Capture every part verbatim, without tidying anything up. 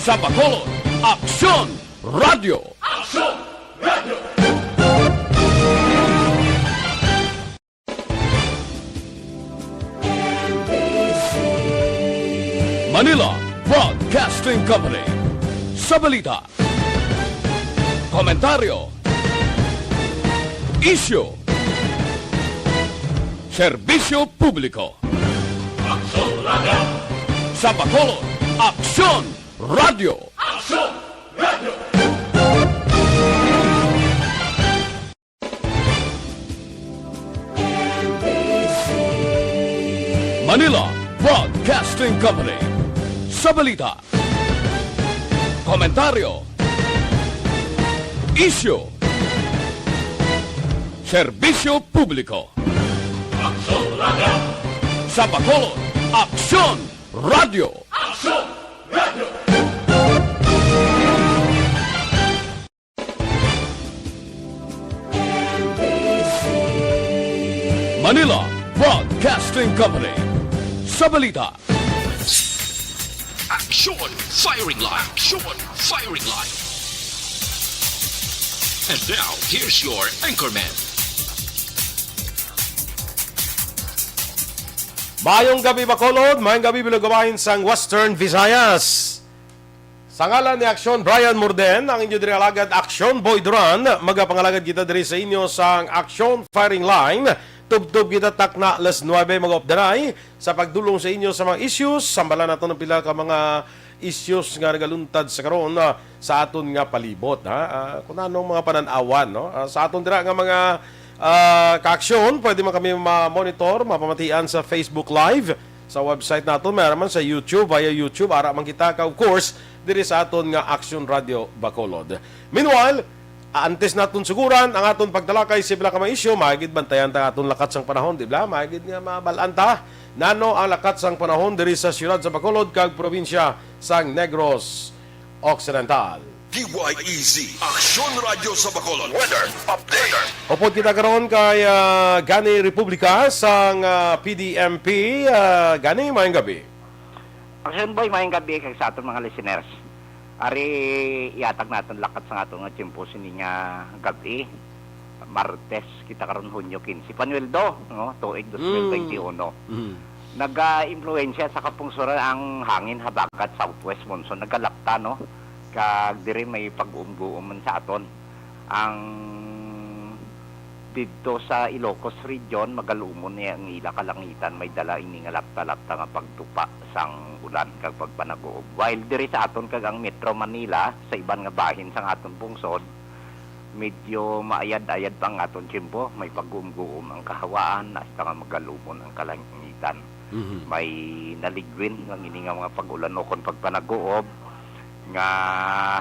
Sa Bacolod, Aksyon Radio. Aksyon Radio. Manila Broadcasting Company. Sa balita, komentaryo, isyu, serbisyo publiko. Aksyon Radio. Sa Bacolod, Aksyon Radio. Aksyon Radio. Manila Broadcasting Company. Sa balita, komentaryo, isyu, serbisyo publiko. Aksyon Radio. Sa Bacolod, Aksyon Radio. Aksyon Radio. Manila Broadcasting Company. Sa balita, Action Firing Line. Action Firing Line. And now, here's your anchorman. Maayong gabi, Bacolod. Maayong gabi, Bilog Kabahin sang Western Visayas. Sa ngalan ni Aksyon Brian Morden, ang inyo diri alagad Aksyon Boy Duran, magapangalagad kita diri sa inyo sang Aksyon Firing Line. Tubtob kita takna alas nuebe mag-updanay sa pagdulong sa inyo sa mga issues. Sambalan naton ang pila ka mga issues nga nagaluntad sa karon, ah, sa aton nga palibot, ha? Ah, kung anong mga panan-awan, no? Ah, sa aton dira nga mga, ah, kaaksyon, pwede man kami ma-monitor, mapamatian sa Facebook Live, sa website naton, may man sa YouTube, via YouTube, ara man kita ka, of course, diri sa aton nga Aksyon Radio Bacolod. Meanwhile, antes naton suguran ang aton pagtalakay sa pila ka mga isyu, maay gid bantayan ta aton lakat sang panahon, di ba? Maay gid nga mabalaan ta nano ang lakat sang panahon diri sa siyudad sa Bacolod kag probinsya sang Negros Occidental. D Y E Z, Aksyon Radio sa Bacolod. Weather update. Upod kita karon kay, ah, Gani Republica sang, ah, P D M P. Ah, Gani, maayong gabi. Aksyon Boy, maayong gabi kag sa aton mga listeners. Ari, ihatag naton lakat sa aton nga tiyempo sini nga gabi. Martes kita karon, Hunyo quince. Panuweldo, no? Tuig dos mil twenty-uno. Mm. Naga-impluwensya sa kapungsuran ang hangin habagat southwest monsoon. Nagalapta, no? Kag diri may pag-uumguom man sa aton. Ang didto sa Ilocos Region, magalumon niya ang ila kalangitan, may dala ini nga lapta-lapta nga pagtupa sang ulan kag pagpanaguob. While diri sa aton kag ang Metro Manila, sa iban nga bahin sang aton pungsod, medyo maayad-ayad pa ang aton tiyempo, may pagguom-guom ang kahawaan, hasta nga magalumon ang kalangitan. Mhm. May naligwin ang ini nga mga pag-ulan ukon pagpanaguob nga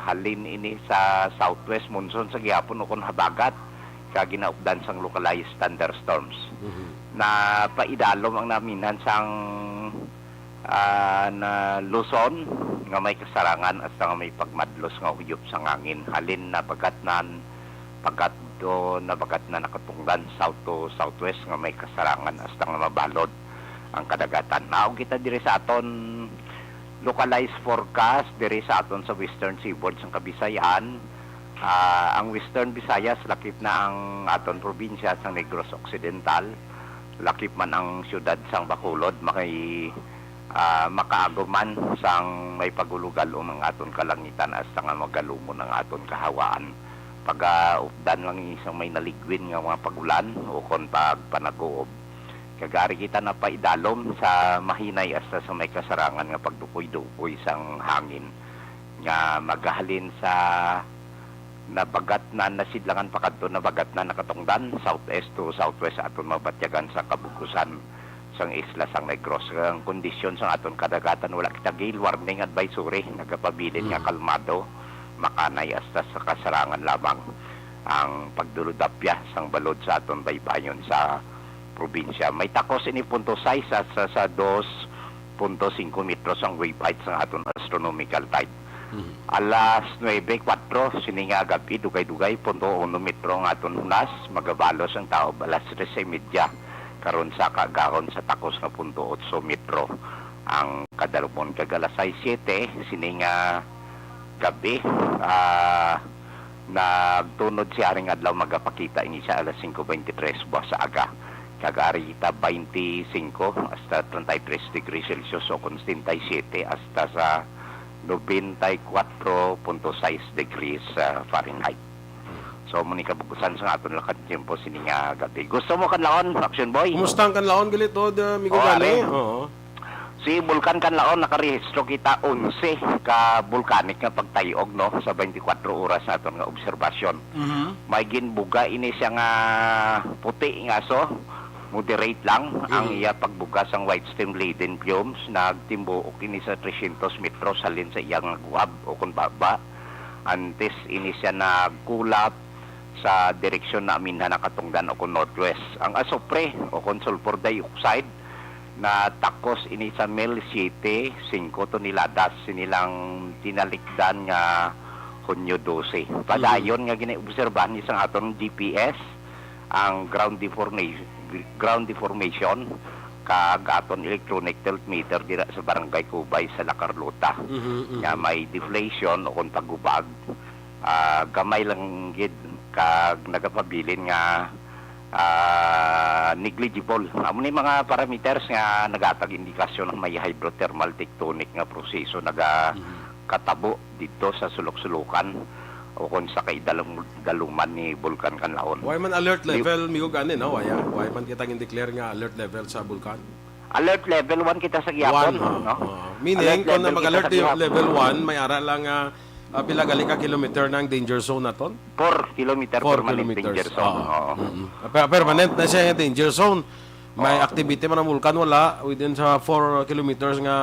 halin ini sa southwest monsoon sa gihapon ukon habagat, kag ginaupdan sang localized thunderstorms. Mhm. Napaidalom ang naminhan sang, ah, na Luzon nga may kasarangan hasta nga may pagmadlos nga huyop sang hangin. Halin nabagatnan, pagkadto nabagatnan nakatungdan south to southwest nga may kasarangan hasta nga mabalod ang kadagatan. Naog kita diri sa aton localized forecast diri sa aton sa Western Seaboard sang Kabisayan. Ah, ang Western Visayas, lakip na ang aton probinsya sang Negros Occidental, lakip man ang siyudad sang Bacolod, makay-, ah, makaagom man sang may pagulugalom ang aton kalangitan hasta nga magalumon ang aton kahawaan. Pagaupdan lang isang may naligwin nga mga pag-ulan ukon pagpanaguob. Kag ari kita napaidalom sa mahinay hasta sa may kasarangan nga pagdukoy-dukoy sang hangin nga magahalin sa nabagatnan, nasidlangan pakadto nabagatnan, nakatungdan southeast to southwest aton mabatyagan sa kabug-osan sang isla sang Negros. Ang kondisyon sang aton kadagatan, wala kita gale warning advisory, nagapabilin nga Mm. kalmado, makanay hasta sa kasarangan lamang ang pagdulodapya sang balod sa aton baybayon sa probinsya. May takos ini punto sais sa, sa dos punto singko metros ang wave height sa aton astronomical tide. Mhm. Alas nuebe kuwatro sini nga gabi, dugay-dugay, punto uno metro ang aton hunas, magabalos ang taob alas tres y media karon sa kaagahon sa takos nga punto otso metro ang kadalumon, kag alas sais siyete sini nga Gabi, ah, nagtunod si Haring Adlaw, magapakita ini sa alas singko beintitrés buwas sa aga. Kag ari kita, bainti singko hasta treinta y tres degrees Celsius o kon setenta y siete hasta sa noventa y cuatro punto seis degrees, ah, Fahrenheit. So, mao ni kabug-usan sa aton lakad tiyempo sini nga gabi. Gusto mo kanlaon, Action Boy? Kumusta ang kanlaon, gali to, da, amigo? Oh, Gani? Ari. Oo. Si Bulkan Kanlaon, nakarehistro kita onse ka volcanic nga pagtayog, no, sa twenty-four oras naton nga obserbasyon. Mhm. May ginbuga ini siya nga puti nga aso, moderate lang ang Mhm. iya pagbuga sang white steam laden plumes. Nagtimbuok ini sa trescientos metros halin sa iya nga guwab o kon baba. Antes ini siya nagkulap sa direksyon na aminhan nakatungdan o kon northwest. Ang asupre o kon sulfur dioxide natakos ini sa mil siyete singko toneladas sini lang tinalikdan nga Hunyo dose. Padayon nga ginaobserbahan ni sang aton G P S ang ground deformation, ground deformation kag aton electronic tilt meter dira sa Barangay Cubay sa La Carlota Mhm, mhm. nga may deflation o kon pagubag, ah, gamay lang gid kag nagapabilin nga, ah, negligible. Amo ni mga parameters nga nagatag indikasyon nga may hydrothermal tectonic nga proseso naga Mhm. katabo didto sa sulok-sulokan o kon sa kaidaluman ni Bulkan Kanlaon. Why man alert Di- level, migo gani, no? Why, ah? Why man kita gin-declare nga alert level sa bulkan? Alert level one kita sa gihapon, One, ah, no? Ah. Meaning, Alert kung level kita mag-alert sa gihapon. level one, may ara lang, ah, ah, pila gali ka kilometer na ang danger zone naton? Four kilometer Four permanent kilometers. danger zone. Ah. Oo. Mm-mm. Per-, permanent na siya yung danger zone. May Oo. activity man ang vulkan, wala. Within sa four kilometers nga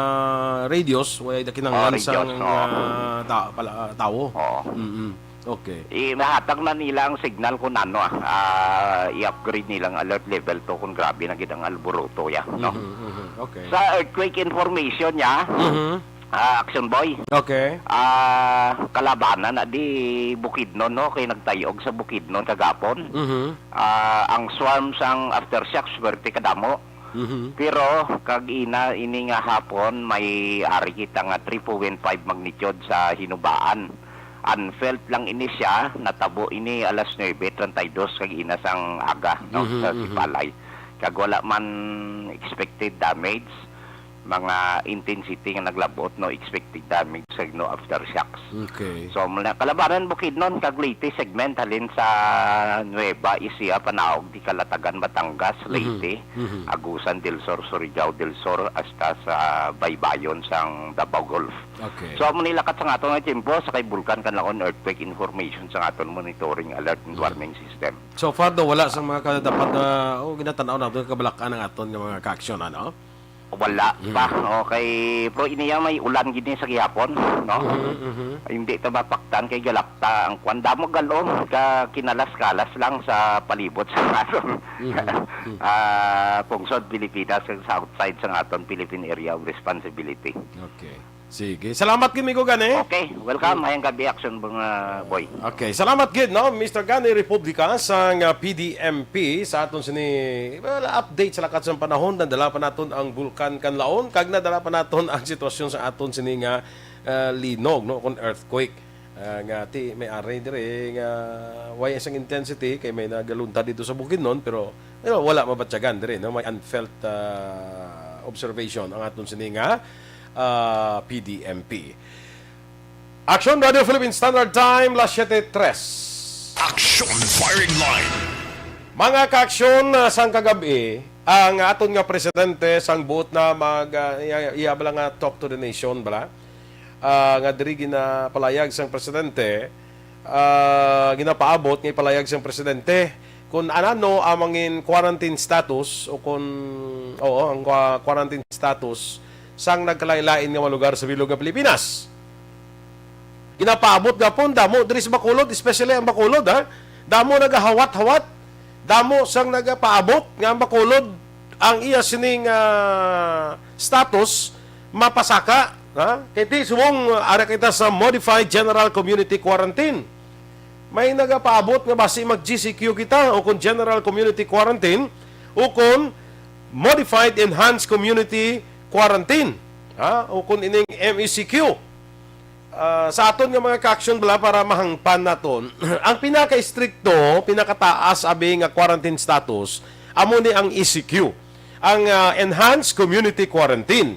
radius, wala na kinahanglan Ah, sa radius, nga oo. ta-, pala, ah, tawo. Oo. Mm-mm. Okay. I-, mahatag na nila ang signal kung ano, ah, ah, i-upgrade nilang alert level to kung grabe na gid ang alboroto, ya, no? Mhm, mhm. Okay. Sa earthquake information niya, Mhm. ah, Action Boy, Okay. ah, kalabanan na di Bukidnon, no? Kay nagtayog sa Bukidnon kagapon. Mhm. Ah, ang swarm sang aftershocks, swerte kadamo. Mhm. Pero kag ina ini nga hapon, may ari kita nga three point five magnitude sa Hinubaan. Unfelt lang ini siya, natabo ini alas nuebe treinta y dos kag ina sang aga, no, Mhm, sa mhm. Sipalay. Kag wala man expected damage, mga intensity nga naglabot, no expected damage, kag no aftershocks. Okay. So, mula Kalabanan, Bukidnon, kag Leyte segment, halin sa Nueva Ecija, Panaog, di Calatagan, Batangas, Mhm. Leyte, Mhm. Agusan del Sur, Surigao del Sur, hasta sa baybayon sang Davao Gulf. Okay. So, amo ni lakat sa aton nga tiyempo sa kay Bulkan Kanlaon earthquake information sa aton monitoring alert and Mm. warning system. So far daw, wala sa mga ka-, dapat na, oh, ginatanaw na doon kabalak-an ang aton nga mga kaaksyon, ano? Wala Mm. pa. Okay, pero iniya may ulan gid ni sa gihapon, no? Mhm, mhm. Hindi ta mapaktan kay galakta ang kwan. Damo galo ka kinalas-kalas lang sa palibot sa aton Mhm, mhm. ah, pungsod Pilipinas kag sa outside sa aton Philippine Area of Responsibility. Okay. Sige. Salamat gid, migo gani. Okay, welcome. Ayang gabi, Action, mga boy. Okay, salamat gid, no, Mister Gani Republica sang, ah, P D M P sa aton sini, well, update sa lakat sang panahon. Nadala pa naton ang Bulkan Kanlaon, kag nadala pa naton ang sitwasyon sa aton sini nga, ah, linog, no, kon earthquake. Ah, nga ti may ari diri nga way isang intensity kay may nagaluntad dito sa Bukidnon, pero, pero wala mabatyagan diri, no, may unfelt, ah, observation ang aton sini nga, ah, P D M P. Action Radio Philippine Standard Time, las siete tres. Action Firing Line. Mga kaaksyon, ah, sang kagabi, ang aton nga presidente sang buot na mag, ah, iya, iya bala nga talk to the nation bala, ah, nga diri ginapalayag sang presidente, ah, ginapaabot nga ipalayag sang presidente kung ano ang mangin quarantine status o kung, oo, ang qua-, quarantine status sang nagkalain-lain nga mga lugar sa bilog nga Pilipinas. Ginapaabot gapon, damo diri sa Bacolod, especially ang Bacolod, ha? Damo nagahawat-hawat, damo sang nagapaabot nga ang Bacolod ang iya sining, ah, status mapasaka, ha? Kay ti subong, ah, ara kita sa Modified General Community Quarantine. May nagapaabot nga basi mag-G C Q kita o kung General Community Quarantine o kung Modified Enhanced Community Quarantine, ha? O kung ining M E C Q. Ah, sa aton nga mga ka-action bala, para mahangpan naton, ang pinaka-estrikto, pinakataas abi nga quarantine status, amo ni ang E C Q, ang, ah, Enhanced Community Quarantine.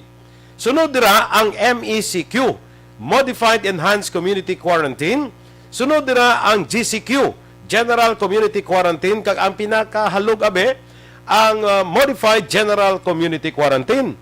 Sunod dira ang M E C Q, Modified Enhanced Community Quarantine. Sunod dira ang G C Q, General Community Quarantine, kag ang pinakahalog abi, ang, ah, Modified General Community Quarantine.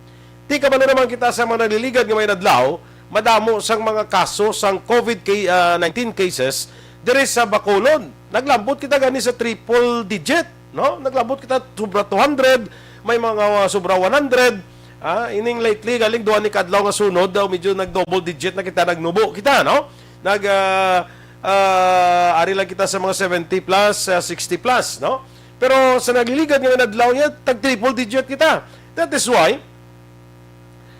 Ti kabalo naman kita sa mga nagliligad nga may adlaw, madamo sang mga kaso sang COVID ca-, ah, nineteen cases diri sa Bacolod. Naglambot kita gani sa triple digit, no? Naglambot kita sobra two hundred, may mga, ah, sobra one hundred. Ah, ining lately, galing duha ni kadlaw nga sunod, daw medyo nag-double digit na kita, nagnubo kita, no? Nag, ah, ah, ari lang kita sa mga seventy plus, ah, sixty plus, no? Pero sa nagliligad nga adlaw niya, tag triple digit kita. That is why,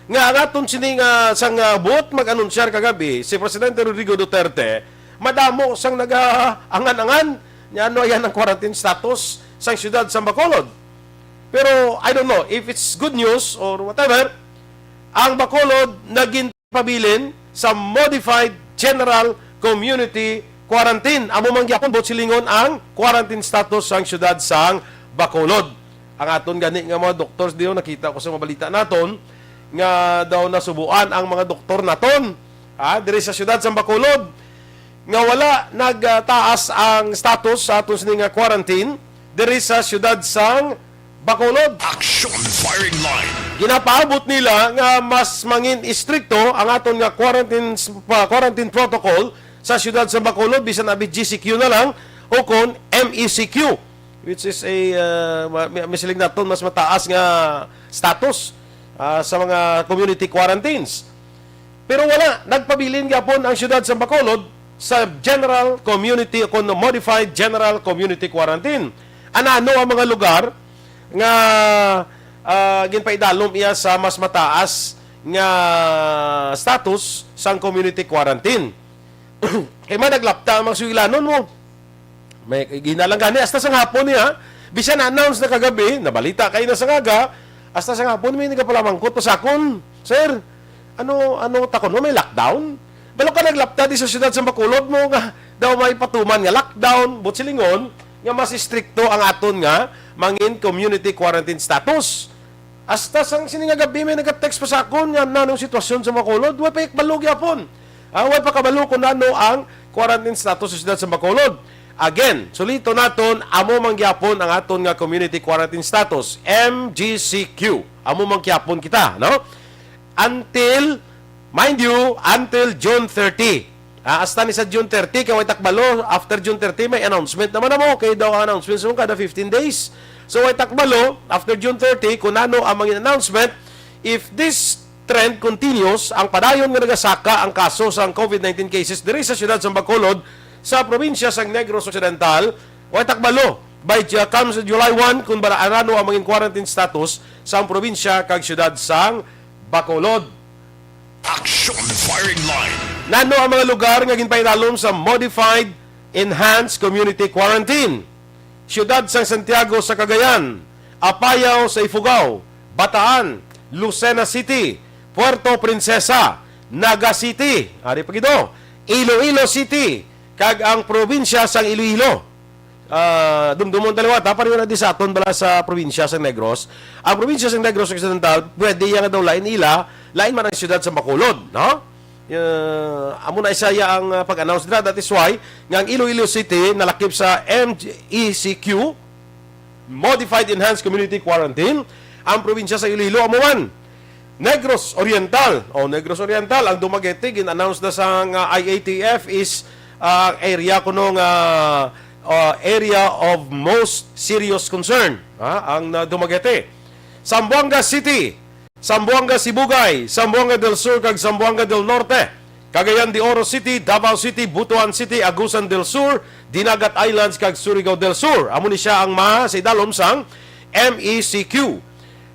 nga ang aton sini nga sang, ah, buot mag-anunsyar kagabi, si Presidente Rodrigo Duterte, madamo sang nagaangan-angan niya ano yan ang quarantine status sang siyudad sa Bacolod. Pero I don't know if it's good news or whatever, ang Bacolod naging pabilin sa Modified General Community Quarantine. Amo man gyapon, buot silingon, ang quarantine status sang siyudad sang Bacolod. Ang aton gani nga mga doctors diyo, nakita ko sa mga balita naton nga daw nasubuan ang mga doktor naton, ah, diri sa siyudad sang Bacolod, nga wala nagtaas ang status sa aton sini nga quarantine diri sa siyudad sang Bacolod. Action Firing Line. Ginapaabot nila nga mas mangin istrikto ang aton nga quarantine, pa, quarantine protocol sa siyudad sa Bacolod, bisan abi G C Q na lang o kon M E C Q, which is a, uh, ma-, mi-, misiling naton mas mataas nga status, ah, sa mga community quarantines. Pero wala, nagpabilin gyapon ang siyudad sa Bacolod sa general community o kon modified general community quarantine. Anano ang mga lugar nga, ah, ginpaidalom iya sa mas mataas nga status sang community quarantine? Kay man naglapta ang mga sugilanon mo. May ginalang gani hasta sa hapon niya. Bisan na-announce na kagabi, nabalita kayo na sa ngaga, hasta sa hapon may nagapalamangkot pa sa akon, "Sir, ano, ano takon mo, may lockdown?" Balo ka naglapta di sa siyudad sa Bacolod mo nga daw may patuman nga lockdown, buot silingon, nga mas istrikto ang aton nga mangin community quarantine status. Hasta sang sini nga gabi may nagatext pa sa akon nga nanong sitwasyon sa Bacolod, way pa kabalo gyapon. Ah, way pa kabalo kung ano ang quarantine status sa siyudad sa Bacolod. Again, sulito naton, amo man gyapon ang aton nga community quarantine status, M G C Q. Amo man gyapon kita, no? Until, mind you, until June thirty. Ah, hasta ni sa June thirty, kay way ta kabalo, after June thirty, may announcement naman na mo. Kay daw ang announcement sa kada fifteen days. So, way ta kabalo, after June thirty, kung ano ang mga announcement, if this trend continues, ang padayon nga nagasaka ang kaso sa COVID nineteen cases diri sa siyudad sa Bacolod, sa probinsya sa Negros Occidental, way ta kabalo, by Ju-, come sa July one, kung bara-, ano ang mga quarantine status sa probinsya kag siyudad sang Bacolod. Action Firing Line. Nano ang mga lugar nga ginpaidalom sa Modified Enhanced Community Quarantine? Siyudad sang Santiago sa Cagayan, Apayao sa Ifugao, Bataan, Lucena City, Puerto Princesa, Naga City, ari pa gid, oh, Iloilo City, kag ang probinsya sang Iloilo. Ah, dumdumon ta liwat, ha? Pareho na di sa aton bala sa probinsya sa Negros. Ang probinsya sa Negros Occidental, pwede yang daw lain ila, lain man ang siyudad sa Bacolod, no? Ah, amo na isa iya ang, ah, pag-announce dira. That is why nga ang Iloilo City nalakip sa M E C Q, Modified Enhanced Community Quarantine. Ang probinsya sa Iloilo, amo man. Negros Oriental. O, Negros Oriental, ang Dumaguete, gin-announce na sa nga I A T F is, ah, area kuno nga, ah, area of most serious concern, ha, ang, ah, Dumaguete. Zamboanga City, Zamboanga Sibugay, Zamboanga del Sur, kag Zamboanga del Norte, Cagayan de Oro City, Davao City, Butuan City, Agusan del Sur, Dinagat Islands, kag Surigao del Sur. Amo ni sia ang ma-, sa idalom sang M E C Q.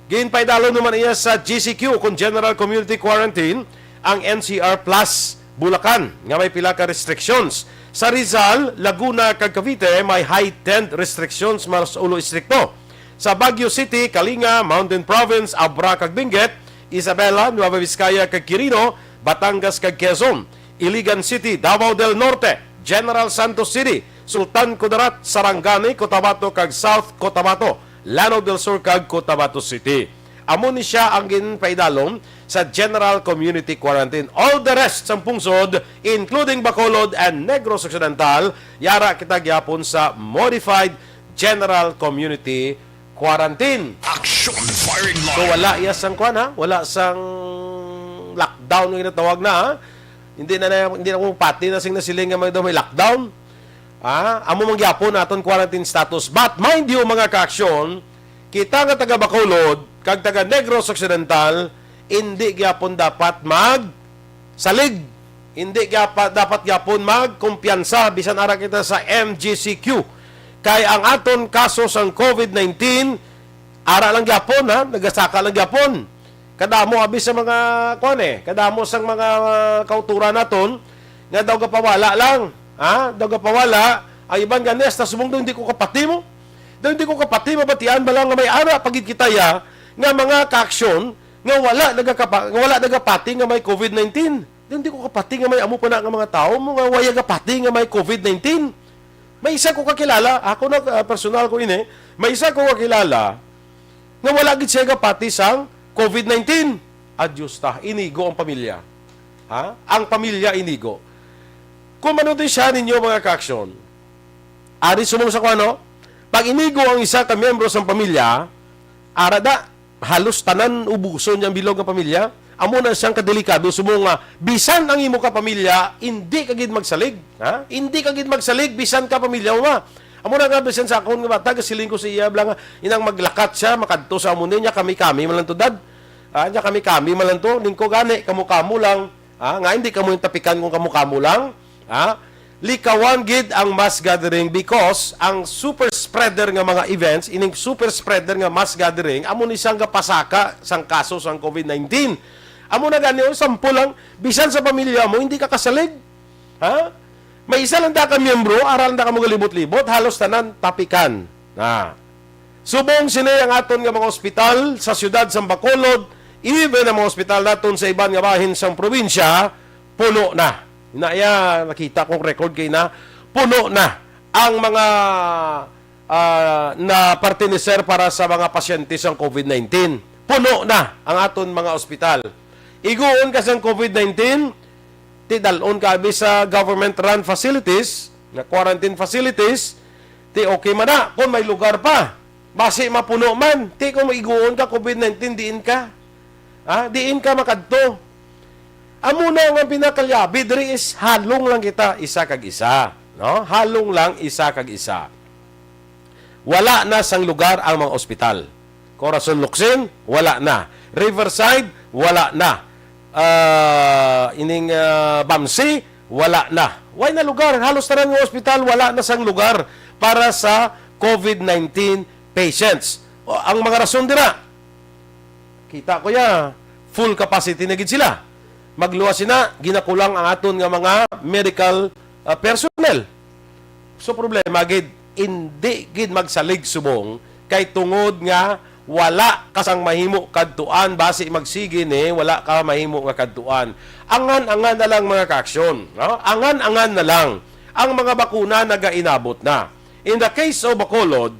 Ginpaidalom naman iya sa G C Q, kon General Community Quarantine, ang N C R Plus Bulacan, nga may pila ka restrictions. Sa Rizal, Laguna, kag Cavite, may heightened restrictions, mas ulo istrikto. Sa Baguio City, Kalinga, Mountain Province, Abra, kag Benguet, Isabela, Nueva Vizcaya, kag Quirino, Batangas, kag Quezon, Iligan City, Davao del Norte, General Santos City, Sultan Kudarat, Sarangani, Cotabato, kag South Cotabato, Lanao del Sur, kag Cotabato City. Amo ni siya ang ginpaidalom sa General Community Quarantine. All the rest sang pungsod, including Bacolod and Negros Occidental, yara kita gyapon sa Modified General Community Quarantine. Action firing line. So, wala iya sang kwan, ha? Wala sang lockdown nga ginatawag na, ha? Hindi na, na hindi na ko pati na sing nasiling nga may, daw may lockdown. Ha? Amo man gyapon aton quarantine status. But mind you, mga kaaksyon, kita nga taga Bacolod kag taga Negros Occidental, hindi gyapon dapat mag salig. Hindi gyapa, dapat gyapon magkumpiyansa bisan ara kita sa M G C Q. Kay ang aton kaso sang COVID nineteen, ara lang gyapon, ha, nagasaka lang gyapon. Kadamo abi sa mga, kuan, eh, kadamo sang mga, uh, kauturan naton nga daw gapawala lang, ha, daw gapawala. Ang iban gani, hasta subong daw hindi ko kapati mo. Daw hindi ko kapati, mabatian ba lang nga may ara pa gid kita ya nga mga kaaksyon nga wala nagakapa-, nga wala nagapati nga may COVID nineteen. Daw hindi ko kapati nga may amo pa na nga mga tawo mo nga wala gapati nga may COVID nineteen. May isa ko kakilala, ako na, ah, personal ko ini, may isa ko kakilala nga wala gid siya gapati sang COVID nineteen. Adyos ta, inigo ang pamilya. Ha? Ang pamilya inigo. Kung ano din siya ninyo, mga kaaksyon, ari sumong sa kuno, pag inigo ang isa ka miyembro sang pamilya, ara da, halos tanan ubuson niya ang bilog nga pamilya. Amo na siyang kadelikado, subong nga bisan ang imo ka pamilya, hindi ka gid magsalig, ha? Hindi ka gid magsalig bisan ka pamilya mo, ma. Amo na nga bisan sa akon nga bata, gasiling ko sa iya bala nga inang maglakat siya, makadto sa amo niya, kami-kami man lang to, dad. Ah, niya kami-kami man lang to, ning ko gani, kamo-kamo lang. Ah, nga hindi kamo yung tapikan kung kamo-kamo lang. Ah, likawan gid ang mass gathering because ang super spreader nga mga events, ining super spreader nga mass gathering, amo ni siyang gapasaka sang kaso sang COVID nineteen. Amo na gani, oh, sample lang, bisan sa pamilya mo, hindi ka kasalig. Ha? May isa lang da ka miyembro, ara lang da ka magalibot-libot, halos tanan tapikan. Ah. Subong sini ang aton nga mga ospital sa siyudad sang Bacolod, even ang mga ospital naton sa iban nga bahin sang probinsya, puno na. Na iya, nakita kong record kay na, puno na ang mga, ah, na pertenecer para sa mga pasyente sang COVID nineteen. Puno na ang aton mga ospital. Iguon ka sang COVID nineteen, ti dal-on ka abi sa government-run facilities, nga quarantine facilities, ti okay man na kung may lugar pa. Basi mapuno man, ti kung maiguon ka COVID nineteen, diin ka? Ha? Diin ka makadto? Amo na nga pinakalyabi diri is halong lang kita isa kag isa, no? Halong lang isa kag isa. Wala na sang lugar ang mga ospital. Corazon Locsin, wala na. Riverside, wala na. Ah, ining, ah, Bamsi, wala na. Way na lugar. Halos tanan nga ospital, wala na sang lugar para sa COVID nineteen patients. O, ang mga rason dira, kita ko ya, full capacity na gid sila. Magluwas sina, ginakulang ang aton nga mga medical, ah, personnel. So, problema gid, indi gid magsalig subong kay tungod nga wala ka sang mahimo kadtuan, basi magsigi ni wala ka mahimo nga kadtuan. Angan-angan na lang, mga kaaksyon, no? Angan-angan na lang. Ang mga bakuna nagainabot na. In the case of Bacolod,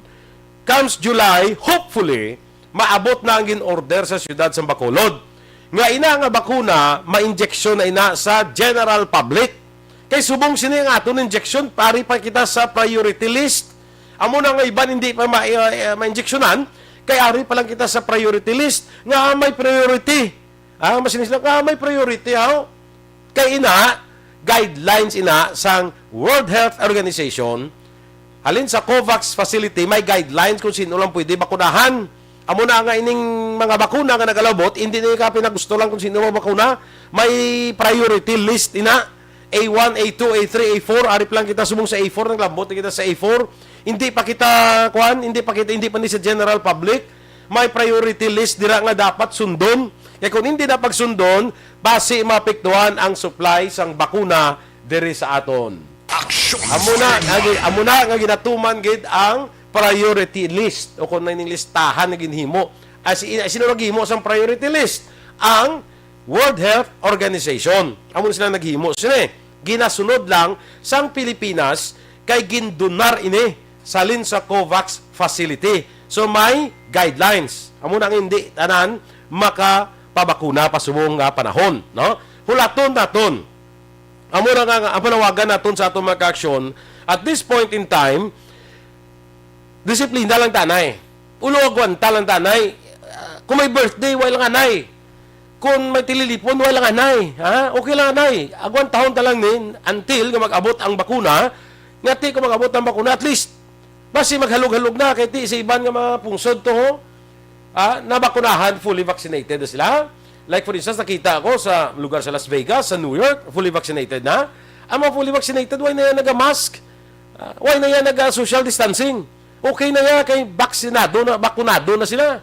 comes July, hopefully, maabot na ang gin-order sa siyudad sa Bacolod. Nga ina nga bakuna, ma-injection na ina sa general public. Kay subong sini ang aton injection, ari pa kita sa priority list. Amo na nga iban hindi pa ma-, eh, eh, ma-injectionan, kay ari pa lang kita sa priority list. Nga may priority. Ah, mas sila nga may priority, haw? Kay ina, guidelines ina sang World Health Organization, halin sa COVAX facility, may guidelines kung sino lang pwede bakunahan. Amo na nga ining mga bakuna nga nagalabot, hindi na ka pinagusto lang kung sino ang bakuna. May priority list ina. A one, A two, A three, A four, ari pa lang kita subong sa A four, naglabot na kita sa A four. Hindi pa kita, kuan, hindi pa kita, hindi pa ni sa general public. May priority list dira nga dapat sundon. Kay kung hindi na pagsundon, basi maapektuhan ang supply sang bakuna diri sa aton. Action Amo na, firing nga gi-, line. Amo na nga ginatuman gid ang priority list o kung na ining listahan nga ginhimo. As in, sino naghimo sang priority list? Ang World Health Organization. Amo na sila naghimo sini. Ginasunod lang sang Pilipinas kay gindonar ini salin sa COVAX facility. So may guidelines. Amo na ang hindi tanan makapabakuna pa subong nga panahon, no? Hulaton naton. Amo na nga ang panawagan naton sa atong mga kaaksyon. At this point in time, disiplina lang tanay. Ulo agwanta lang tanay. Ah, kung may birthday, wala lang anay. Kung may tililipon, wala lang anay. Ha? Okay lang anay. Agwantahon ta lang ni until nga mag-abot ang bakuna. Nga ti kung mag-abot ang bakuna, at least, basi maghalog-halog na kay ti sa iban nga mga pungsod to, ah, nabakunahan, fully vaccinated na sila. Like for instance, nakita ako sa lugar sa Las Vegas, sa New York, fully vaccinated na. Ang mga fully vaccinated, why na yan nagamask? Ah, why na yan nag-social distancing? Okay na yan kay vaksinado na, bakunado na sila.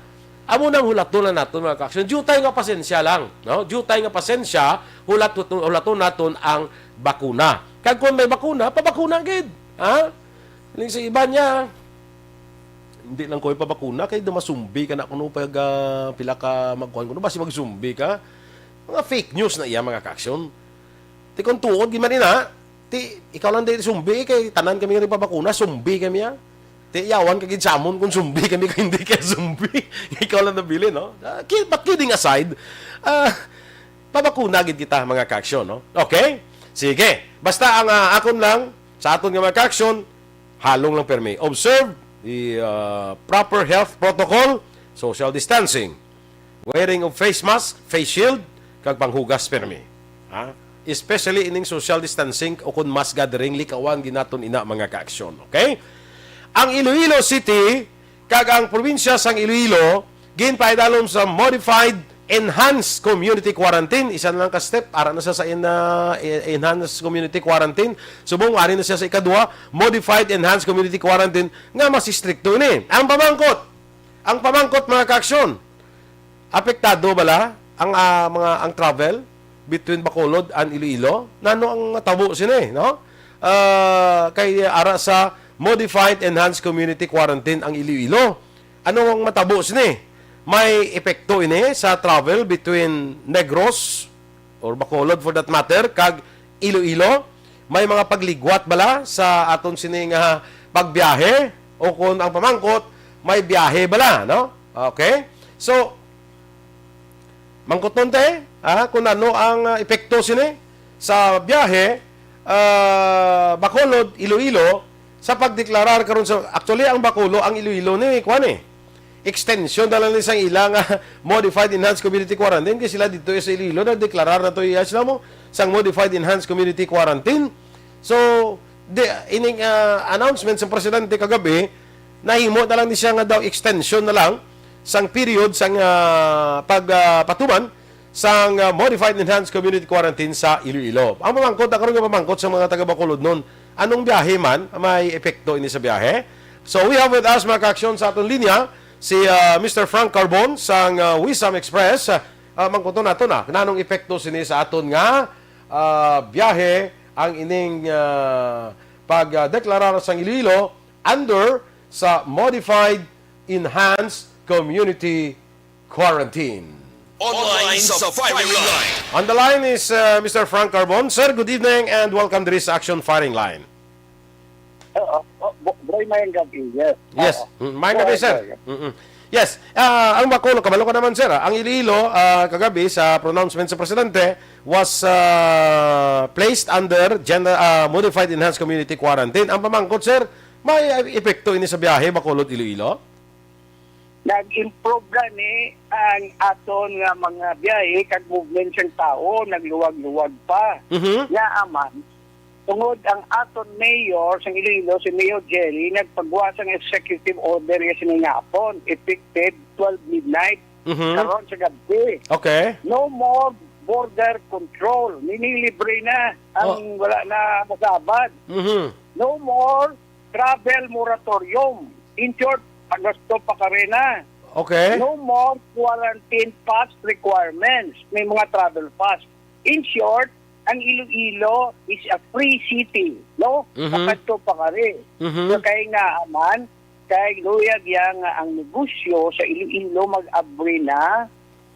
Amo nang hulaton na naton, mga kaaksyon. Due time nga pasensya lang, no? Due time nga pasensya, hulat-, hulaton naton ang bakuna. Kag kung may bakuna, pabakuna gid, ha? Ning sa iba niya, hindi lang ko ipabakuna kay daw masumbi ka na kuno pag, ah, pila ka magkuhan kuno, basi magsumbi ka. Mga fake news na iya, mga kaaksyon. Ti kung tuod gid man ina, ti ikaw lang di sumbi kay tanan kami nga nagpabakuna, sumbi kami, ah. Ti yawan ka gid samon kung sumbi kami kay hindi kay sumbi. Ikaw lang nabilin, no? Ah, ki-, but kidding aside, ah, pabakuna gid kita, mga kaaksyon, no? Okay? Sige. Basta ang, ah, akon lang, sa aton nga mga kaaksyon, halong lang permi. Observe the, ah, proper health protocol, social distancing, wearing of face mask, face shield, kag panghugas permi. Ha? Especially ining social distancing o kung mass gathering, likawan gid naton ina, mga kaaksyon. Okay? Ang Iloilo City kag ang probinsya sang Iloilo ginpaidalom sa modified enhanced community quarantine. Isa na lang ka step, ara na siya sa en-, ah, e-, enhanced community quarantine. Subong, ari na siya sa ikadua, modified enhanced community quarantine, nga mas istrikto ini. Ang pamangkot, ang pamangkot, mga kaaksyon, apektado bala ang, ah, mga, ang travel between Bacolod and Iloilo? Nano ang natabo sini, no? Ah, kay ara sa modified enhanced community quarantine ang Iloilo. Ano ang matabo sini? May epekto ini sa travel between Negros or Bacolod for that matter, kag Iloilo? May mga pagligwat bala sa aton sini nga pagbiyahe? O kung ang pamangkot, may biyahe bala, no? Okay? So, mangkuton te, ah, kung ano ang, ah, epekto sini sa biyahe, ah, Bacolod, Iloilo, sa pagdeklarar karon sa, actually, ang Bacolod, ang Iloilo ni, kuwan eh, extension na lang ni sang ila nga modified enhanced community quarantine kay sila dito sa Iloilo nagdeklarar na to iya sila mo sang modified enhanced community quarantine. So, di, ining, ah, announcement sa presidente kagabi, nahimo na lang ni siya nga daw extension na lang sang period sang, ah, pag, ah, patuman sang, ah, modified enhanced community quarantine sa Iloilo. Ang pamangkot, ako rin nga pamangkot sa mga taga Bacolod nun, anong biyahe man may epekto ini sa biyahe? So we have with us, mga kaaksyon, sa aton linya, si, ah, Mister Frank Carbon sang, ah, Wisam Express. Ah, mangkuton nato na, nanong epekto sini sa aton nga, ah, biyahe ang ining, ah, pagdeklarar sang Iloilo under sa modified enhanced community quarantine. Online sa firing line. On the line is, uh, Mister Frank Carbon. Sir, good evening and welcome diri sa Action Firing Line. Oo, oh, bu-, buhay mayang gabi, yes. Yes. Oo. Mm, mayang gabi, sir. Buhay mayang gabi. Mm-mm. Yes. Ah, ang Bacolod, kabalo ka naman, sir, ah, ang Iloilo, ah, kagabi sa pronouncement sa presidente was, ah, placed under gen-, ah, modified enhanced community quarantine. Ang pamangkot, sir, may epekto ini sa biyahe Bacolod, Iloilo? Nag-improve gani ang aton nga mga biyahe kag movement sang tawo, nagluwag-luwag pa. Mhm. Nga aman, tungod ang aton mayor sang Iloilo, si Mayor Jerry, nagpagawa sang executive order nga siningapon, effective twelve midnight, Mhm. karon sa gabi. Okay. No more border control. Nililibre na ang Oh. wala na masabad. Mhm. No more travel moratorium. In short, pagasto pa ka rin na. Okay. No more quarantine pass requirements. May mga travel pass. In short, ang Iloilo is a free city, no? Mhm. Pagasto pa ka rin. Mhm. So, kay nga, aman, kay luyag ya nga ang negosyo sa Iloilo mag-abri na,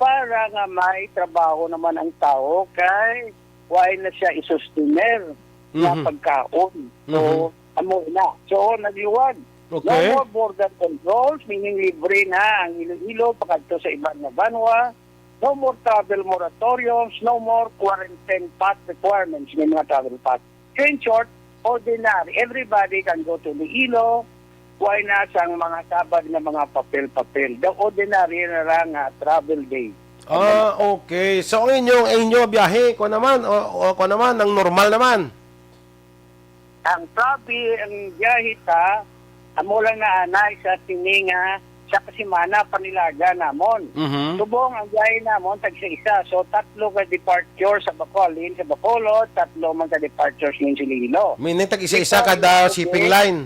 para nga may trabaho naman ang tao kay wala na siya isustener nga Mhm. pagkaon. So, Mhm. amo na. So, nagluwag. Okay. No more border controls, meaning libre na ang Iloilo pakadto sa iban nga banwa. No more travel moratoriums, no more quarantine pass requirements, may mga travel pass. So, in short, ordinary, everybody can go to Iloilo, wala na sang mga sabad nga mga papel-papel. The ordinary na lang nga travel day. Ah, okay. So, ang inyo, ang inyo biyahe, ko naman, o, o ko naman, ang normal naman. Ang travel, ang biyahe ta, amo lang na anay sa tininga sa kasimana panilaga namon. Mhm. Subong ang biyahe namon tagsa isa. So, tatlo ka departure sa Bacolod, sa Bacolod, tatlo man ka departures nin Iloilo. Meaning, tag isa-isa Before, kada used to shipping be line.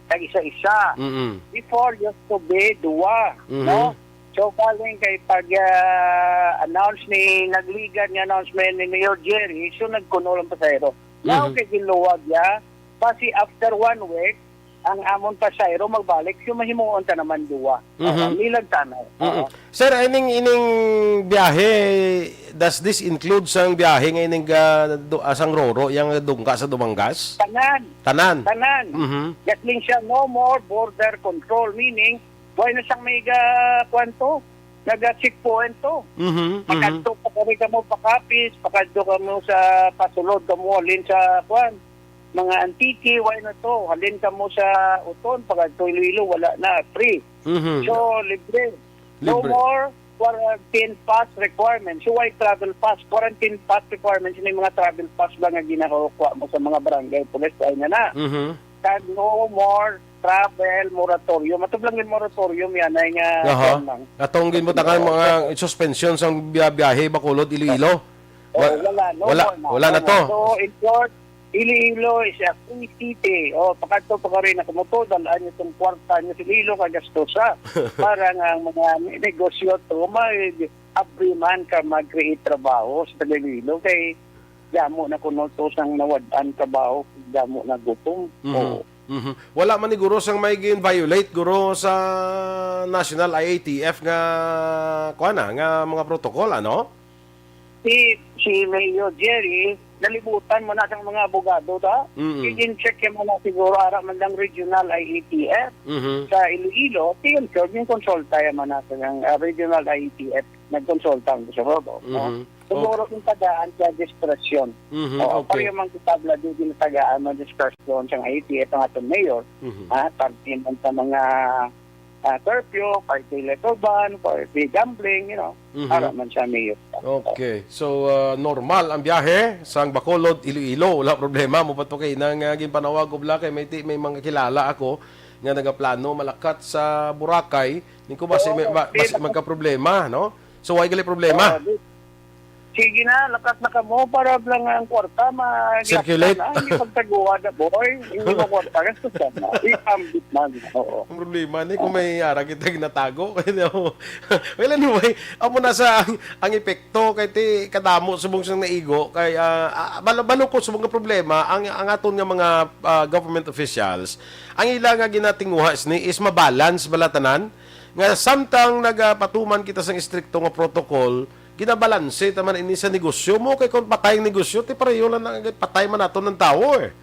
Tag isa-isa. Mm-mm. Before, used to be duwa, Mhm. no? So, galing kay pag, ah, announce ni, nagligad nga announcement ni Mayor Jerry, so nagkuno lang pasahero. Now, Mhm. kay giluwag ya, basi after one week, ang amon pasahero magbalik, so mahimuon ta naman duwa. Mhm. Oo, milag tanay. Mm-mm. Oo. Sir, ining, ining biyahe, does this include sang biyahe nga ining, ah, du-, ah, sang Roro, yang dungga sa Dumangas? Tanan. Tanan? Tanan. Mhm. Gasling siya, no more border control, meaning, wala na sang may ga-, kwan to, naga-checkpoint to. Mhm, mhm. Pakadto pa kami kamo pa Capiz, pakadto kamo sa pasulod kamo, halin sa, kwan, mga Antique, wala na to. Halin kamo sa Oton, pakadto Iloilo, wala na, free. Mhm. So, libre. No Libre. more quarantine pass requirements. So, why travel pass? Quarantine pass requirements, may mga travel pass ba nga ginakuha mo sa mga barangay, pulis, ay na na. Mhm. Kag no more travel moratorium. Ato lang yung moratorium yan ay nga Aha. kwan lang. Atong ginbutangan Oo. mga suspension sang biya-, biyahe, Bacolod, Iloilo. Oh, Wa-, wala, no wala, more na, wala no na to. more. So, in short, Iloilo is a free city. O, pakadto pa ka rin na kumuto, dalaan niyo itong kwarta niyo sa Iloilo, kagastosa. Para nga ang mga negosyo to, may abri man ka mag-create trabaho sa taga Iloilo. Kay damo na kuno to sang nawad-an trabaho, damo na gutom. Mhm. Oo. Mhm. Wala man ni guro sang may gin-violate, guro, sa National I A T F nga, kuwan na, nga mga protocol, ano? Si, si Mayor Jerry, nalibutan mo na sang mga abogado, ta? Mm-mm. I-check mo na siguro, ara man lang regional I A T F Mhm. sa Iloilo, si Mayor yung konsulta man na sa, ah, regional I A T F, nagkonsulta ang gusto ko, no? Mhm. Siguro Okay. kung tagaan sa diskresyon. Mhm, Oo, okay. pareho man kita, Vlad, yung ginatagaan ng diskresyon sa I A T F ang atong mayor, Mhm. ah, parte man sa mga, ah, curfew, parte liquor ban, parte gambling, you know, Mhm. para man sa mayor. Okay. So, ah, normal ang biyahe sang Bacolod, Iloilo. Wala problema. Mupat po kay nang, ah, ginpanawag ko bla kay may ti-, may mga kilala ako nga nagaplano malakat sa Boracay. Ning ko basi Oo, may, ba-, basi pero magka-problema, no? So, why gali problema? Oo, di-, sige na, lakat na kamo para lang ang kwarta ma-, Circulate. na, hindi pagtaguan na, boy. Hindi mo kwarta, gasto ka na. Iambit man. Oo. Ang problema ni kung may ara kita ginatago. Kaya daw, well, anyway, amo na sa ang, ang epekto kay ti kadamo subong sang naigo kay, ah, ah, balo-, balo ko subong nga problema ang, ang aton nga mga, ah, government officials, ang ila nga ginatinguha sini is mabalance bala tanan nga samtang nagapatuman kita sang istrikto nga protocol, ginabalanse ta man ini sa negosyo mo, kay kung patay ang negosyo, ti pareho lang na patay man nato ng tao, eh.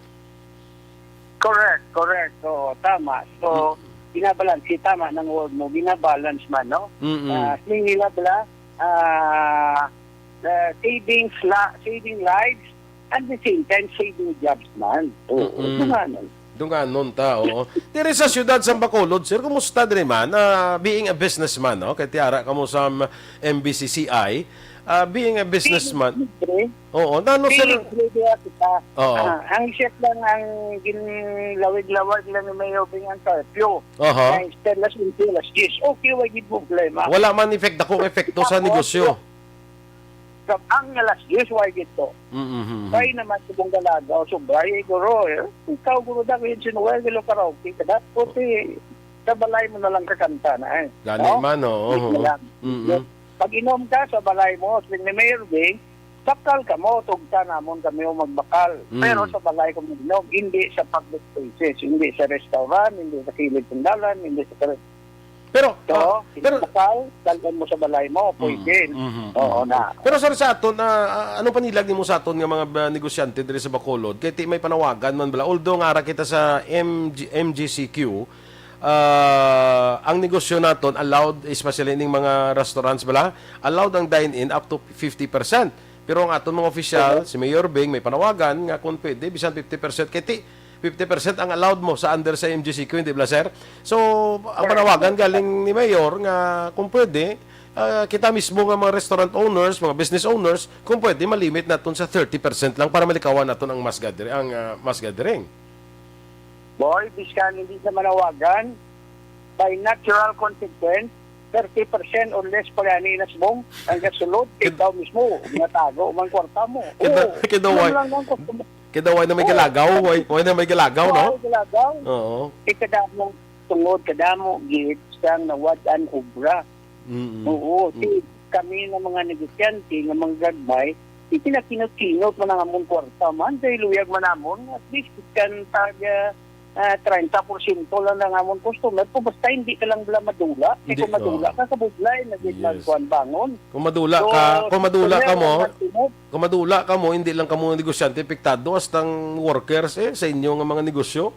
Correct, correct. Oo, tama. So, Mm. ginabalanse, tama ng word mo, ginabalance man, no? Mm-mm. Ah, singila bala, ah, the savings la-, saving lives, at the same time, saving jobs man. Oo, Mm-mm. dunganon. Dunganon ta, oo. Diri sa siyudad sa Bacolod, sir, kumusta diri man? Ah, being a businessman, no? Kay tiara kamo sa M B C C I, ah, being a businessman. Libre. Oo, nano, sir? Libre diya kita. Oo. Ah, ang chef lang ang ginlawig-lawag lang ni Mayor Bing ang curfew. Aha. Kay instead las onse, las diyes. Okay, wa gid problema. Wala man effect, dako nga epekto sa Tapos, negosyo. Sa ang alas diyes, why gid to? Mm-hmm. Kay naman subong galaga o subay, guro, eh. Ikaw, guro, da, kaya sinuway, gilo karaoke ka da. Puti, sa balay mo na lang kakanta na, eh. Gani No? man, oo. Yun na lang. Mm-mm. Pag inom ka sa balay mo, siling ni Mayor Bing, bakal ka mo, tugta namon kami o magbakal. Mm. Pero sa balay ko mag-inom, hindi sa public places, hindi sa restaurant, hindi sa kilid ng dalan, hindi sa kare-, Pero, So, ah, pero, kasal, dalhan mo sa balay mo, pwede. Mhm, Oo mhm. na. Pero sir, sa aton, ah, ah, ano panilag nimo sa aton nga mga, ah, negosyante diri sa Bacolod? Kay ti may panawagan man bala, although nga ara kita sa M G, M G C Q, ah, ang negosyo naton allowed, especially ning mga restaurants bala, allowed ang dine-in up to fifty percent. Pero ang aton mga opisyal, si Mayor Bing, may panawagan nga kung pwede, bisan fifty percent. Kay ti, fifty percent ang allowed mo sa under sa M G C Q, hindi bala, sir? So, ang panawagan galing ni Mayor nga kung pwede, ah, kita mismo nga mga restaurant owners, mga business owners, kung pwede, malimit naton sa thirty percent lang para malikawan naton ang mass gathering, ang, ah, mass gathering. Boy, biskan hindi sa manawagan, by natural consequence, thirty percent or less pa gani nasbong ang gasulod, Kid- ikaw mismo, natago man kwarta mo. Kida- Oo, kidaway. Yun lang ang customer. Kaya daw, why na may Oo. galagaw, why, why na may galagaw, no? Why galagaw? Oo. Ikadamo, tungod kadamo, gid sang nawad-an obra. Mm-mm. Oo, si kami nga mga negosyante, nga mga gagmay, si kinakinot-kinot man ang amon kwarta man, kay luyag man namon, at least, kan tag, ah, ah, treinta porsyento lang ang amon customer, kung basta hindi ka lang bala madula, kay Hindi, kung madula oh. ka, kabudlay, na gid Yes. magkuhan bangon. Kung madula So, ka, kung madula kaya ka mo, lang ang tinuod. kung madula ka mo, hindi lang kamo negosyante apektado, hasta ang workers eh, sa inyo nga mga negosyo.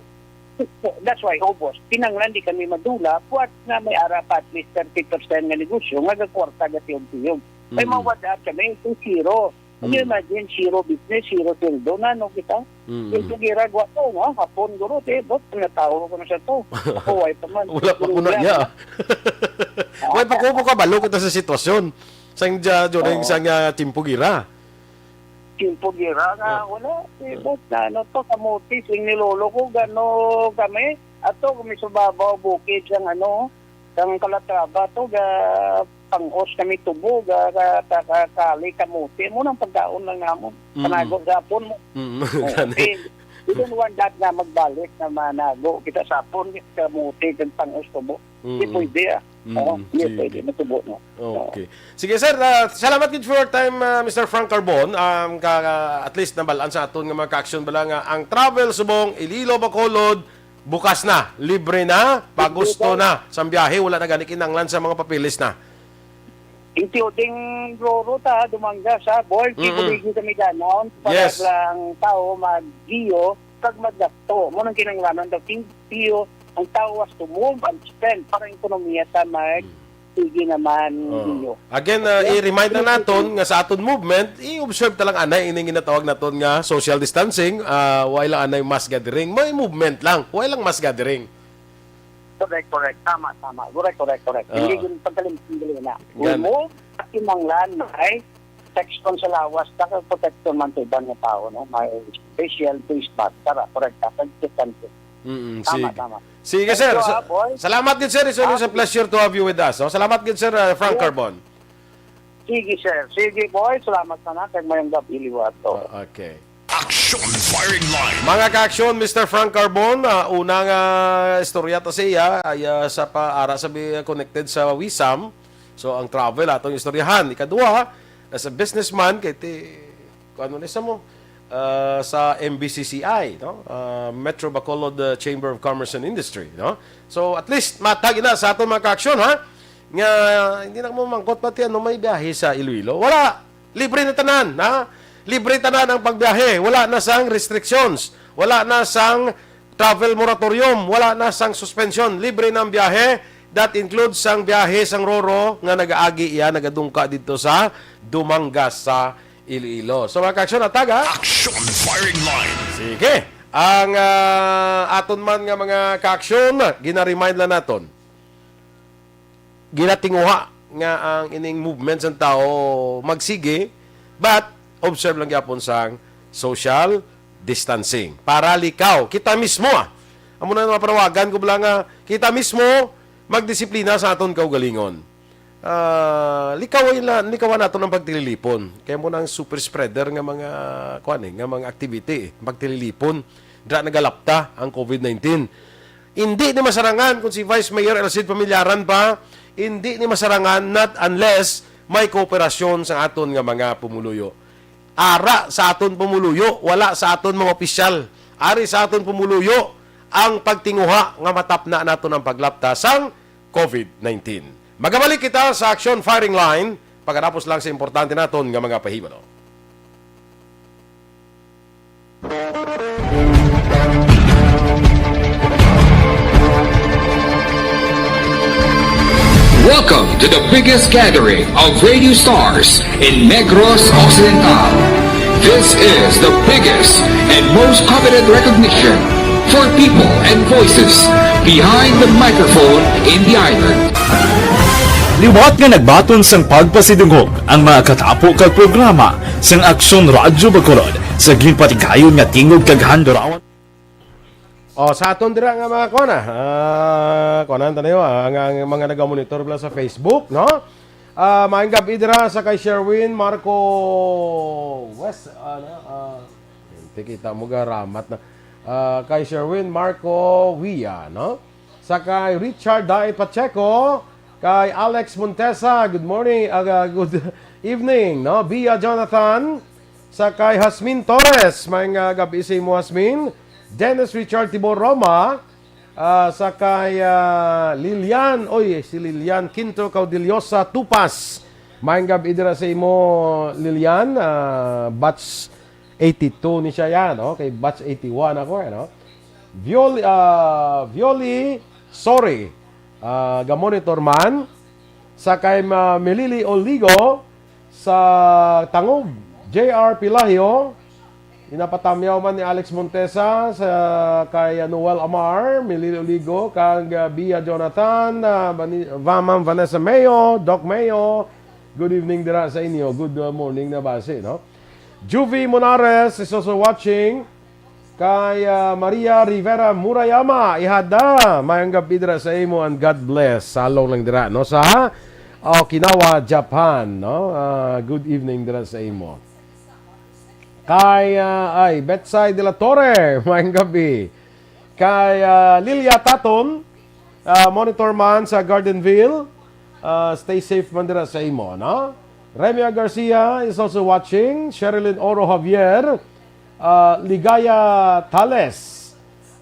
That's why, ubos, kinanglan di kami madula, buat nga may ara pa at least thirty percent nga negosyo, nga gagkwarta gatiyog-tiyog. May Mm. mawad-an kami, kung zero. Can you Mm. imagine, zero business, zero sweldo na, no, kita? Mm. Yung gira, gwa to, no? Hapon, guro, te, bot, nga tao ko na sa to. Ako, way pa man. Wala pa kuno niya. Way pa ko kabalo kita sa sitwasyon. Sang ja, during Oo. sang, ah, timpo gira. Timpo gira nga, Ah. wala. Eh, bot na, ano to, kamutis, yung nilolo ko, gano kami. Ato, kami sa babaw, bukid, sang ano, sang Calatrava to, ga, pangos kami tubo, ga, ga, ga, ga, kali, kamuti. Mo nang pagkaon lang namon. Mm. Panago sa hapon mo. Mm, Oo, gani. eh, we don't want that nga magbalik na manago kita sa hapon, kamuti, kag pangos tubo. Di Mm. pwede, ah. Mm, Oo, di sige. pwede, matubo na. Oo. Okay. Sige, sir. Ah, salamat gid for your time, ah, Mister Frank Carbon. Um, ka, at least nabalaan sa aton nga mga ka-aksyon bala nga ang travel subong Iloilo, Bacolod, bukas na, libre na, pagusto na. Sang biyahe, wala na gani kinanglan sa mga papeles na. Including Roro ta, Dumangas, ha, boy, Mm-mm. Kibuligi kami danon, para Yes. lang tao mag-iyo, kag maggasto. Mo nang kinanglanan daw, king iyo, ang tao was to move and spend para ang ekonomiya sa mag, Mm. sige naman, Oh. iyo. Again, uh, Yeah. i-remind lang naton nga sa aton movement, i-observe ta lang anay ining ginatawag naton nga social distancing, ah, way lang anay mass gathering, may movement lang, way lang mass gathering. Correct, correct. Tama, tama. Correct, correct, correct. Oo. Hindi yung pagkalimtan na. We Gan- move, at kinanglan, may section sa lawas, sa protection man sa iban nga tao, no? May special face mask. Tara, correct. Tama, distance. Mm, Tama, sige. tama. Sige, Thank sir. you, Sa- ah, boy. Salamat gid, sir. It's always a Ah, pleasure to have you with us. Oh, salamat gid, sir, uh, Frank Yeah. Carbon. Sige, sir. Sige, boy. Salamat na na. Kag mayong gabi liwat to. Ah, okay. Action Firing Line. Mga ka-aksyon, Mister Frank Carbon, ah, una nga istorya ta sa iya, ay, ah, sa pa, ara sa bi-, connected sa WISAM. So, ang travel, atong istoryahan. Ikaduha, as a businessman, kay ti, kung ano ni sa mo, ah, sa M B C C I, no? Ah, Metro Bacolod, ah, Chamber of Commerce and Industry, no? So, at least, matag ina sa aton mga ka-aksyon, ha? Nga, hindi na mo mangkot pati ano may biyahe sa Iloilo. Wala! Libre na tanan, ha? Libre tanan ang pagbiyahe. Wala na sang restrictions. Wala na sang travel moratorium. Wala na sang suspension. Libre na ang biyahe. That includes sang biyahe sang Roro nga nagaagi iya, nagadungka dito sa Dumangas sa Iloilo. So, mga ka-aksyon, ataga. Action Firing Line. Sige. Ang, ah, aton man nga mga ka-aksyon, gina-remind lang naton. Ginatinguha nga ang ining movement sang tao magsige, but observe lang gyapon sang social distancing. Para likaw, kita mismo, ah. Amo na nga panawagan ko lang nga kita mismo magdisiplina sa aton kaugalingon. Ah, likawan la-, likawan naton ang pagtililipon. Kay mo nang super spreader nga mga, kuan eh, nga mga activity eh, pagtililipon. Dra nagalapta ang COVID nineteen. Hindi ni masarangan kung si Vice Mayor Elcid Pamilyaran pa, hindi ni masarangan not unless may kooperasyon sa aton nga mga pumuluyo. Ara sa aton pumuluyo, wala sa aton mga opisyal. Ari sa aton pumuluyo ang pagtinguha nga matapna naton ang paglapta sang COVID nineteen. Magabalik kita sa action firing line pagkatapos lang sa importante naton nga mga pahibalo. Welcome to the biggest gathering of radio stars in Negros Occidental. This is the biggest and most coveted recognition for people and voices behind the microphone in the island. Liwat nga nagbaton sang pagpasidungog ang mga katapo kag programa sang Aksyon Radyo Bacolod sa ginpatigayon nga tingog kag handurawan. O, sa aton dira nga mga kuan, ah, ah, kuanan ta niyo, ah, ang, ang mga nagamonitor bala sa Facebook, no? Ah, maayong gab-i dira sa kay Sherwin Marco West, ano, ah, hindi kita mo garamat na. Ah, kay Sherwin Marco Wia, no? Sa kay Richard Dae Pacheco, kay Alex Montesa, good morning, ah, good evening, no? Bia Jonathan, sa kay Hasmin Torres, maayong gab-i sa imo, Hasmin. Dennis Richard Tibor Roma, ah, sa kay, ah, Lilian, oy, si Lilian Quinto Caudillosa Tupas. Maayong gab-i dira sa imo, Lilian, ah, batch eighty-two ni siya yan, no? Kay batch eighty-one ako, eh, no? Viol-, ah, Violi, sorry, ah, gamonitor man. Sa kay Ma-, Melili Oligo, sa Tangub, J R Pilahio, ginapatamyaw man ni Alex Montesa, sa kay, ah, Noel Amar, Melili Oligo, kag, ah, Bia Jonathan, ah, Vani-, Va-, Ma'am Vanessa Mayo, Doc Mayo, good evening dira sa inyo. Good, ah, morning na basi, no? Juvie Monares is also watching. Kay, ah, Maria Rivera Murayama, ihada, maayong gab-i dira sa imo and God bless. Salong lang dira, no, sa Okinawa, Japan, no? Ah, good evening dira sa imo. Kay, ah, ay, Betsy de la Torre, maayong gab-i. Kay, ah, Lilia Taton, ah, monitor man sa Gardenville, ah, stay safe man dira sa imo, no? Remia Garcia is also watching. Sherilyn Oro Javier, ah, Ligaya Tales,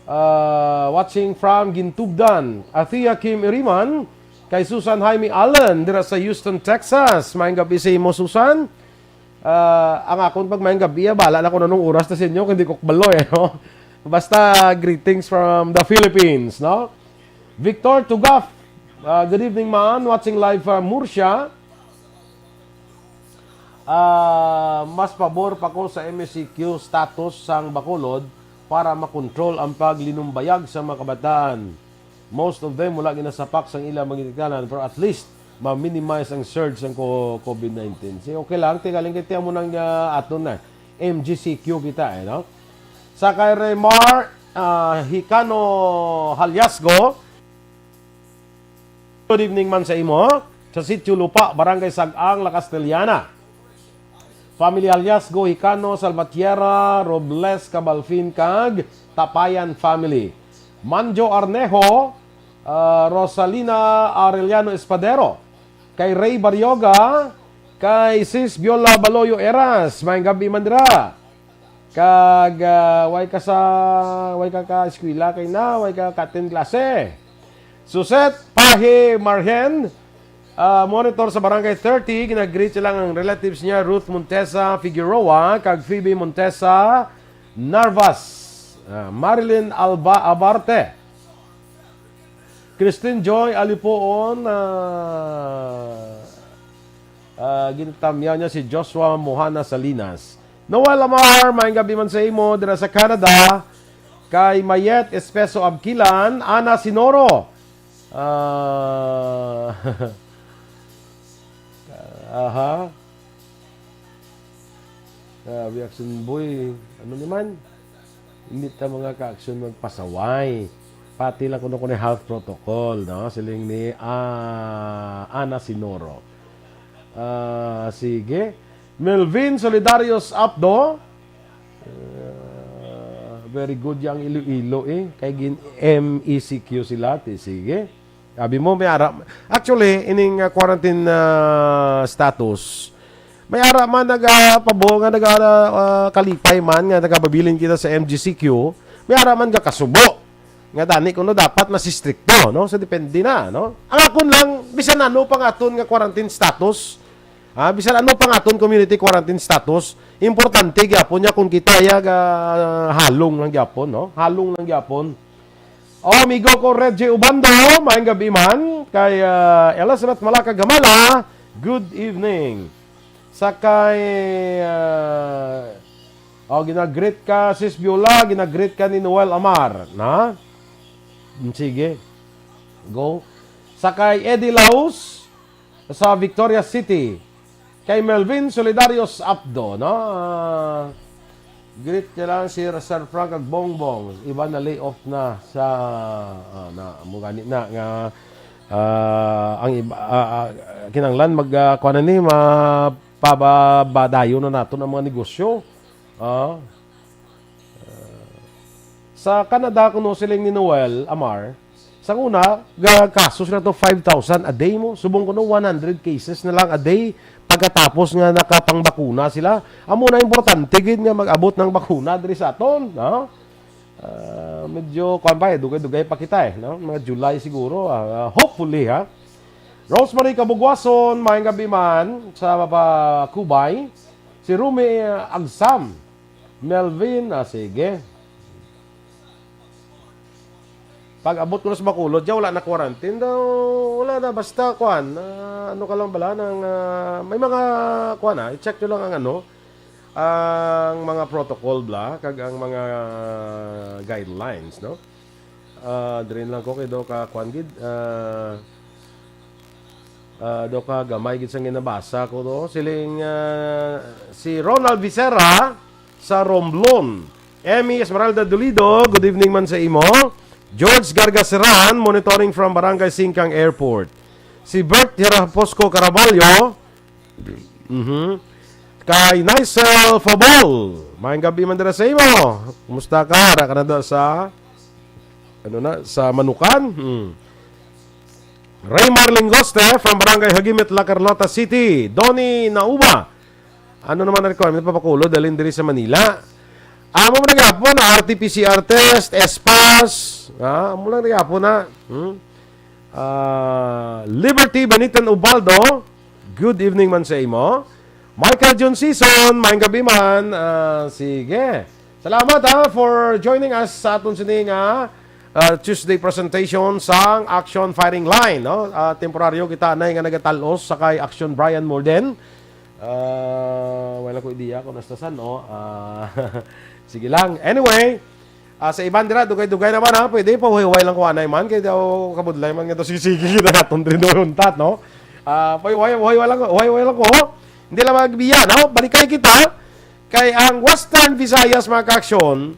ah, watching from Gintugdan. Athea Kim Iriman, kay Susan Jaime Allen dira sa Houston, Texas. Maayong gab-i sa imo, Susan. Ah, ang akon pag maayong gab-i, ah, bala na kung anong oras na sa inyo, hindi ko kabalo, eh, no? Basta greetings from the Philippines, no? Victor Tugaf, ah, good evening, man. Watching live from Murcia. Ah, mas pabor pa ko sa M E C Q status sang Bacolod para makontrol ang paglinumbayag sa mga kabataan. Most of them wala ginasapak sang ila mga ginikanan, pero at least ma-minimize ang surge sang co-, COVID nineteen. Si okay lang, tingaling kay tiyan mo nang, ah, aton na. M G C Q kita, eh, no? Sa kay Remar, ah, Hicano Halyasgo, good evening man sa imo, sa Sitio Lupa, Barangay Sag-ang, La Castellana. Family alias Go Hicano, Salvatierra, Robles, Cabalfin, kag Tapayan family. Manjo Arnejo, ah, Rosalina Arellano Espadero, kay Ray Barrioga, kay Sis Viola Baloyo Eras, maayong gab-i man dira. Kag, ah, way ka sa, way ka ka eskwela kay na, way ka ka-attend klase. Suset Pahe Marhen, ah, monitor sa Barangay thirty, ginag-greet siya lang ang relatives niya, Ruth Montesa Figueroa, kag Phoebe Montesa Narvas, ah, Marilyn Alba Abarte, Christine Joy Alipoon, ah, ah, ginatamyaw niya si Joshua Mohana Salinas. Noel Amar, maayong gab-i man sa imo dira sa Canada. Kay Mayet Espeso Abkilan, Ana Sinoro. Ah, aha. Grabe, Action Boy. Ano naman? Hindi ta mga ka-action magpasaway. Pati lang kuno kuno health protocol, no? Siling ni, ah, Ana Sinoro. Ah, sige. Melvin Solidarios Apdo. Ah, very good yang Iloilo, eh. Kay gin M E C Q sila, ti. Sige. Abi mo, may ara. Actually, ining, ah, quarantine, ah, status, may ara man nagapabo nga naga, ah, kalipay man nga nagapabilin kita sa M G C Q, may ara man nga kasubo. Nga dani kuno dapat masistrikto, no? So, depende na, no? Ang akon lang, bisan ano pa nga aton nga quarantine status, ha, bisan ano pa nga aton community quarantine status, importante gyapon niya kung kita ya ga halong lang gyapon, no? Halong lang gyapon. Oh, amigo ko, Reggie Ubando, maayong gabi man. Kay, ah, Elizabeth Malaka Gamala, good evening. Sa kay, ah, oh, ginagreet ka, Sis Biola, ginagreet ka ni Noel Amar, na? Mm, sige. Go. Sa kay Eddie Laus, sa Victoria City. Kay Melvin Solidarios Apdo, no? Ah, greet niya lang si Sir Frank kag Bongbong. Iba na lay off na sa, ah, na, amo gani na nga, ah, ang iba, ah, ah, kinahanglan mag, ah, kuwan na ni, mapababadayon na naton ang mga negosyo. Ah. Sa Canada, kuno siling ni Noel Amar, sa una, ga-, kaso sila to five thousand a day mo. Subong kuno one hundred cases na lang a day pagkatapos nga nakapangbakuna sila. Amo na importante gid nga mag-abot ng bakuna diri sa aton, no? Ah, medyo, kuwan pa eh, dugay-dugay pa kita eh, no? Mga July siguro, ah, hopefully, ha? Rosemary Kabugwason, maayong gabi man sa Papa Kubay. Si Rumi, ah, Agsam. Melvin, ah, sige. Pag abot ko na sa Bacolod, ya, wala na quarantine daw, wala na, basta, kuan, ah, ano ka lang bala, nang, ah, may mga, kuan, ah, i-check nyo lang ang, ano, ang mga protocol, bla, kag ang mga guidelines, no? Ah, diri lang ko kay daw ka, kuan gid, ah, Ah, do ka gamay gid sang ginabasa ko do. Siling, ah, si Ronald Vicera sa Romblon. Emmy Esmeralda Dolido, good evening man sa imo. George Gargaseran, monitoring from Barangay Singkang Airport. Si Bert Hiraposco Caraballo, mhm. Kay Nicel Fabol, maayong gabi man dira sa imo. Kumusta ka? Ara ka na do sa, ano na, sa Manukan? Hmm. Raymar Lingoste from Barangay Hagimit, La Carlota City. Donnie Nauba. Ano naman ang requirement? Papakulo, dalhin diri sa Manila. Amo man gapon, R T P C R test, S pass. Ah, amo lang gapon na. Hmm? Ah, Liberty Benitan Ubaldo. Good evening man sa imo. Michael John Season, maayong gabi man. Ah, sige. Salamat, ha, for joining us sa aton sini nga, ah, Tuesday presentation sang Action Firing Line, no? Ah, temporaryo kita anay nga nagatal-os sa kay Action Brian Molden. Ah, wala ko idea kung hasta san, no? Ah, sige lang. Anyway, ah, sa iban dira, dugay-dugay naman, ha? Pwede, pahuway-huway lang ko anay man. Kay daw kabudlay man nga daw sige-sige kita naton diri doon, tat, no? Ah, pahuway-huway lang, huway-huway lang ko. Hindi lang magbiya, no? Balikay kita. Kay ang Western Visayas, mga ka-aksyon,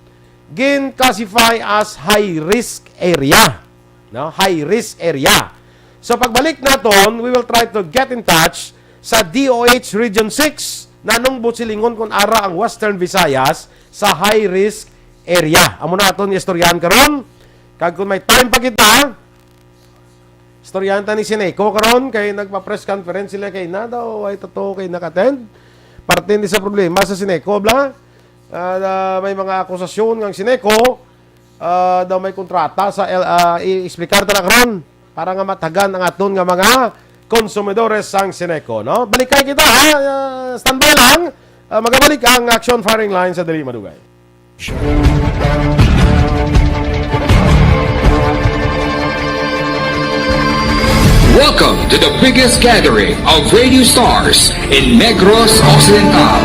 gin-classify as high risk area. No? High risk area. So, pagbalik naton, we will try to get in touch sa D O H Region six. Nanong buot silingon kung ara ang Western Visayas sa high risk area? Amo na aton istoryahan karon. Kag kung may time pa kita, istoryahan ta ni Sineco karon kay nagpa-press conference sila kay na daw ay totoo kay naka-attend. Parte ni sa problema sa Sineco, bla. Ah, na may mga akusasyon nga ang Sineco, ah, daw may kontrata sa L-, ah, i-explicar ta na karon para nga matagan ang aton nga mga konsumidores sang Sineco, no? Balikay kita, ha? Ah, standby lang. Ah, magabalik ang Action Firing Line sa dili madugay. Welcome to the biggest gathering of radio stars in Negros Occidental.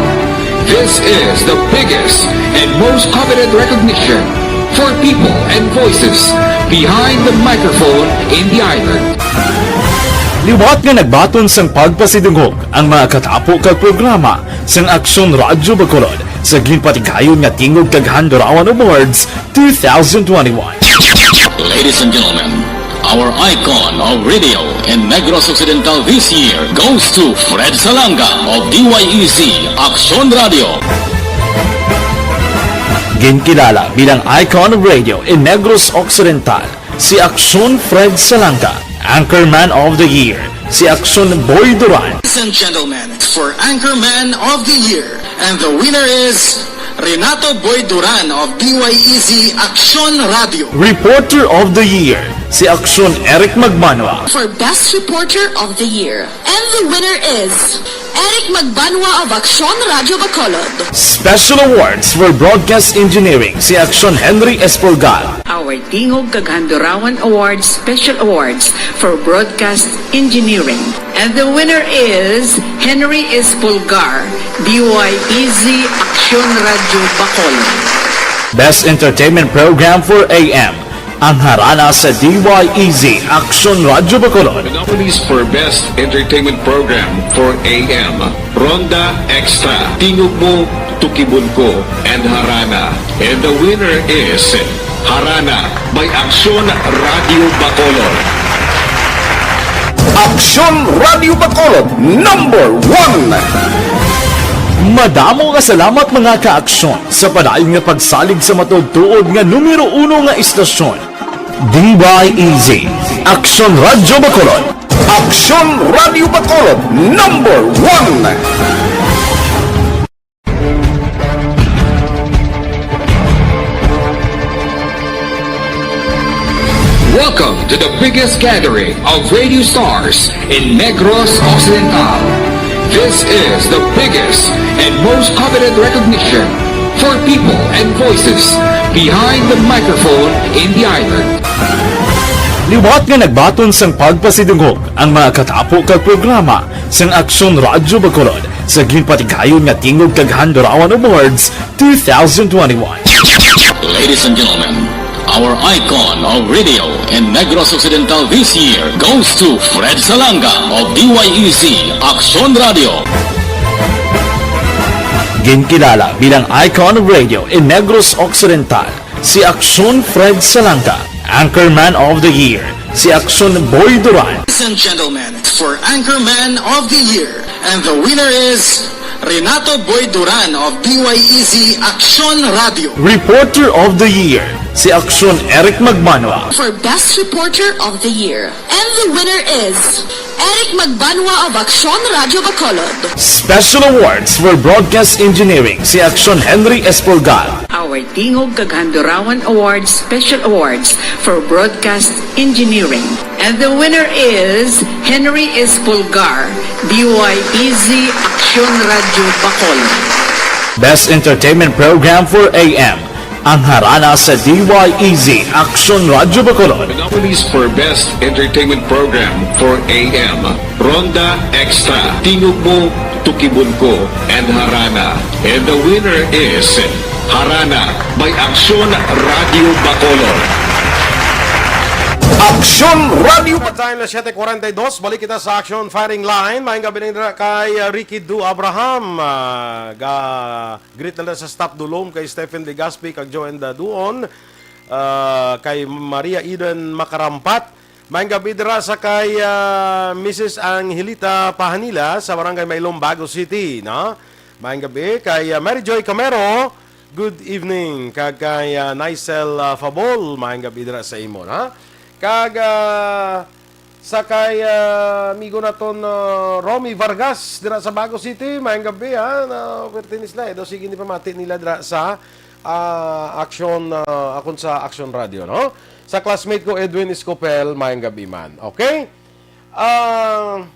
This is the biggest and most coveted recognition for people and voices behind the microphone in the island. Liwat nga nagbaton sang pagpasidungog ang mga katapo kag programa sang Aksyon Radyo Bacolod sa ginpatigayon nga Tingog kag Handurawan Awards two thousand twenty-one. Ladies and gentlemen, our icon of radio in Negros Occidental this year goes to Fred Salanga of D Y E C Aksyon Radio. Ginkilala bilang icon of radio in Negros Occidental si Aksyon Fred Salanga, Anchorman of the Year, si Aksyon Boy Duran. Ladies and gentlemen, for Anchorman of the Year, and the winner is Renato Boy Duran of D Y E Z Aksyon Radio. Reporter of the Year, si Aksyon Eric Magbanwa. For Best Reporter of the Year. And the winner is Eric Magbanwa of Aksyon Radio Bacolod. Special Awards for Broadcast Engineering, si Aksyon Henry Espolgar. Our Tingog kag Handurawan Awards Special Awards for Broadcast Engineering. And the winner is Henry Espolgar, D Y E Z Aksyon Radio Bacolod. Best Entertainment Program for A M, ang harana sa D Y E Z Aksyon Radio Bacolod. The nominees for Best Entertainment Program for A M, Ronda Extra, Tingog Mo, Tukibon Ko, and Harana. And the winner is Harana by Aksyon Radio Bacolod. Aksyon Radio Bacolod, number one. Madamo nga salamat, mga ka-aksyon, sa padayon nga pagsalig sa matuod-tuod nga numero uno nga istasyon, D Y E Z, Aksyon Radio Bacolod. Aksyon Radio Bacolod, number one. Welcome to the biggest gathering of radio stars in Negros Occidental. This is the biggest and most coveted recognition for people and voices behind the microphone in the island. Liwat nga nagbaton sang pagpasidungog ang mga katapo kag programa sang Aksyon Radyo Bacolod sa ginpatigayon nga Tingog kag Handurawan Awards two thousand twenty-one. Ladies and gentlemen, our icon of radio in Negros Occidental this year goes to Fred Salanga of D Y E Z Aksyon Radio. Ginkilala bilang icon of radio in Negros Occidental, si Aksyon Fred Salanga. Anchorman of the Year, si Aksyon Boy Duran. Ladies and gentlemen, for Anchorman of the Year, and the winner is Renato Boy Duran of D Y E Z Aksyon Radio. Reporter of the Year, si Aksyon Eric Magbanwa. For Best Reporter of the Year, and the winner is Eric Magbanwa of Aksyon Radio Bacolod. Special Awards for Broadcast Engineering, si Aksyon Henry Espolgar. Our Tingog kag Handurawan Awards Special Awards for Broadcast Engineering. And the winner is Henry Espolgar, D Y E Z Aksyon Radio Bacolod. Best Entertainment Program for A M, ang harana sa D Y E Z Aksyon Radio Bacolod. The nominees for Best Entertainment Program for A M, Ronda Extra, Tingog Mo, Tukibon Ko, and Harana. And the winner is Harana by Aksyon Radio Bacolod. Aksyon Radio Bacolod. Time na siyete kuwarenta y dos, balik kita sa Aksyon Firing Line. Maayong gabi ning dira kay, uh, Ricky Du Abraham. Uh, ga Greet na lang sa staff Dulom, kay Stephen Legaspi, kag Joanne Daduon, ah, kay Maria Eden Makarampat. Maayong gabi dira sa kay, ah, Missus Angelita Pahanila sa Barangay Mailom, Bago City, no? Maayong gabi kay, ah, Mary Joy Camero. Good evening. Kag kay, ah, Nicel, ah, Fabol, maayong gabi dira sa imo, ha? Kag, ah, sa kay, ah, amigo naton, ah, Romy Vargas dira sa Bago City, maayong gabi, ha. Na, pertinis na, eh. Daw sige ni pamati nila dira sa, ah, Aksyon, ah, akon sa Aksyon Radio, no? Sa classmate ko, Edwin Escopel, maayong gabi man. Okay? Ah,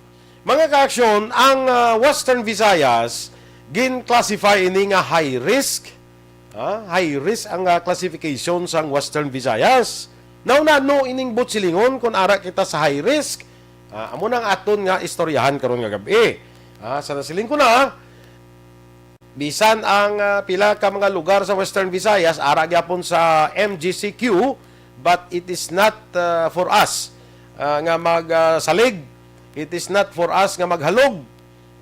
mga ka-aksyon, ang, ah, Western Visayas, gin-classify ini nga high risk. Ah, high risk ang, ah, classification sang Western Visayas. Now, nano ining buot silingon kun ara kita sa high risk? Ah, amo nang aton nga istoryahan karon nga gab-i. Ah, sa nasiling ko na, bisan ang, ah, pila ka mga lugar sa Western Visayas ara gyapon sa M G C Q, but it is not, ah, for us, ah, nga mag, ah, salig. It is not for us nga maghalog.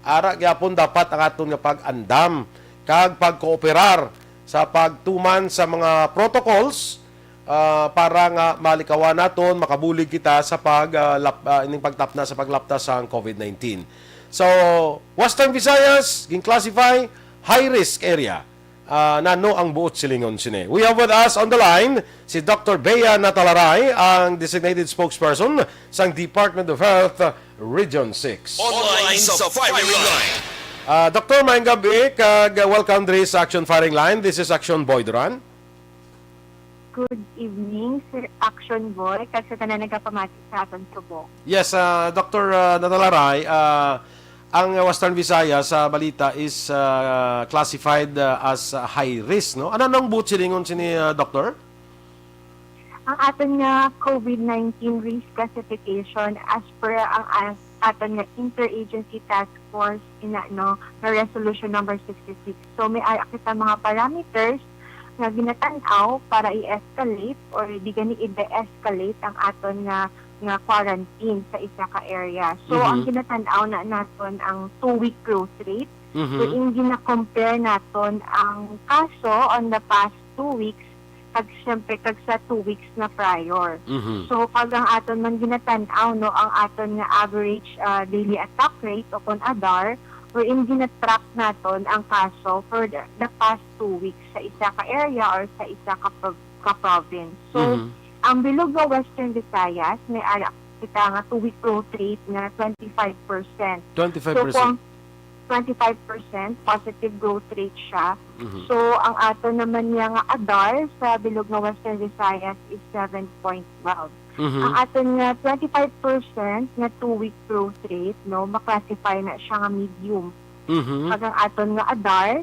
Ara gyapon dapat ang aton nga pag-andam kag pagkooperar sa pagtuman sa mga protocols, ah, para nga malikawan naton, makabulig kita sa pag, ah, lap-, ah, ining pagtapna sa paglapta sang COVID nineteen. So, Western Visayas, gin-classify high risk area. Ah, nano ang buot silingon sini? We have with us on the line si Doctor Bea Natalaray, ang designated spokesperson sang Department of Health, Region six. Online sa Firing Line. Ah, Doktor, maayong gabi, kag, ah, welcome diri sa Action Firing Line. This is Action Boy Duran. Good evening, Sir Action Boy, kag sa tanan nagapamati sa aton subong. Yes, ah, Doktor, ah, Natalaray, ah, ang Western Visayas sa balita is, ah, classified, ah, as, ah, high risk, no? Ano nang buot silingon sini, ah, Doktor? Ang aton nga COVID nineteen risk classification as per ang as-, aton nga interagency task force ina, no, nga resolution number sixty-six. So may ara kita mga parameters nga ginatan-aw para i-escalate or di gani i-de-escalate ang aton nga nga quarantine sa isa ka area. So Mhm. ang ginatan-aw na naton ang two-week growth rate. So Mhm. in gina-compare naton ang kaso on the past two weeks kag siyempre kag sa two weeks na prior. Mhm. So kag ang aton man ginatan-aw, no, ang aton nga average, ah, daily attack rate o kon adar, wherein gina-track naton ang kaso for the, the past two weeks sa isa ka area or sa isa ka, pro- ka province. So Mhm. ang bilog nga Western Visayas may ara kita nga two-week growth rate nga twenty-five percent. So Twenty-five percent. kung twenty-five percent positive growth rate siya. Mhm. So ang ato naman niya nga adar sa bilog nga Western Visayas is seven point twelve. Mhm. Ang aton nga twenty-five percent nga two-week growth rate, no, maklasify na siya nga medium. Mhm. Kag ang aton nga adar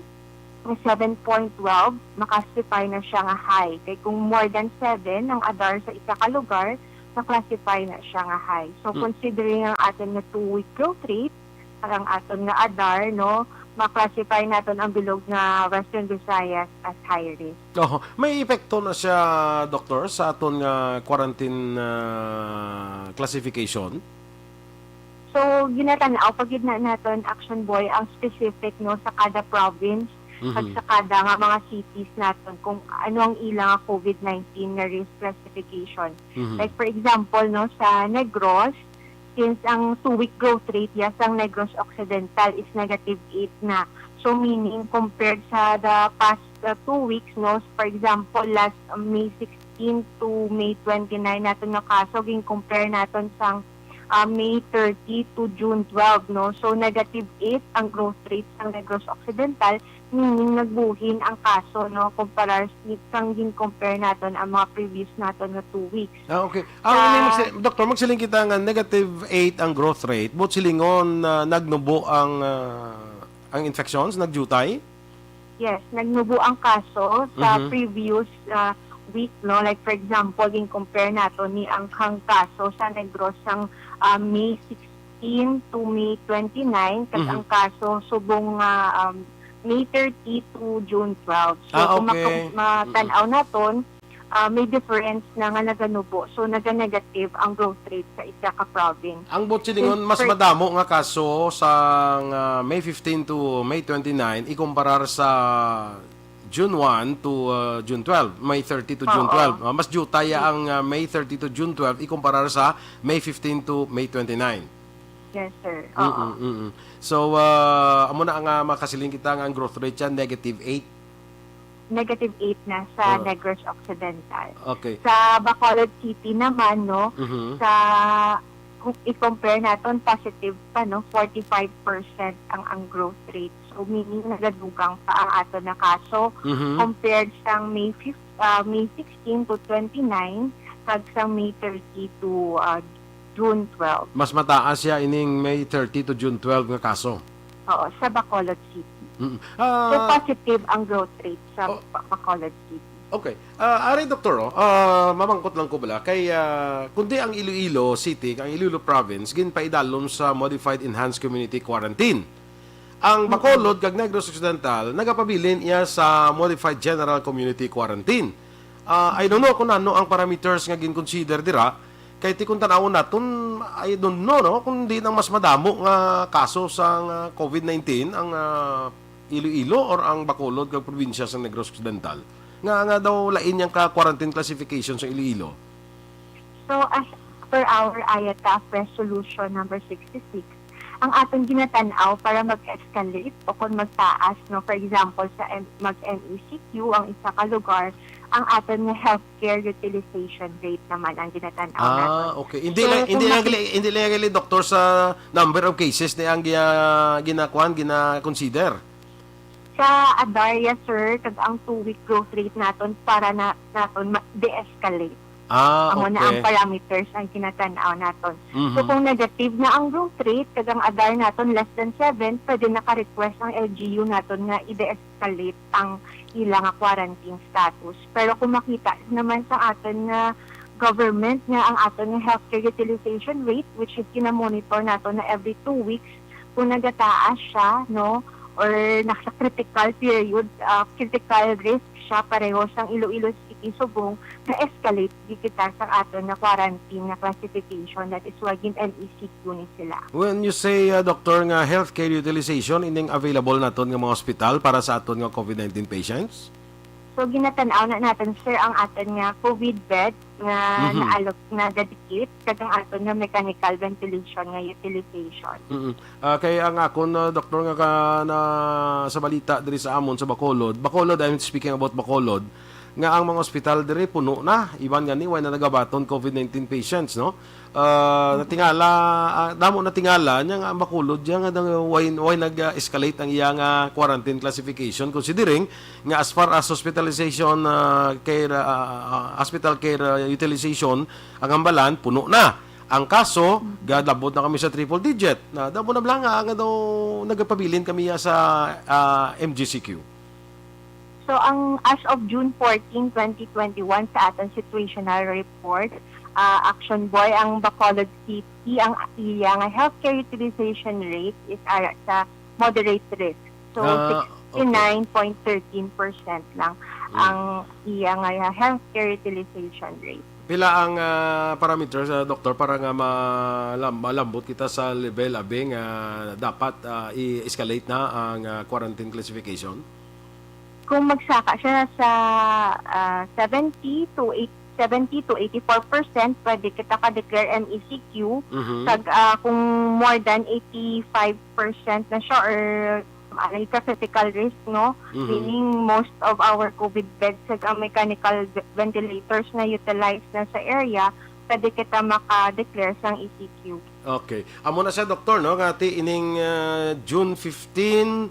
nga seven point twelve, maklasify na siya nga high. Kay kung more than seven ang adar sa isa ka lugar, maklasify na siya nga high. So Mm. considering ang aton nga two-week growth rate, kag ang aton nga adar, no, maklasify naton ang bilog nga Western Visayas as high risk. Oho. May epekto na siya, Doktor, sa aton nga quarantine, ah, classification? So ginatan-aw pa gid na naton, Action Boy, ang specific, no, sa kada province Mhm. kag sa kada nga mga cities naton kung ano ang ila nga COVID nineteen nga risk classification. Mhm. Like for example, no, sa Negros, since ang two-week growth rate ya sang Negros Occidental is negative eight na. So meaning compared sa the past, uh, two weeks, no, for example, last, uh, May sixteen to May twenty-nine naton nga kaso, gin-compare naton sang, uh, May thirty to June twelve, no. So negative eight ang growth rate sang Negros Occidental, meaning nagbuhin ang kaso, no, kumparar sang gin-compare naton ang mga previous naton nga two weeks. Ah, okay. Ang Sa may magsi-, Doktor, magsiling kita nga negative eight ang growth rate, buot silingon na nagnubo ang, ah, ang infections, nagjutay? Yes, nagnubo ang kaso sa Mhm. previous, ah, week, no? Like for example, gin-compare nato ni ang, ang kaso sa Negros sang, ah, May sixteen to May twenty-nine, kag Mhm. ang kaso subong nga, um, May thirty to June twelve. So Ah, kung okay. maka- matan-aw naton, ah, may difference na nga naganubo. So naga-negative ang growth rate sa isa ka province. Ang buot silingon, mas First- madamo nga kaso sa, ah, May fifteen to May twenty-nine ikumparar sa June one to, ah, June twelve, May thirty to June Oo. twelve. Ah, mas jutay ang, ah, May thirty to June twelve ikumparar sa May fifteen to May twenty-nine. Yes, sir. Mm-mm, Oo. mm-mm. So, ah, amo na nga makasiling kita nga ang growth rate siya negative eight. Negative eight na sa Oo. Negros Occidental. Okay. Sa Bacolod City naman, no, Mhm. sa kung i-compare naton, positive pa, no, forty-five percent ang, ang growth rate. So meaning nagadugang pa ang aton na kaso Mhm. compared sang May fifth, ah, May sixteen to twenty-nine, kag sang May thirty to, ah, June twelve. Mas mataas siya ining May thirty to June twelve nga kaso. Oo, sa Bacolod City. Mm. So Ah, positive ang growth rate sa Oh. Ba- Bacolod City. Okay. Ah, ari, Doktor, oh, ah, mamangkot lang ko bala kay, ah, kundi ang Iloilo City, ang Iloilo Province, ginpaidalom sa Modified Enhanced Community Quarantine. Ang Bacolod kag Negros Occidental nagapabilin iya sa Modified General Community Quarantine. Ah, I don't know kung ano ang parameters nga gin-consider dira, kay ti kung tan-awon naton, I don't know, no, kung di nang mas madamo nga kaso sa nga COVID nineteen ang, ah, Iloilo or ang Bacolod kag probinsya sa Negros Occidental, nga, nga daw lain yang ka quarantine classification sa Iloilo. So as per our IATF Resolution number sixty-six, ang aton ginatan-aw para mag-escalate o kung magtaas, no, for example, sa M- mag-M E C Q ang isa ka lugar, ang aton nga healthcare utilization rate naman ang ginatan-aw naton. Ah, okay. Hindi So, lang hindi kung lang maki- gali- hindi lang gali, doktor, sa number of cases ni ang gina, ginakuan, gina-consider. Sa ADAR, yes, sir, kag ang two-week growth rate naton para na naton ma- de-escalate. Ah, Amo na ang okay. parameters ang ginatan-aw naton. Mhm. So kung negative na ang growth rate kag ang ADAR naton less than seven, pwede naka-request ang L G U naton nga i-de-escalate ang ila nga quarantine status. Pero kung makita naman sa aton nga government nga ang aton nga healthcare utilization rate, which is gina-monitor naton na every two weeks, kung nagataas siya, no, or nasa critical period, ah, critical risk siya, pareho sang Iloilo City subong na-escalate di kita sa aton nga quarantine nga classification, that is why gin-M E C Q ni sila. When you say, uh, doktor, nga healthcare utilization, ining available naton nga mga hospital para sa aton nga COVID nineteen patients? So ginatan-aw na naton, sir, ang aton nga COVID bed nga Mhm. naalok na dedicate kag ang aton nga mechanical ventilation nga utilization. Mm. Ah, kay ang akon, uh, doktor, nga ka, na, sa balita diri sa amon sa Bacolod, Bacolod, I'm speaking about Bacolod, nga ang mga ospital diri puno na, iban gani way na nagabaton COVID nineteen patients, no? Ah, natingala, ah, damo natingala niya nga ang Bacolod diya nga daw way, way nag-escalate ang iya nga quarantine classification, considering nga as far as hospitalization, ah, care, ah, ah, hospital care, ah, utilization, ang Hambalan puno na. Ang kaso, gadabot na kami sa triple digit. Na damo na bala nga nga daw nagapabilin kami ya sa, ah, M G C Q. So ang as of June fourteen, twenty twenty-one, sa aton situational report, ah, Action Boy, ang Bacolod City, ang iya nga healthcare utilization rate is ara sa moderate risk. So Ah, sixty-nine point thirteen percent lang Mm. ang iya nga healthcare utilization rate. Pila ang, ah, parameters, ah, doktor, para nga malam-, malambot kita sa level, abi, nga dapat, ah, i-escalate na ang, ah, quarantine classification? Kung magsaka siya sa, ah, seventy to eight, seventy to eighty-four percent, pwede kita ka-declare M E C Q. Mhm. Kag, ah, kung more than eighty-five percent na siya or, ah, sa critical risk, no? Mhm. Meaning most of our COVID beds kag ang mechanical v- ventilators na utilized na sa area, pwede kita maka-declare sang E C Q. Okay. Amo na siya, doktor, no? Nga ti ining, ah, June fifteen,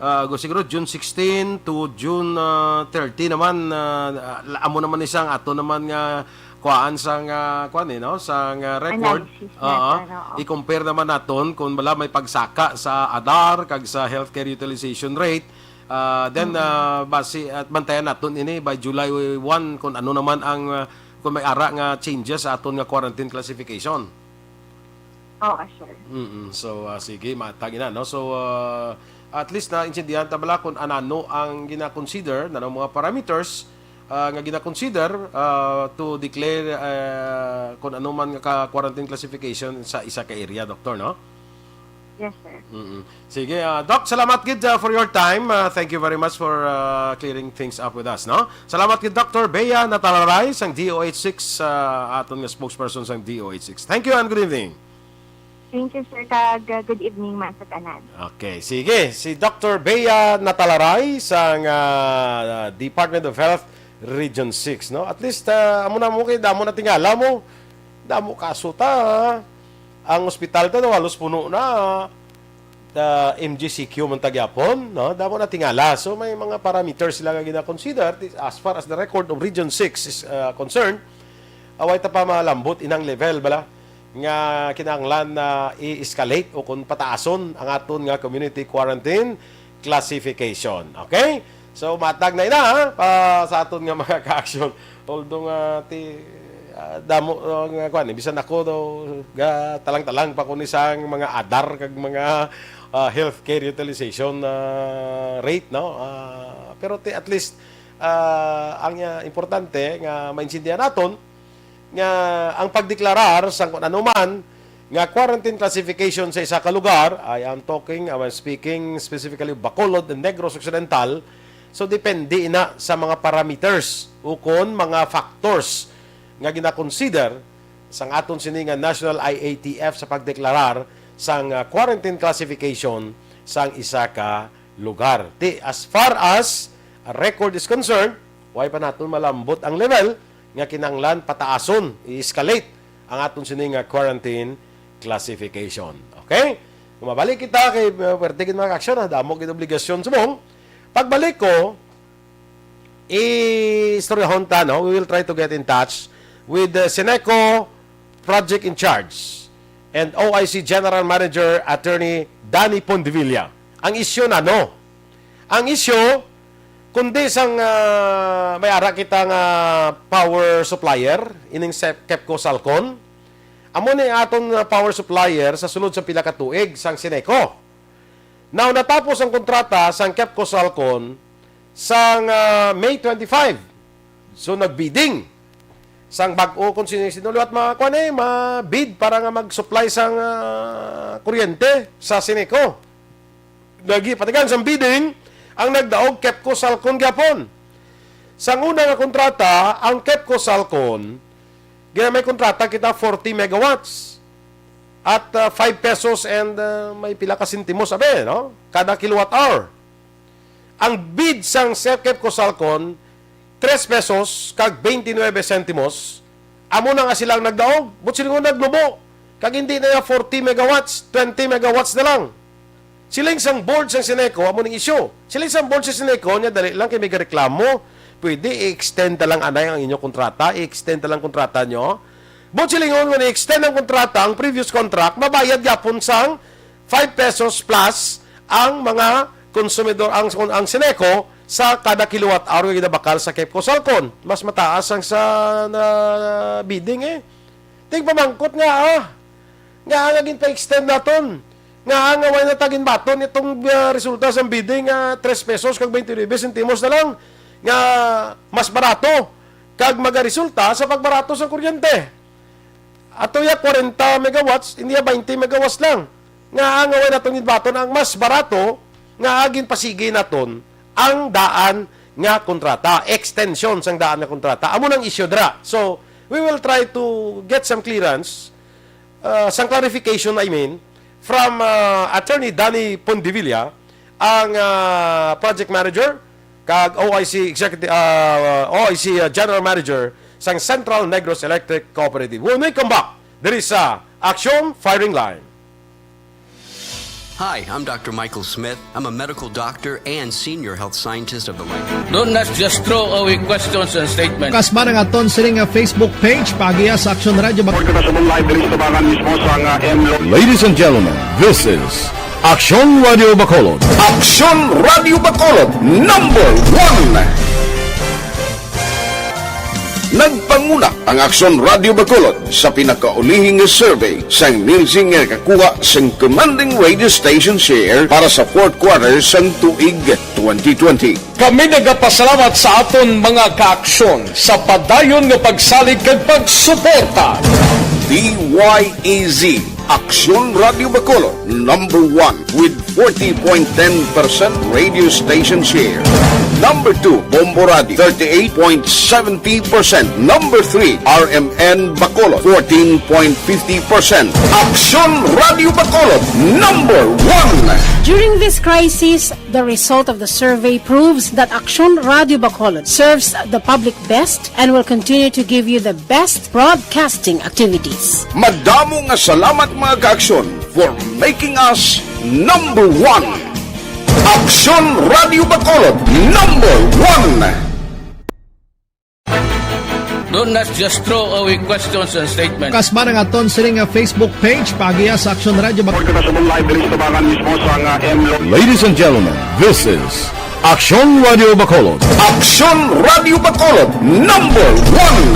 ah, go siguro June sixteen to June, ah, thirty naman, ah, amo naman ni sang ato naman nga kuan sang, ah, kuan, eh, no? Sang, ah, record. Analysis Oo. natin, oo. I-compare naman naton kung wala may pagsaka sa ADAR kag sa healthcare utilization rate. Ah, then, ah, basi at bantayan naton ini by July one kung ano naman ang, ah, kung may ara nga changes sa aton nga quarantine classification. Oo, sir. Mm. So, ah, sige, matag ina, no? So, ah, at least naintindihan ta bala kung anano ang gina-consider, nanong mga parameters, ah, nga gina-consider, ah, to declare, ah, kung ano man nga ka quarantine classification sa isa ka area, doktor, no? Yes, sir. Mm. Sige, ah, Doc, salamat gid, ah, for your time. Ah, thank you very much for, ah, clearing things up with us, no? Salamat gid, Doctor Bea Natalaray, sang D O H six, ah, aton nga spokesperson sang D O H six. Thank you and good evening. Thank you, sir, kag, uh, good evening man sa tanan. Okay, sige. Si Doctor Bea Natalaray sang, ah, Department of Health Region six, no? At least, ah, amo na mo kay damo na tingala mo. Damo kaso ta, ah. Ang ospital ta daw halos puno na. Ah, M G C Q man ta gyapon, no? Damo na tingala. So may mga parameters sila nga gina-consider as far as the record of Region six is, ah, concerned. Away ta pa malambot inang level bala nga kinahanglan na i-escalate o kung pataason ang aton nga community quarantine classification. Okay? So, matag na ina, ha, pa sa aton nga mga ka-action. Although nga ti, ah, damo, ah, nga kwan, eh, bisan ako daw, ga talang-talang pa ko ni sang mga ADAR kag mga, ah, healthcare utilization, ah, rate, no? Ah, pero ti, at least, ah, ang, ah, importante nga maintindihan naton, nga ang pagdeklarar sang kung ano man nga quarantine classification sa isa ka lugar, I am talking, I am speaking specifically Bacolod and Negros Occidental, so depende ina sa mga parameters ukon mga factors nga gina-consider sang aton sini nga National I A T F sa pagdeklarar sang, ah, quarantine classification sang isa ka lugar. Ti, as far as record is concerned, Why pa naton malambot ang level nga kinahanglan pataason, i-escalate ang aton sini nga quarantine classification. Okay? Kung mabalik kita kay, uh, pwerte gid mga kaaksyon, ha, damo gid obligasyon subong. Pagbalik ko, i-istoryahon ta, no? We will try to get in touch with the Seneco project in charge and O I C General Manager Attorney Danny Pondevilla. Ang isyu na, no? Ang isyu, kundi sang, ah, may ara kita nga power supplier, ining Sep-, Kepco Salcon. Amo ni aton, ah, power supplier sa sulod sa pila ka tuig sang Seneco. Now, natapos ang kontrata sang Kepco Salcon sang, ah, May twenty-five. So, nagbidding sang bag-o, kung sino, sino liwat ma-, kuwan eh, ma-bid para nga mag-supply sang, ah, kuryente sa Seneco. Lagi, patigan sang bidding, ang nagdaog Kepco Salcon gyapon. Sang una nga kontrata, ang Kepco Salcon, gina-, may kontrata kita forty megawatts at, ah, five pesos and, ah, may pila ka sentimos, abi, no? Kada kilowatt hour. Ang bid sang Kepco Salcon, tres pesos kag twenty-nine sentimos. Amo na nga silang nagdaog. Buot silingon, nagnubo. Kag hindi na iya forty megawatts, twenty megawatts na lang. Siling sang board sang Seneco, amo ning isyu. Siling sang board sa Seneco, niya dali lang kay may gareklamo. Pwede i-extend ta lang anay ang inyo kontrata, i-extend ta lang kontrata nyo. Buot silingon, nga i-extend ang kontrata, ang previous contract, mabayad gyapon sang five pesos plus ang mga konsumidor, ang, ang Seneco sa kada kilowatt hour nga ginabakal sa Kepco Salcon. Mas mataas ang sa na bidding eh. Ting pamangkot nga, ah, nga nga ginpa-extend naton. Nga nga wala na ta ginbaton itong, ah, resulta sa bidding nga tres pesos kag twenty-nine sentimos na lang nga mas barato kag magaresulta sa pagbarato sa kuryente. Ato ya kwarenta megawatts, hindi ya twenty megawatts lang. Nga ang away naton ginbaton ang mas barato nga agin pasigi naton ang daan nga kontrata, extension sang daan nga kontrata. Amo nang isyu dira. So, we will try to get some clearance, uh, some clarification, I mean, from, uh, Attorney Danny Pondevilla, ang, uh, project manager kag O I C executive, uh, O I C, uh, general manager sang Central Negros Electric Cooperative. When we come back, diri sa Aksyon Firing Line. Hi, I'm Doctor Michael Smith. I'm a medical doctor and senior health scientist of the Life. Do not just throw away questions and statements. Kasma ang aton sini nga Facebook page, paagiha sa Aksyon Radio Bac- Report kita sa live diri sa tabangan mismo sa nga M Lo- Ladies and gentlemen, this is Aksyon Radio Bacolod. Aksyon Radio Bacolod, number one. Nagpanguna ang Aksyon Radio Bacolod sa pinakaulihi nga survey sang Nielsen nga nakakuha sang commanding radio station share para sa fourth quarter sang tuig twenty twenty. Kami nagapasalamat sa aton mga kaaksyon sa padayon nga pagsalig kag pagsuporta. D Y E Z, Aksyon Radio Bacolod, number one with forty point ten percent radio station share. Number two, Bombo Radio, thirty-eight point seventy percent. Number three, R M N Bacolod, fourteen point fifty percent. Aksyon Radio Bacolod, number one. During this crisis, the result of the survey proves that Aksyon Radio Bacolod serves the public best and will continue to give you the best broadcasting activities. Madamo nga salamat, mga kaaksyon, for making us number one. Aksyon Radio Bacolod, number one. Do not just throw away questions and statements. Kasma ang aton sini nga Facebook page, paagiha sa Aksyon Radio Bac- Report kita sa live diri sa tabangan mismo sa nga M Lo- Ladies and gentlemen, this is Aksyon Radio Bacolod. Aksyon Radio Bacolod, number one.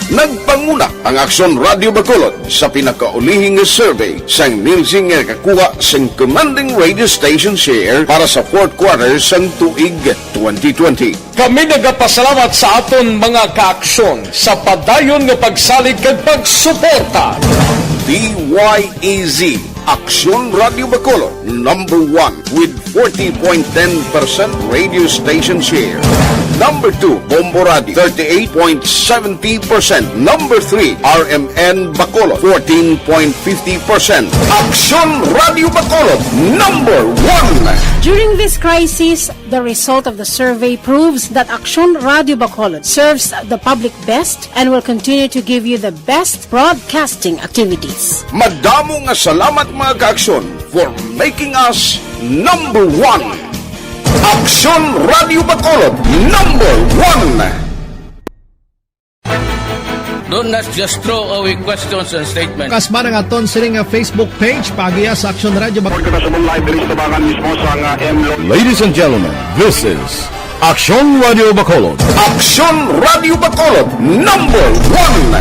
Nagpanguna ang Aksyon Radio Bacolod sa pinakaulihi nga survey sang Nielsen nga nakakuha sang commanding radio station share para sa fourth quarter sang tuig twenty twenty. Kami nagapasalamat sa aton mga kaaksyon sa padayon nga pagsalig kag pagsuporta. D Y E Z, Aksyon Radio Bacolod, number one with forty point ten percent radio station share. Number two, Bombo Radio, thirty-eight point seventy percent. Number three, R M N Bacolod, fourteen point fifty percent. Aksyon Radio Bacolod, number one. During this crisis, the result of the survey proves that Aksyon Radio Bacolod serves the public best and will continue to give you the best broadcasting activities. Madamo nga salamat, mga ka-Aksyon, for making us number one. Aksyon Radio Bacolod, number one. Do not just throw away questions and statements. Kasma ang aton sini nga Facebook page, paagiha sa Aksyon Radio Bacolod. Report kita sa live diri sa Tabangan mismo sa nga M Lo- Ladies and gentlemen, this is Aksyon Radio Bacolod. Aksyon Radio Bacolod, number one.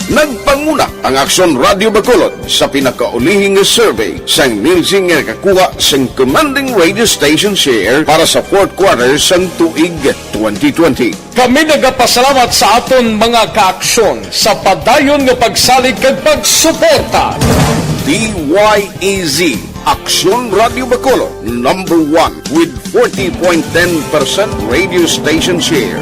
Nagpanguna ang Aksyon Radio Bacolod sa pinakaulihing survey sang Nielsen nga nakakuha sang commanding radio station share para sa fourth quarter sang tuig twenty twenty. Kami nagapasalamat sa aton mga ka-Aksyon sa padayon nga pagsalig kag pagsuporta. D Y E Z, Aksyon Radio Bacolod, number one with forty point ten percent radio station share.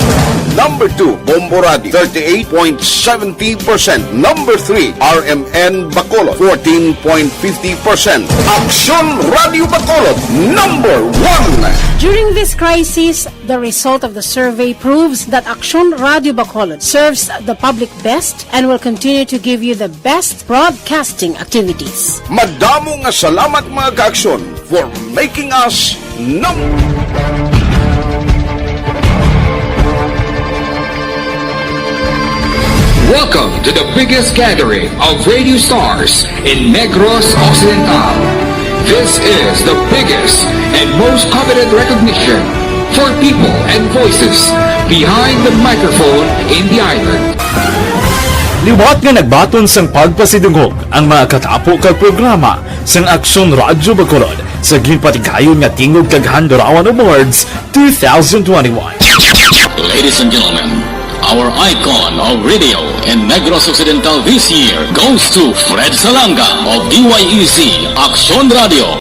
Number two, Bombo Radio, thirty-eight point seventy percent. Number three, R M N Bacolod, fourteen point fifty percent. Aksyon Radio Bacolod, number one. During this crisis, the result of the survey proves that Aksyon Radio Bacolod serves the public best and will continue to give you the best broadcasting activities. Madamo nga salamat, mga ka-Aksyon, for making us number. Welcome to the biggest gathering of radio stars in Negros Occidental. This is the biggest and most coveted recognition for people and voices behind the microphone in the island. Liwat nga nagbaton sang pagpasidungog ang mga katapo kag programa sang Aksyon Radyo Bacolod sa ginpatigayon nga Tingog kag Handurawan Awards two thousand twenty-one. Ladies and gentlemen, our icon of radio in Negros Occidental this year goes to Fred Salanga of D Y E Z Aksyon Radio.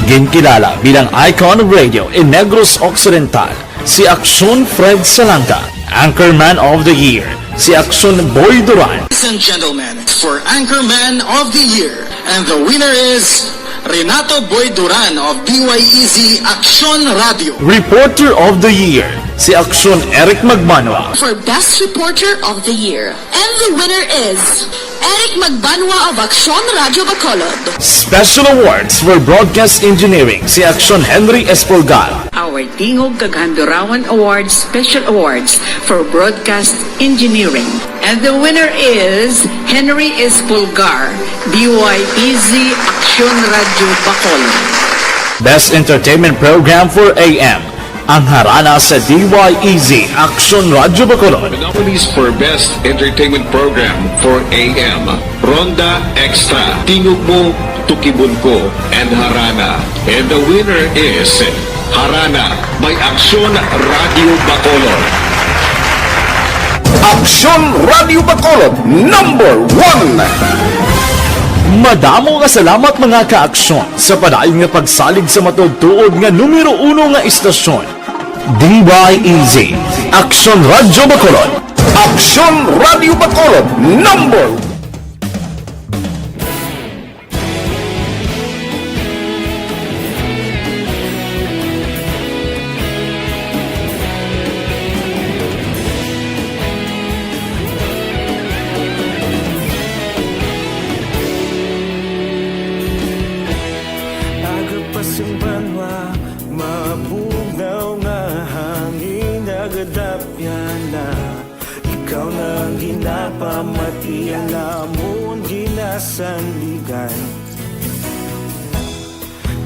Ginkilala bilang icon of radio in Negros Occidental si Aksyon Fred Salanga, Anchorman of the Year, si Aksyon Boy Duran. Ladies and gentlemen, for Anchorman of the Year, and the winner is Renato Boy Duran of D Y E Z Aksyon Radio. Reporter of the Year, si Aksyon Eric Magbanwa. For Best Reporter of the Year, and the winner is Eric Magbanwa of Aksyon Radio Bacolod. Special Awards for Broadcast Engineering, si Aksyon Henry Espolgar. Our Tingog kag Handurawan Awards Special Awards for Broadcast Engineering. And the winner is Henry Espolgar, D Y E Z Aksyon Radio Bacolod. Best Entertainment Program for A M, ang Harana sa D Y E Z Aksyon Radio Bacolod. The nominees for Best Entertainment Program for A M, Ronda Extra, Tingog Mo, Tukibon Ko, and Harana. And the winner is Harana by Aksyon Radio Bacolod. Aksyon Radio Bacolod, number one. Madamo nga salamat, mga ka-Aksyon, sa padayon nga pagsalig sa matuod-tuod nga numero uno nga istasyon, D Y E Z, Aksyon Radio Bacolod. Aksyon Radio Bacolod, number Aga pa sang banwa, mabugnaw nga hangin nagadapyan na. Ikaw na ang ginapamati, ang amon ginasandigan.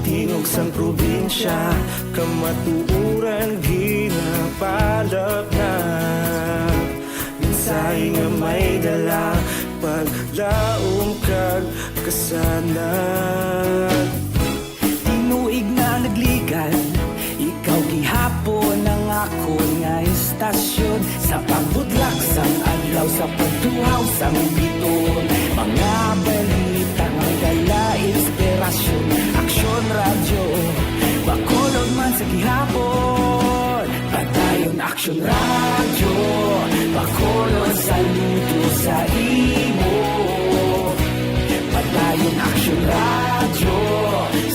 Tingog sang probinsya, kamatuoran ginapalapnap. Mensahe nga may dala, paglaom kag kasanag. Tinuig na nagligad, ikaw gihapon ang akon nga istasyon. Sa pagbudlak sang adlaw, sa pagtuhaw sang biton, mga balita nga dala Aksyon Radyo, Bacolod, saludo sa imo. Padayon Aksyon Radyo,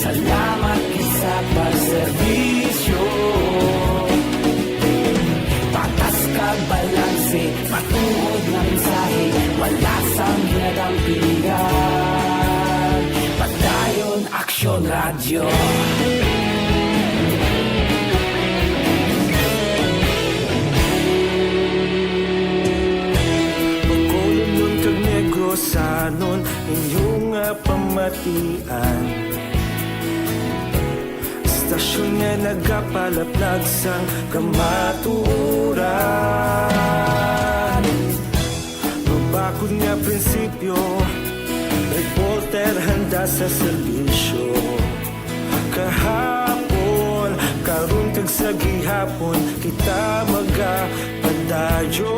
salamat gid sa pagserbisyo. Patas kag balanse, matuod nga mensahe, wala sang ginadampigan. Padayon Aksyon Radyo. Bacolodnon kag Negrosanon, inyo nga pamatian. Estasyon nga nagapalaplag sang kamatuoran. Mabakod nga prinsipyo, reporter handa sa serbisyo. Kahapon, karon kag sa gihapon, kita magapadayon.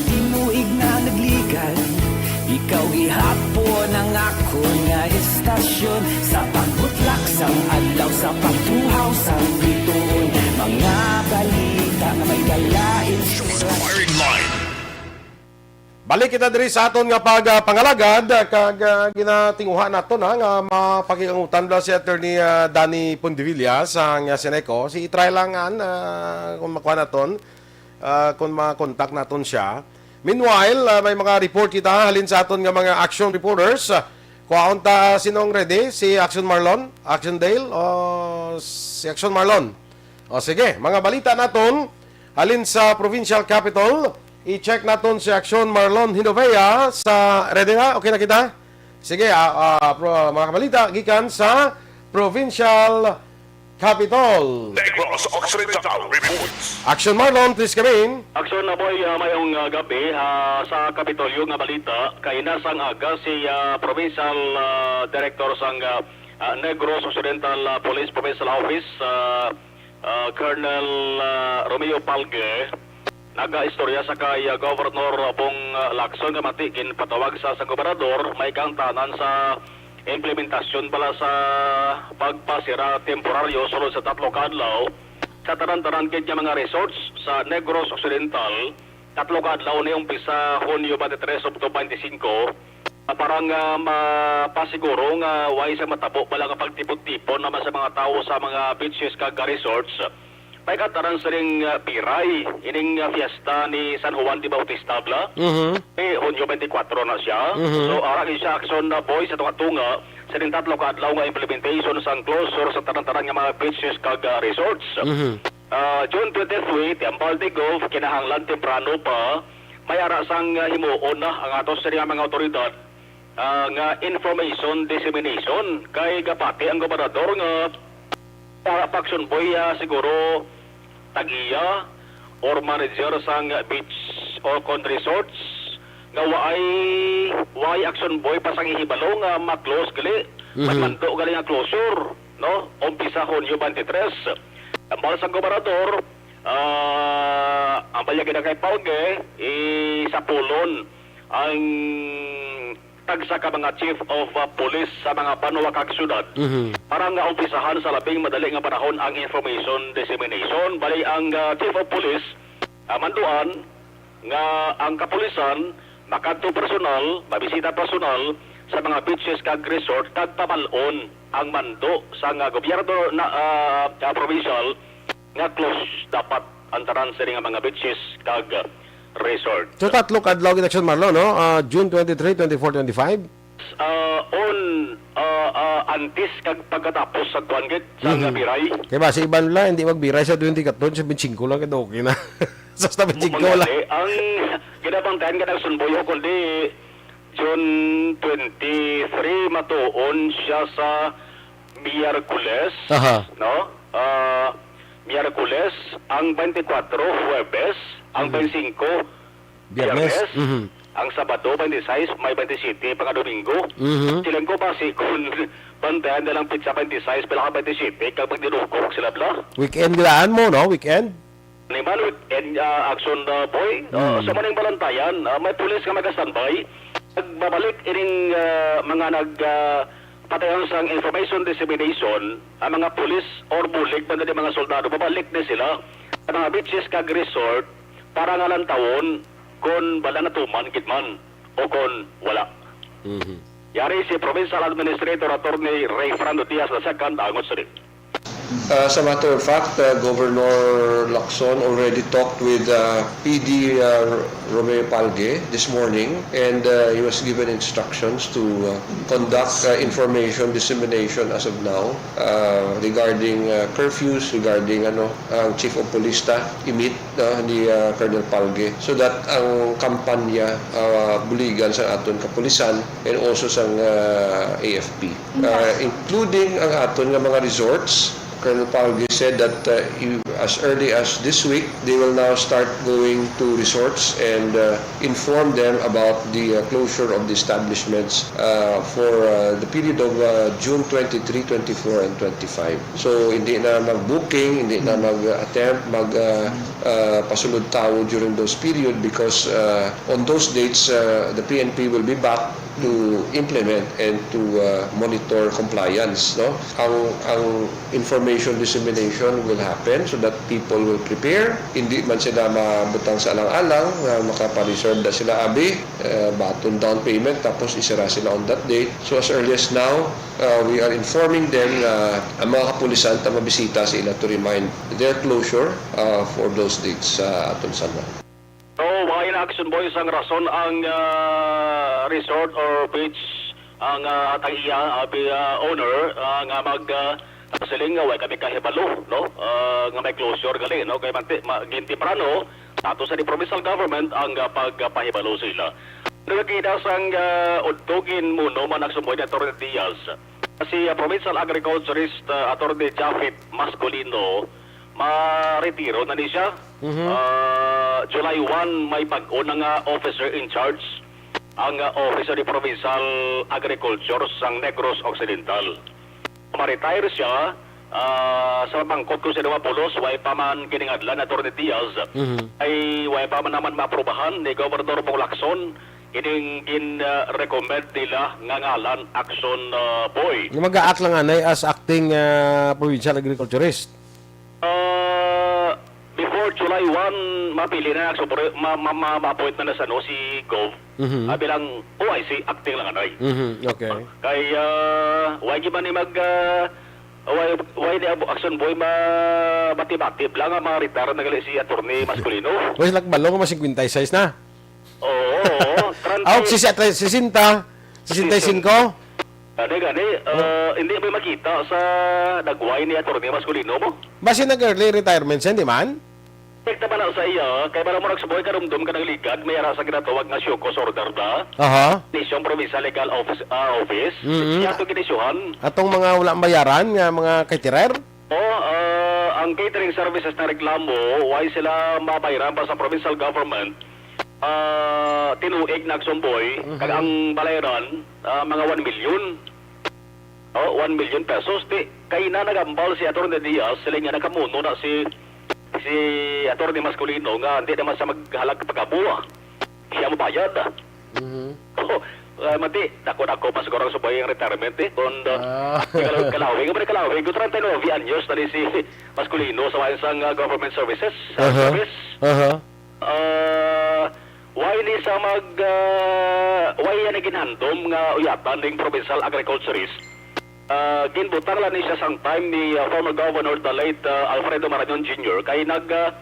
Tinuig nga nagligan, ikaw gihapon ang akon nga estasyon. Sa pagbutlak sang adlaw, sa pagtuhaw sang bituon, mga balita nga may dala. Firing line. Balik kita diri sa aton nga pag, ah, pangalagad, ah, kag, ah, ginatinguha naton, ha, nga mapakiangutan bala si Attorney, ah, Danny Pondevilla sang, ah, Seneco. Si i-try lang, an, ah, kung makuha naton, ah, kung ma-contact naton siya. Meanwhile, ah, may mga report kita halin sa aton nga mga action reporters. Ah, kuhaon ta, sinong ready? Si Action Marlon, Action Dale, o si Action Marlon? O sige, mga balita naton halin sa provincial capital. I-check naton si Action Marlon Hinovea sa, ready na? Okay na kita? Sige, ah, ah, pro-, mga kabalita gikan sa provincial capital. Negros Occidental reports. Action Marlon, please come in. Action na, Boy, ah, mayong, ah, gabi, ah, sa Kapitolyo nga balita. Kaina sang aga si, ah, Provincial, ah, Director sang, ah, ah, Negros Occidental, ah, Police Provincial Office, ah, ah, Colonel, ah, Romeo Palgue, nagaistorya sa kay, ah, Governor Bong, ah, Lacson nga mati ginpatawag sa, sa gobernador, may kaangtanan sa implementasyon bala sa pagpasira temporaryo sulod sa tatlo ka adlaw sa tanan-tanan gid nga mga resorts sa Negros Occidental. Tatlo ka adlaw ni, umpisa Hunyo twenty-three hangtod twenty-five, ah, para nga mapasiguro nga way sa matabo bala nga pagtipon-tipon naman sa mga tawo sa mga beaches kag resorts. May kataran sining, ah, biray, ining, ah, fiesta ni San Juan de Bautista, bala. Mhm. Eh, Hunyo twenty-four na siya. Mhm. So, ara gid siya aksyon na, Boy, sa tunga-tunga sining tatlo ka adlaw nga implementation sang closure sa tanan-tanan nga mga beaches kag, ah, resorts. Mhm. Ah, June twenty-three, tiambal ni Gov, kinahanglan temprano pa may ara sang, ah, himuon na ang ato sini nga mga awtoridad, ah, nga information dissemination. Kay gapati ang gobernador nga para pa action, Boy, ah, siguro tag-iya or manager sang beach or con resorts nga waay, waay action, Boy, pa sang ihibalo nga ma-close gali. May Mhm. mando gali nga closure, no? Umpisa Hunyo twenty-three. Tambal sa gobernador, ah, ang bayag na kay Palgue, isapulon ang tagsa ka mga chief of, uh, police sa mga banwa kag syudad Mhm. para nga umpisahan sa labing madali nga panahon ang information dissemination. Bali, ang, uh, chief of police, uh, manduan nga ang kapulisan makadto personal, mabisita personal sa mga beaches kag resort kag pabal-on ang mando sa nga gobyerno na, uh, uh, provincial nga close dapat ang tanan sini nga mga beaches kag resort. So, tatlo ka adlaw gid, Action Marlon, no? Ah, June twenty-three, twenty-four, twenty-five? Ah, on, ah, ah, antes kag pagkatapos sa kuwan gid, sa Mhm. nga biray. Kay basi iban lang, hindi magbiray sa twenty-four, sa twenty-five lang, kay okay na. Sa twenty-five lang. Ang ginabantayan ka ng Sunboy, kundi June twenty-three, matuon siya sa Miyerkules, Aha. no? Ah, Miyerkules, ang twenty-four, Huwebes, ang Mhm. twenty-five, Biyernes. Biyernes, Mhm. ang Sabado, twenty-six, may twenty-seven pa nga Domingo. Mhm. Siling ko ba si kun bantayan nilang petsa twenty-six, pila ka twenty-seven, kag magdinugog sila bla? Weekend glaan mo, no? Weekend? Ni man weekend, ah, action, ah, boy. Ah, Mm. sa maning balantayan, ah, may pulis nga magastandby. Nagbabalik ining, ah, mga nag, ah, patayon sang information dissemination, ang mga pulis or bulig man gani mga soldado, babalik ni sila. Mga beaches kag resort para nga lantawon kon bala natuman gid man o kon wala. Mhm. Yari si Provincial Administrator Attorney Ray Fernando Diaz the second, angot sini. Uh, as a matter of fact, uh, Governor Lacson already talked with uh, P D uh, Romeo Palge this morning, and uh, he was given instructions to uh, conduct uh, information dissemination as of now uh, regarding uh, curfews, regarding ano, ang Chief of Police ta, i-meet no, ni uh, Colonel Palge, so that ang kampanya uh, buligan sa aton kapulisan and also sa uh, A F P. Uh, including ang aton nga mga resorts. Colonel Palge said that uh, you- as early as this week, they will now start going to resorts and uh, inform them about the uh, closure of the establishments uh, for uh, the period of uh, June twenty-three, twenty-four, and twenty-five. So, hindi na mag-booking, hindi na mag-attempt, mag uh, uh, pasulod tawo during those period because uh, on those dates, uh, the P N P will be back to implement and to uh, monitor compliance, no? Ang ang information dissemination will happen so that people will prepare. Hindi man sila mabutang sa alang-alang nga makapareserve na sila abi uh, baton down payment tapos isira sila on that date. So as early as now, uh, we are informing them nga ang mga kapulisan ta mabisita sa ila to remind their closure uh, for those dates sa aton San Juan. So, why na Action Boy sang rason ang ah, resort or beach ang ah, at ang iya ah, bi- ah, owner ah, nga mag ah, siling nga way kami kahibalo, no? Ah, nga may closure gali, no? Kay manti, ma, gintemprano ato sa di provincial government ang ah, pagpahibalo sa ila. Nagkita sang ah, udto ginmuno man Action Boy ni Attorney Diaz. Si ah, Provincial Agriculturist ah, Attorney Japhet Masculino, maretiro na ni siya. Mhm. Ah, July one, may bag-o na nga officer in charge ang ah, Office of the Provincial Agriculture sang Negros Occidental. Ma-retire siya ah, sa pangkot ko sa Nueva Pulos, way pa man giningadlan ni Attorney Diaz. Mhm. Ay way pa man naman maaprubahan ni Governor Bong Lacson ining gin-recommend nila nga ngalan, Action ah, Boy. Nga mag-act lang anay as acting ah, provincial agriculturist. Ah, before July one, mapili na, so, pre-, ma, ma, ma, ma-appoint na na sa, no, si Gov. Mhm. Ah, bilang O I C, acting lang anay. Mhm, okay. Kay ah, why di man ni mag ah, why, why ni Abo Action Boy ma bati-bati lang ang mga retire na gali si Attorney Masculino? Why sila kabalo nga mas fifty-six na? Oo, oo. Trente. Ah, si, si, sesenta, sesenta y cinco? Gani, gani, ah, hindi may makita sa dagway ni Attorney Masculino mo? Basi nag-early retirement siya, di man? Check naman na sa iya, kay para mo nagsuboy karumdom ka ng ligad, may ara sa ginatawag nga show cause order ba? Aha. Ni siyang Provincial Legal Office, ah, Office. Mm-mm. Siya to ginisyuhan. Atong mga wala mabayaran nga mga caterer? O, ah, ang catering services na reklamo, why sila mabayran pa sa provincial government? Ah, tinuig na Action Boy, Mhm. kag ang balayran, ah, mga one million. Oh, one million pesos. Ti, kay na nagambal si Attorney Diaz, sila nga nakamuno na si, si Attorney Masculino nga hindi naman sa maghalag pagkabuwa. Siya mabayad. Mhm. Oh, ah, mati, dako-dako pa siguro ang subay ang retirement eh. Kung, ah, Ah. kalaw-, kalawig, kung kalawig, kung treinta y nueve anyos na ni si Masculino sa wayan sang, ah, government services, ah, Aha. service. Aha. Ah, why ni sa mag, ah, why yan ang ginhandom nga uyatan ning provincial agriculturist? Ah, ginbutang lang ni siya sang time ni, ah, former governor, the late, ah, Alfredo Marañon Junior, kay nag, ah,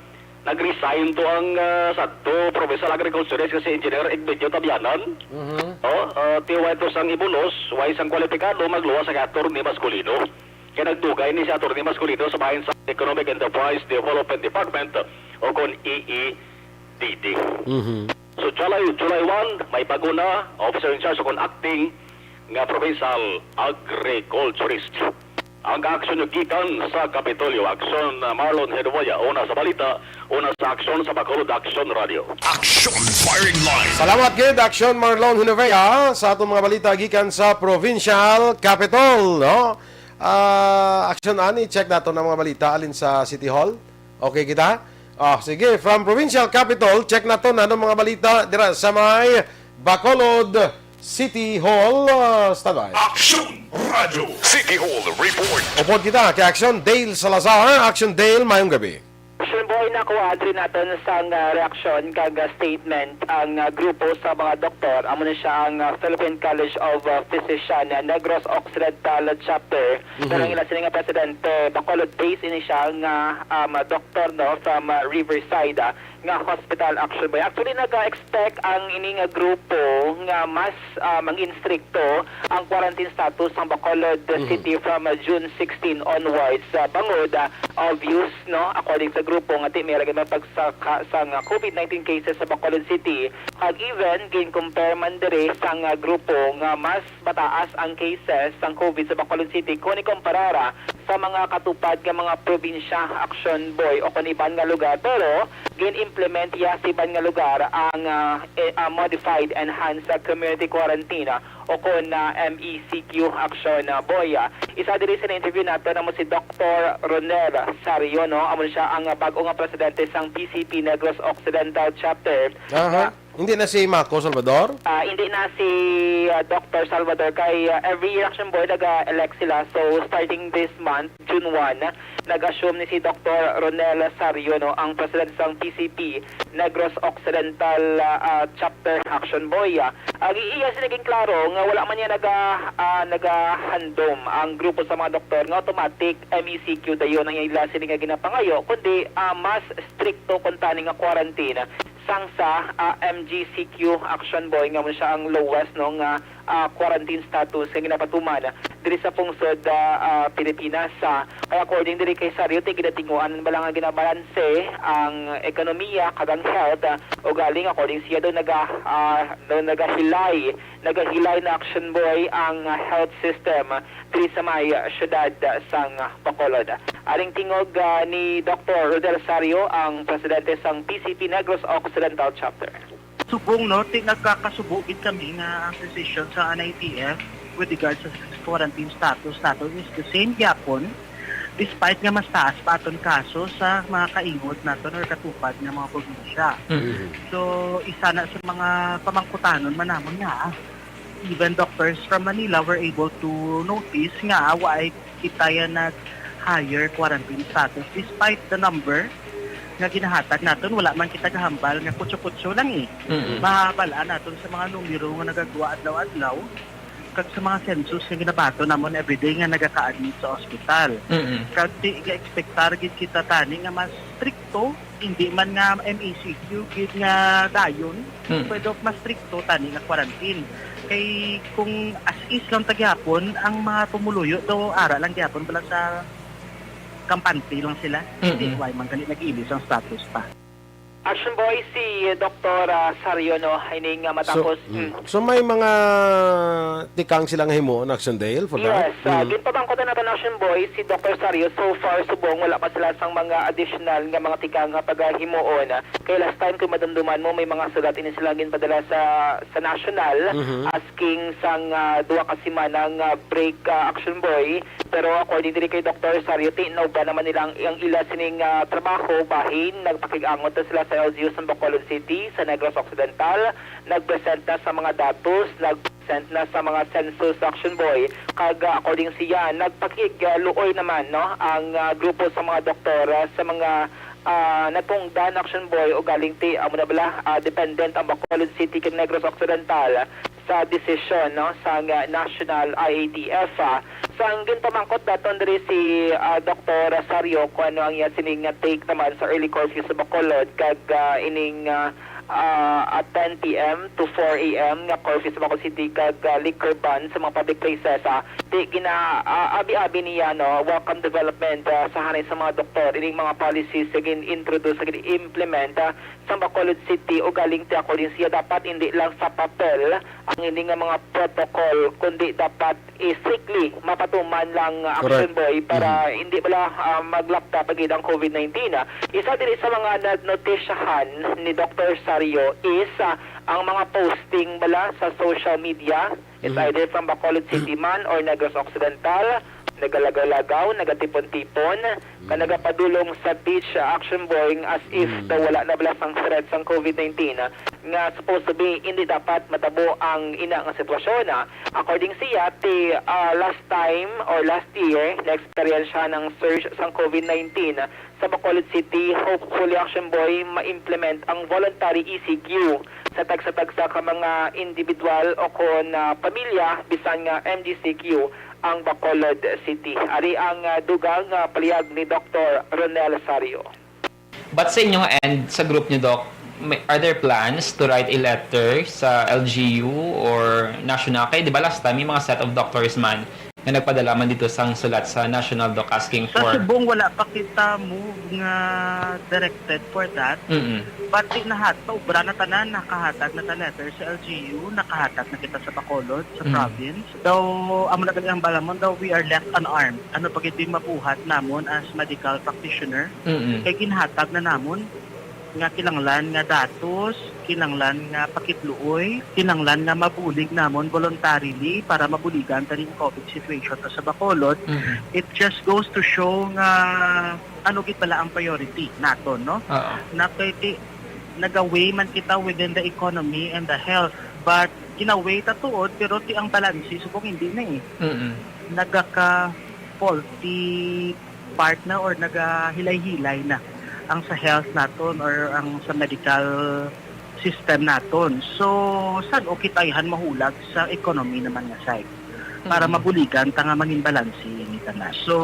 nag-resign to ang, ah, sadto provincial agriculturist nga si Engineer Egmedio Tabianan. Mhm. Oh, ah, tiway to sang ibulos, way sang kwalipikado magluwas sa Attorney Masculino. Kay nagdugay ni si Attorney Masculino sa bahin sa Economic Enterprise Development Department o kon E E D D. Mhm. So, July, July one, may bago na, officer in charge o kon acting nga provincial agriculturist. Ang aksyon nyo gikan sa Kapitolyo. Aksyon, uh, Marlon Hedoya, una sa balita, una sa aksyon sa Bacolod Aksyon Radio. Action Firing Line. Salamat gid, Aksyon Marlon Hinovea, sa atong mga balita gikan sa Provincial Capitol, no? Ah, Aksyon, ani, check nato ang mga balita alin sa City Hall. Okay kita? Ah, sige, from Provincial Capitol, check nato na ang mga balita dira sa may Bacolod City Hall. Ah, standby. Action Radio City Hall Report. Upod kita kay Aksyon Dale Salazar. Aksyon Dale, mayong gabi. Sure, boy, nakuha diri naton sang, ah, reaksyon kag, ah, statement ang, ah, grupo sa mga doktor. Amo na siya ang, ah, Philippine College of, ah, Physician, ah, Negros Occidental Chapter. Mhm. Pero ang ila sini nga presidente, Bacolod based ini siya nga, um, doktor, no, from, ah, Riverside, ah, nga hospital, Action Boy. Actually, naga-expect ang ini nga grupo nga mas, ah, mangin strikto ang quarantine status sang Bacolod Mhm. City from, ah, June sixteen onwards. Ah, bangod, ah, obvious, no, according sa grupo, nga ti may lagi man pagsaka sang, ah, COVID nineteen cases sa Bacolod City. Kag even gin-compare man diri sang, ah, grupo nga mas mataas ang cases sang COVID sa Bacolod City kung ikumparar sa mga katupad nga mga probinsya, Action Boy, o kon iban nga lugar. Pero gin-implement ya sa iban nga lugar ang, ah, eh, ah, modified enhanced, ah, community quarantine, ah, o kon, ah, M E C Q, Action, ah, Boy. Ah, isa diri sa na-interview nato namo si Doktor Ronel Sario, no? Amo siya ang, ah, bag-o nga presidente sang P C P Negros Occidental Chapter. Aha. Hindi na si Mako Salvador? Ah, hindi na si, ah, Doktor Salvador kay, ah, every year, Action Boy, naga-elect sila. So, starting this month, June one, nag-assume ni si Doktor Ronel Sario, no, ang president sang P C P Negros Occidental, ah, ah, Chapter, Action Boy. Ah, ang iya sini naging klaro nga wala man niya naga-, ah, nagahandom ang grupo sa mga doktor nga automatic M E C Q dayon ang ila sini nga ginapangayo, kundi, ah, mas strikto kuntani nga quarantine sang sa, ah, M G C Q, Action Boy, nga mo siya ang lowest, no, nga, ah, quarantine status nga ginapatuman diri sa pungsod, ah, ah, Pilipinas. Ah, kay according diri kay Sario, ti ginatinguan bala nga ginabalanse ang ekonomiya kag ang health, ah, ugaling according siya daw naga-, ah, daw nagahilay, nagahilay na, Action Boy, ang, ah, health system diri sa may, ah, siyudad, ah, sang, ah, Bacolod. Aring tingog, ah, ni Doktor Rodel Sario, ang presidente sang P C P Negros Occidental Chapter. Subong, no, ti nagkakasubo gid kami nga ang decision sa N I T F with regards sa quarantine status nato is the same gyapon, despite nga mas taas pa aton kaso sa mga kaingod naton or katupad nga mga probinsya. Mhm. So, isa na sa mga pamangkutanon man namon nga, even doctors from Manila were able to notice nga, ah, wa ay kita yan nag-higher quarantine status despite the number nga ginahatag naton. Wala man kita gahambal nga kutso-kutso lang, eh. Mm-mm. Mahabalaan naton sa mga numero nga nagagwa adlaw-adlaw, kag sa mga census nga ginabaton namon everyday nga nagaka-admit sa ospital. Mm-mm. Kag ti-, ga-expectar gid kita tani nga mas strikto, hindi man nga M E C Q gid nga dayon, Mm. pero mas strikto tani nga quarantine. Kay kung as is lang ta gyapon, ang mga pumuluyo daw ara lang gyapon bala sa kampante lang sila. Mm-mm. Hindi, why man gali nag-ilis ang status pa. Action Boy, si Doktor, ah, Sario, no, ini nga So, matapos, mm. mm. So, may mga tikang sila nga himuon, Action Dale, for that? Yes, ah, Mm. ginpamangkot na naton, Action Boy, si Doktor Sario. So far, subong wala pa sila sang mga additional nga mga tikang nga pagahimuon. Kay last time, kung madumduman mo, may mga sulat ini sila ginpadala sa, sa national, Mhm. asking sang, ah, duha ka semana nga break, ah, Action Boy. Pero according diri kay Doktor Sario, ti nauban naman nila ang, ang ila sining, ah, trabaho, bahin nagpakig-angot na sila sa L G U sa Bacolod City, sa Negros Occidental, nagpresent na sa mga datos, nagpresent na sa mga census, Action Boy. Kag, ah, according siya, nagpakig-, ah, luoy naman, no, ang, ah, grupo sa mga doktor, ah, sa mga, ah, natungdan, Action Boy, ugaling ti, amo na bala, ah, dependent ang Bacolod City kag Negros Occidental sa desisyon, no, sang, ah, National I A T F, ah. Sa ang ginpamangkot daton diri si, ah, Doktor Rosario kung ano ang iya sining nga take naman sa early curfew sa Bacolod kag, ah, ining, ah, ah, at ten P M to four A M nga curfew sa Bacolod City kag, ah, liquor ban sa mga public places, ah. Ti gina-, ah, abi-abi niya, no, welcome development, ah, sa hanay sa mga doktor ining mga policies nga gin-introduce, nga gin-implement, ah, sa Bacolod City, ugaling ti according siya dapat hindi lang sa papel ang ini nga mga protocol, kundi dapat, eh, strictly mapatuman lang, ah, Action Correct. Boy, para Mhm. hindi bala, ah, maglapta pa gid ang COVID nineteen, ah. Isa diri sa mga nagnotisyahan ni Doktor Sario is, ah, ang mga posting bala sa social media. It's Mhm. either from Bacolod City man or Negros Occidental, nagalagaw-lagaw, nagatipon-tipon, nga Mm. nagapadulong sa beach, ah, Action Boy, as if Mm. daw wala na bala sang threat sang COVID nineteen, ah, nga supposed to be hindi dapat matabo ang ina nga sitwasyon. Ah, according siya, ti, ah, last time or last year, na-experience siya ng surge sang COVID nineteen sa Bacolod City. Hopefully, Action Boy, ma-implement ang voluntary E C Q sa tagsa-tagsa ka mga individual o kon, ah, pamilya, bisan nga M D C Q ang Bacolod City. Ari ang, ah, dugang, ah, palihag ni Doktor Ronel Sario. But sa inyo nga end, sa group niyo, Doc, may, are there plans to write a letter sa L G U or national? Kay, di ba, last time, may mga set of doctors man nga nagpadala man dito sang sulat sa national, Doc, asking Sa for Subong, wala pa kita move nga directed for that. Mm-mm. But di nahat, paubra na tanan, nakahatag na ta letter sa L G U, nakahatag na kita sa Bacolod, sa Mm. province. Daw, amo na gali ang balamon, daw we are left unarmed. Ano pa gid mabuhat namon as medical practitioner? Mm-mm. Kay ginhatag na namon nga kinahanglan nga datos, kinahanglan nga pakitluoy, kinahanglan nga mabulig namon voluntarily para mabuligan tani ang COVID situation ta sa Bacolod. Mm-mm. It just goes to show nga ano gid bala ang priority naton, no? Oo. Na kay ti, nagaway man kita within the economy and the health, but ginaway ta tuod, pero ti ang balanse subong hindi na eh. Mm-mm. Nagaka-faulty part na or nagahilay-hilay na ang sa health naton or ang sa medical system naton. So, san-o kita ayhan mahulag sa economy naman nga side para Mm. mabuligan ta nga mangin balanse ini tanan. So,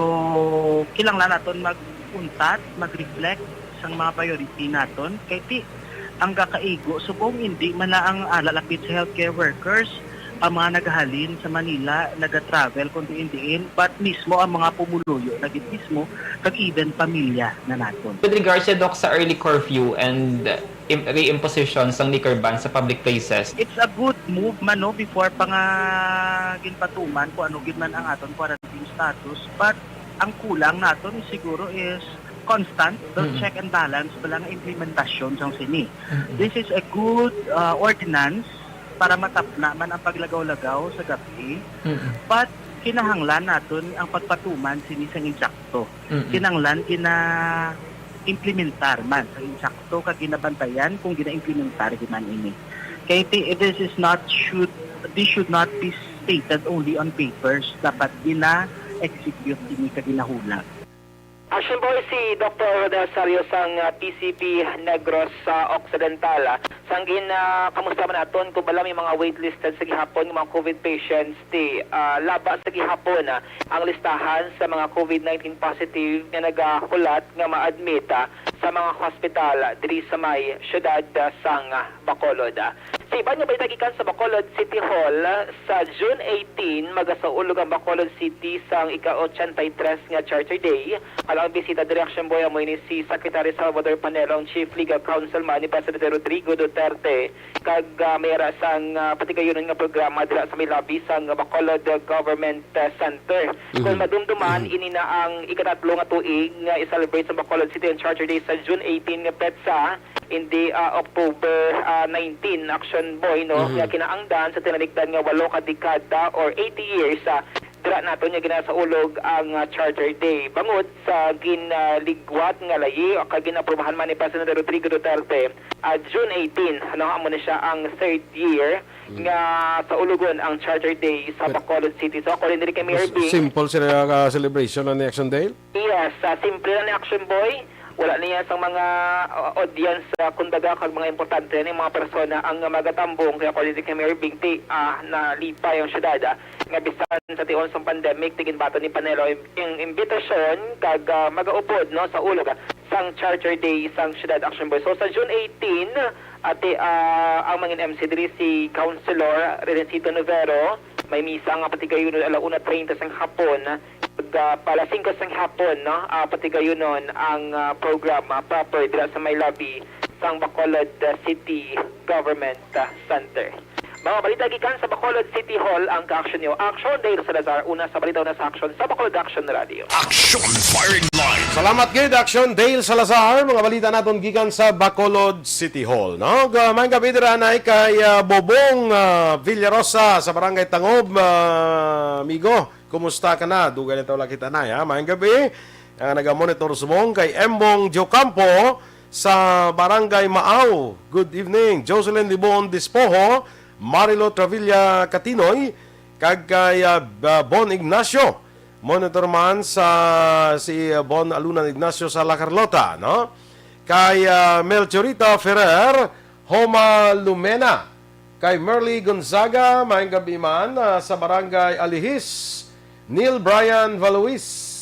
kinahanglan naton mag-untat, mag-reflect sang mga priority naton. Kay ti, ang gakaigo, subong hindi man na ang ala lapit sa healthcare workers, ang mga nagahalin sa Manila, nagatravel kung diin-diin, but mismo ang mga pumuluyo na gid mismo, kag even pamilya na naton. With regards sa, Doc, sa early curfew and im-, re-imposition sang liquor ban sa public places. It's a good move man, no, before pa nga ginpatuman kung ano gid man ang aton quarantine status, but ang kulang naton siguro is constant, the Mm-mm. check and balance bala nga implementasyon sang sini. Mm-mm. This is a good, uh, ordinance para matapna man ang paglagaw-lagaw sa gab-i. Mm-mm. But kinahanglan naton ang pagpatuman sini sang insakto. Mm-mm. Kinahanglan gina-implementar man sang insakto kag ginabantayan kung gina-implementar gid man ini. Kay ti-, this is not should, this should not be stated only on papers. Dapat gina-execute ini kag ginahulag. Action Boy, si Doktor Rosario sang, ah, P C P Negros sa Occidental. Sang gin, ah, kamusta man naton kung bala may mga waitlisted sa gihapon nga mga COVID patients, ti, ah, laba sa gihapon, ah, ang listahan sa mga COVID nineteen positive nga nagahulat nga ma-admit, ah, sa mga hospital diri sa may siyudad, ah, sang, ah, Bacolod. Sa iban nga balita gikan sa Bacolod City Hall, sa June eighteen, magasaulog ang Bacolod City sang ika-ochenta y tres nga Charter Day. Alang bisita diri, Action Boy, amo ini si Secretary Salvador Panelo, ang Chief Legal Counsel man ni Presidente Rodrigo Duterte, kag, ah, may ara sang, ah, patigayunon nga programa dira sa may lobby sang Bacolod Government, ah, Center. Mhm. Kung madumduman, Mhm. ini na ang ikatatlo nga tuig nga i-celebrate sa Bacolod City ang Charter Day sa June eighteen nga petsa, in the, ah, October, ah, nineteen, Action Boy, no, Mhm. nga kinaangdan sa tinalikdan nga walo ka dekada or eighty years, ah, dira naton nga ginasaulog ang, ah, Charter Day. Bangod sa ginligwat nga layi o kag ginaprobahan man ni Presidente Rodrigo Duterte, ah, June eighteen, ano, amo na siya ang third year Mm. nga saulogon ang Charter Day sa Pero Bacolod City. So, according diri kay Mayor Mas Bing, simple sila nga celebration lang ni Action Day? Yes, ah, simple lang ni Action Boy. Wala niya sang mga, ah, audience, ah, kundaga kag mga importante ni mga persona ang, ah, magatambong. Kaya according kay Mayor Bing, ti, ah, nalipay ang syudad, ah, nga bisan sa tion sang pandemic, ti ginbaton ni Panelo ang imbitasyon kag, ah, magaupod, no, sa ulog, ah, sang Charter Day sang syudad, Action Boy. So, sa June eighteen, ati, ah, ang mangin M C diri si Councilor Renencito Novero, may misa nga patigayunon ala una treinta sang hapon. Pag, ah, pala singko sang hapon, no, ah, patigayunon ang, ah, programa proper dira sa may lobby sang Bacolod, ah, City Government, ah, Center. Mga balita gikan sa Bacolod City Hall ang ka-action niyo. Action, Dale Salazar, una sa balita, una sa action sa Bacolod Action Radio. Action Firing Line. Salamat gid, Action Dale Salazar. Mga balita naton gikan sa Bacolod City Hall, no? Ga-, maayong gabi dira anay kay, ah, Bobong, ah, Villarosa sa Barangay Tangob, ah, amigo. Kumusta ka na? Dugay na ta wala kita anay, ha? Maayong gabi. Ang naga-monitor subong kay Embong Diocampo sa Barangay Maaw. Good evening, Jocelyn Libon Dispoho, Marilo Travilla Katinoy, kag kay, ah, Ba-, Bon Ignacio. Monitor man sa si, ah, Bon Alunan Ignacio sa La Carlota, no? Kay, ah, Melchorita Ferrer, Homa Lumena, kay Merly Gonzaga, maayong gabi man, ah, sa Barangay Alihis, Neil Brian Valois,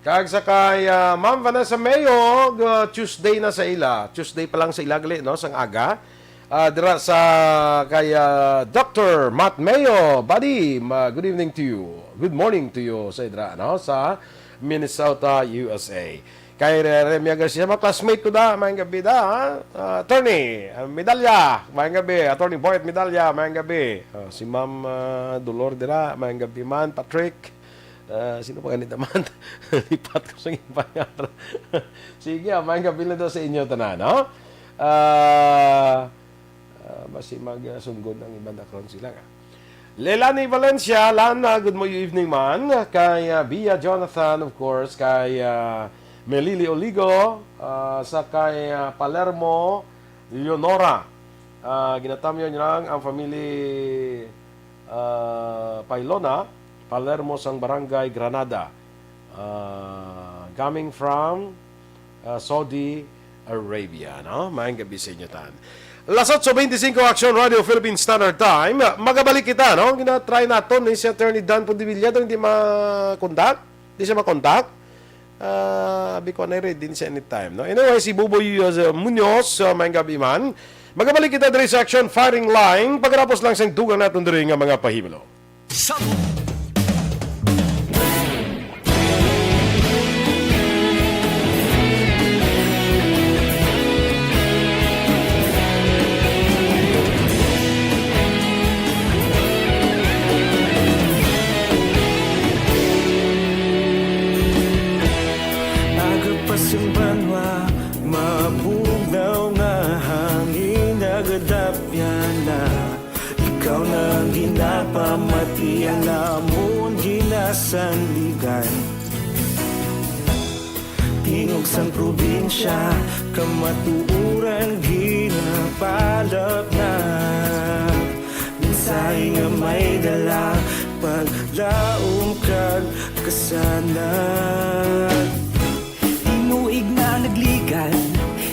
kag sa kay, ah, Ma'am Vanessa Mayo, ah, Tuesday na sa ila. Tuesday pa lang sa ila gali, no, sang aga. Ah, dira sa kay, ah, Doctor Matt Mayo, buddy, ma-, good evening to you. Good morning to you, sa dira, no, sa Minnesota, U S A. Kay Re-, Remia Garcia, mga classmate ko da, maayong gabi da, ha? Ah, Attorney, ah, Medalla, maayong gabi. Attorney Boyet Medalla, maayong gabi. Ah, si Ma'am, ah, Dolor dira, maayong gabi man. Patrick, ah, sino pa ganito man? Lipat ko sa iba nga. Sige, ah, maayong gabi lang daw sa inyo tanan, no? Ah, Ah, basi magsunggod ang iban, dakron sila. Lelani Valencia, Lana, good mo-, evening man. Kay, ah, Bia Jonathan, of course. Kay, ah, Melili Oligo, ah, sa kay, ah, Palermo Leonora. Ah, ginatamyo niya lang ang family, ah, Pailona, Palermo sang Barangay Granada. Ah, coming from, ah, Saudi Arabia, no? Maayong gabi sa inyo tan. Alas otso beintisinko, Action Radio Philippine Standard Time. Magabalik kita, no? Gina-try naton ni si Attorney Dan Pondevilla, daw hindi ma-contact. Hindi siya ma-contact. Ah, abi ko na ready siya anytime, no? Anyway, si Buboy, uh, Munoz, uh, maayong gabi man. Magabalik kita diri sa Action Firing Line pagkatapos lang sang dugang naton diri nga mga pahibalo. Sa Aga pa sing banwa, mabugnaw nga hangin, nagadapyan na. Ikaw na ang ginapamati, ang amon ginasandigan. Tingog sang probinsya, kamatuoran ginapalapnag. Mensahe nga may dala, paglaom kag kasanag. Tinuig na nagligan,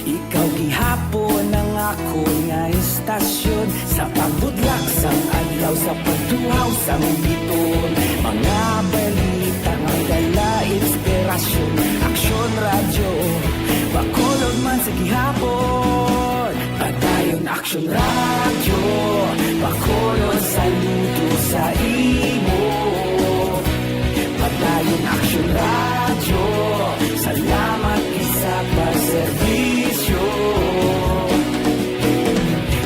ikaw gihapon ang akon nga estasyon. Sa pagbutlak sang adlaw, sa pagtuhaw sang biton, mga balita nga dala inspirasyon. Aksyon Radyo, Bacolod man sa gihapon. Padayon Aksyon Radyo, Bacolod, saludo sa imo. Padayon Aksyon Radyo, salamat gid sa pagserbisyo.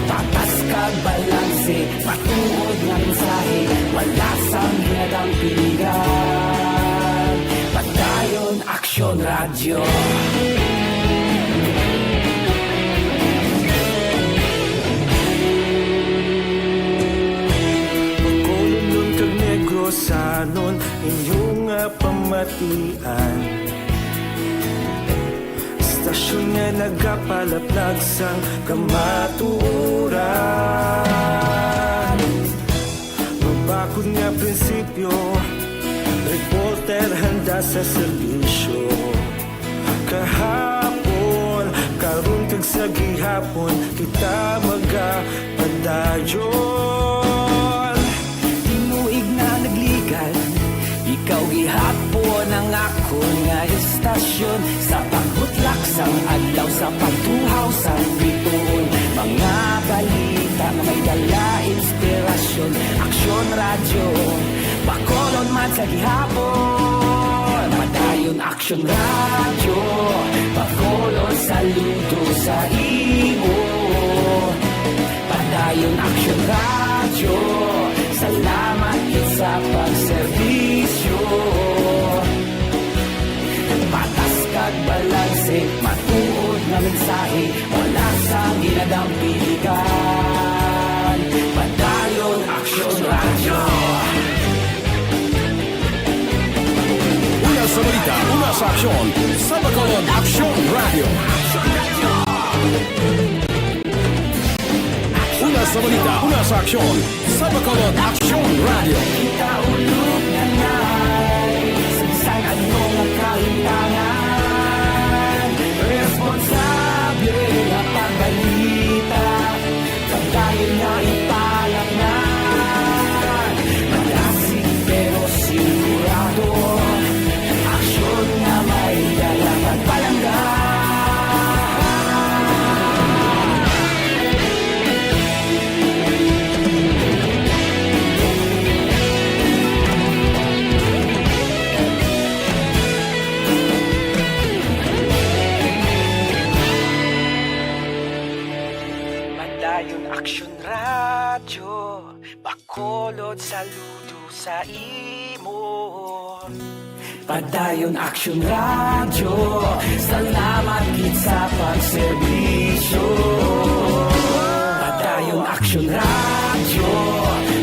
Patas kag balanse, matuod nga mensahe, wala sang ginadang piligan. Padayon Aksyon Radyo. Bacolodnon kag Negrosanon, inyo nga pamatian. Estasyon nga nagapalaplag sang kamatuoran. Mabakod nga prinsipyo, reporter handa sa serbisyo. Kahapon, karon, kag sa gihapon, kita magapadayon. Tinuig na nagligan, ikaw gihapon ang akon nga estasyon. Sa pagbutlak sang adlaw, sa pagtuhaw sang bituon, mga balita nga may dala inspirasyon. Aksyon Radyo, Bacolod man sa gihapon. Padayon Aksyon Radyo, Bacolod, saludo sa imo. Padayon Aksyon Radyo, salamat gid sa pagserbisyo. Patas kag balanse, matuod nga mensahe, wala sang ginadang piligan. Padayon Aksyon Radyo. Una Balita, una sa aksyon, sa Bacolod Aksyon Radio. Una sa balita, una sa aksyon, sa Bacolod Aksyon Radio. Kita ulog na ngay, sa bisan ano nga kahimtangan, responsable nga pagbalita. Padayon nga ipalaknag, malasig pero sigurado. Aksyon nga may dala pagpalangga. Padayon Aksyon Radyo, Bacolod, saludo sa imo. Padayon Aksyon Radyo, salamat gid sa pagserbisyo. Padayon Aksyon Radyo,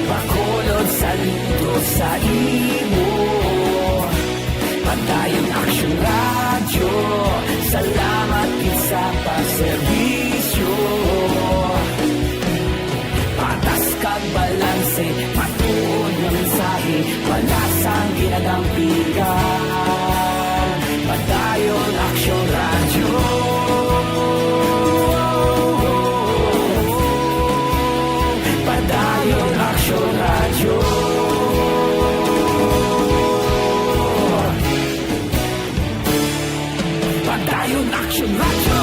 Bacolod, saludo sa imo. Padayon Aksyon Radyo, salamat gid sa pagserbisyo. Patas kag balanse, matuod nga mensahe, wala sang ginadampigan. Padayon Aksyon Radyo. Padayon Aksyon Radyo. Padayon Aksyon Radyo.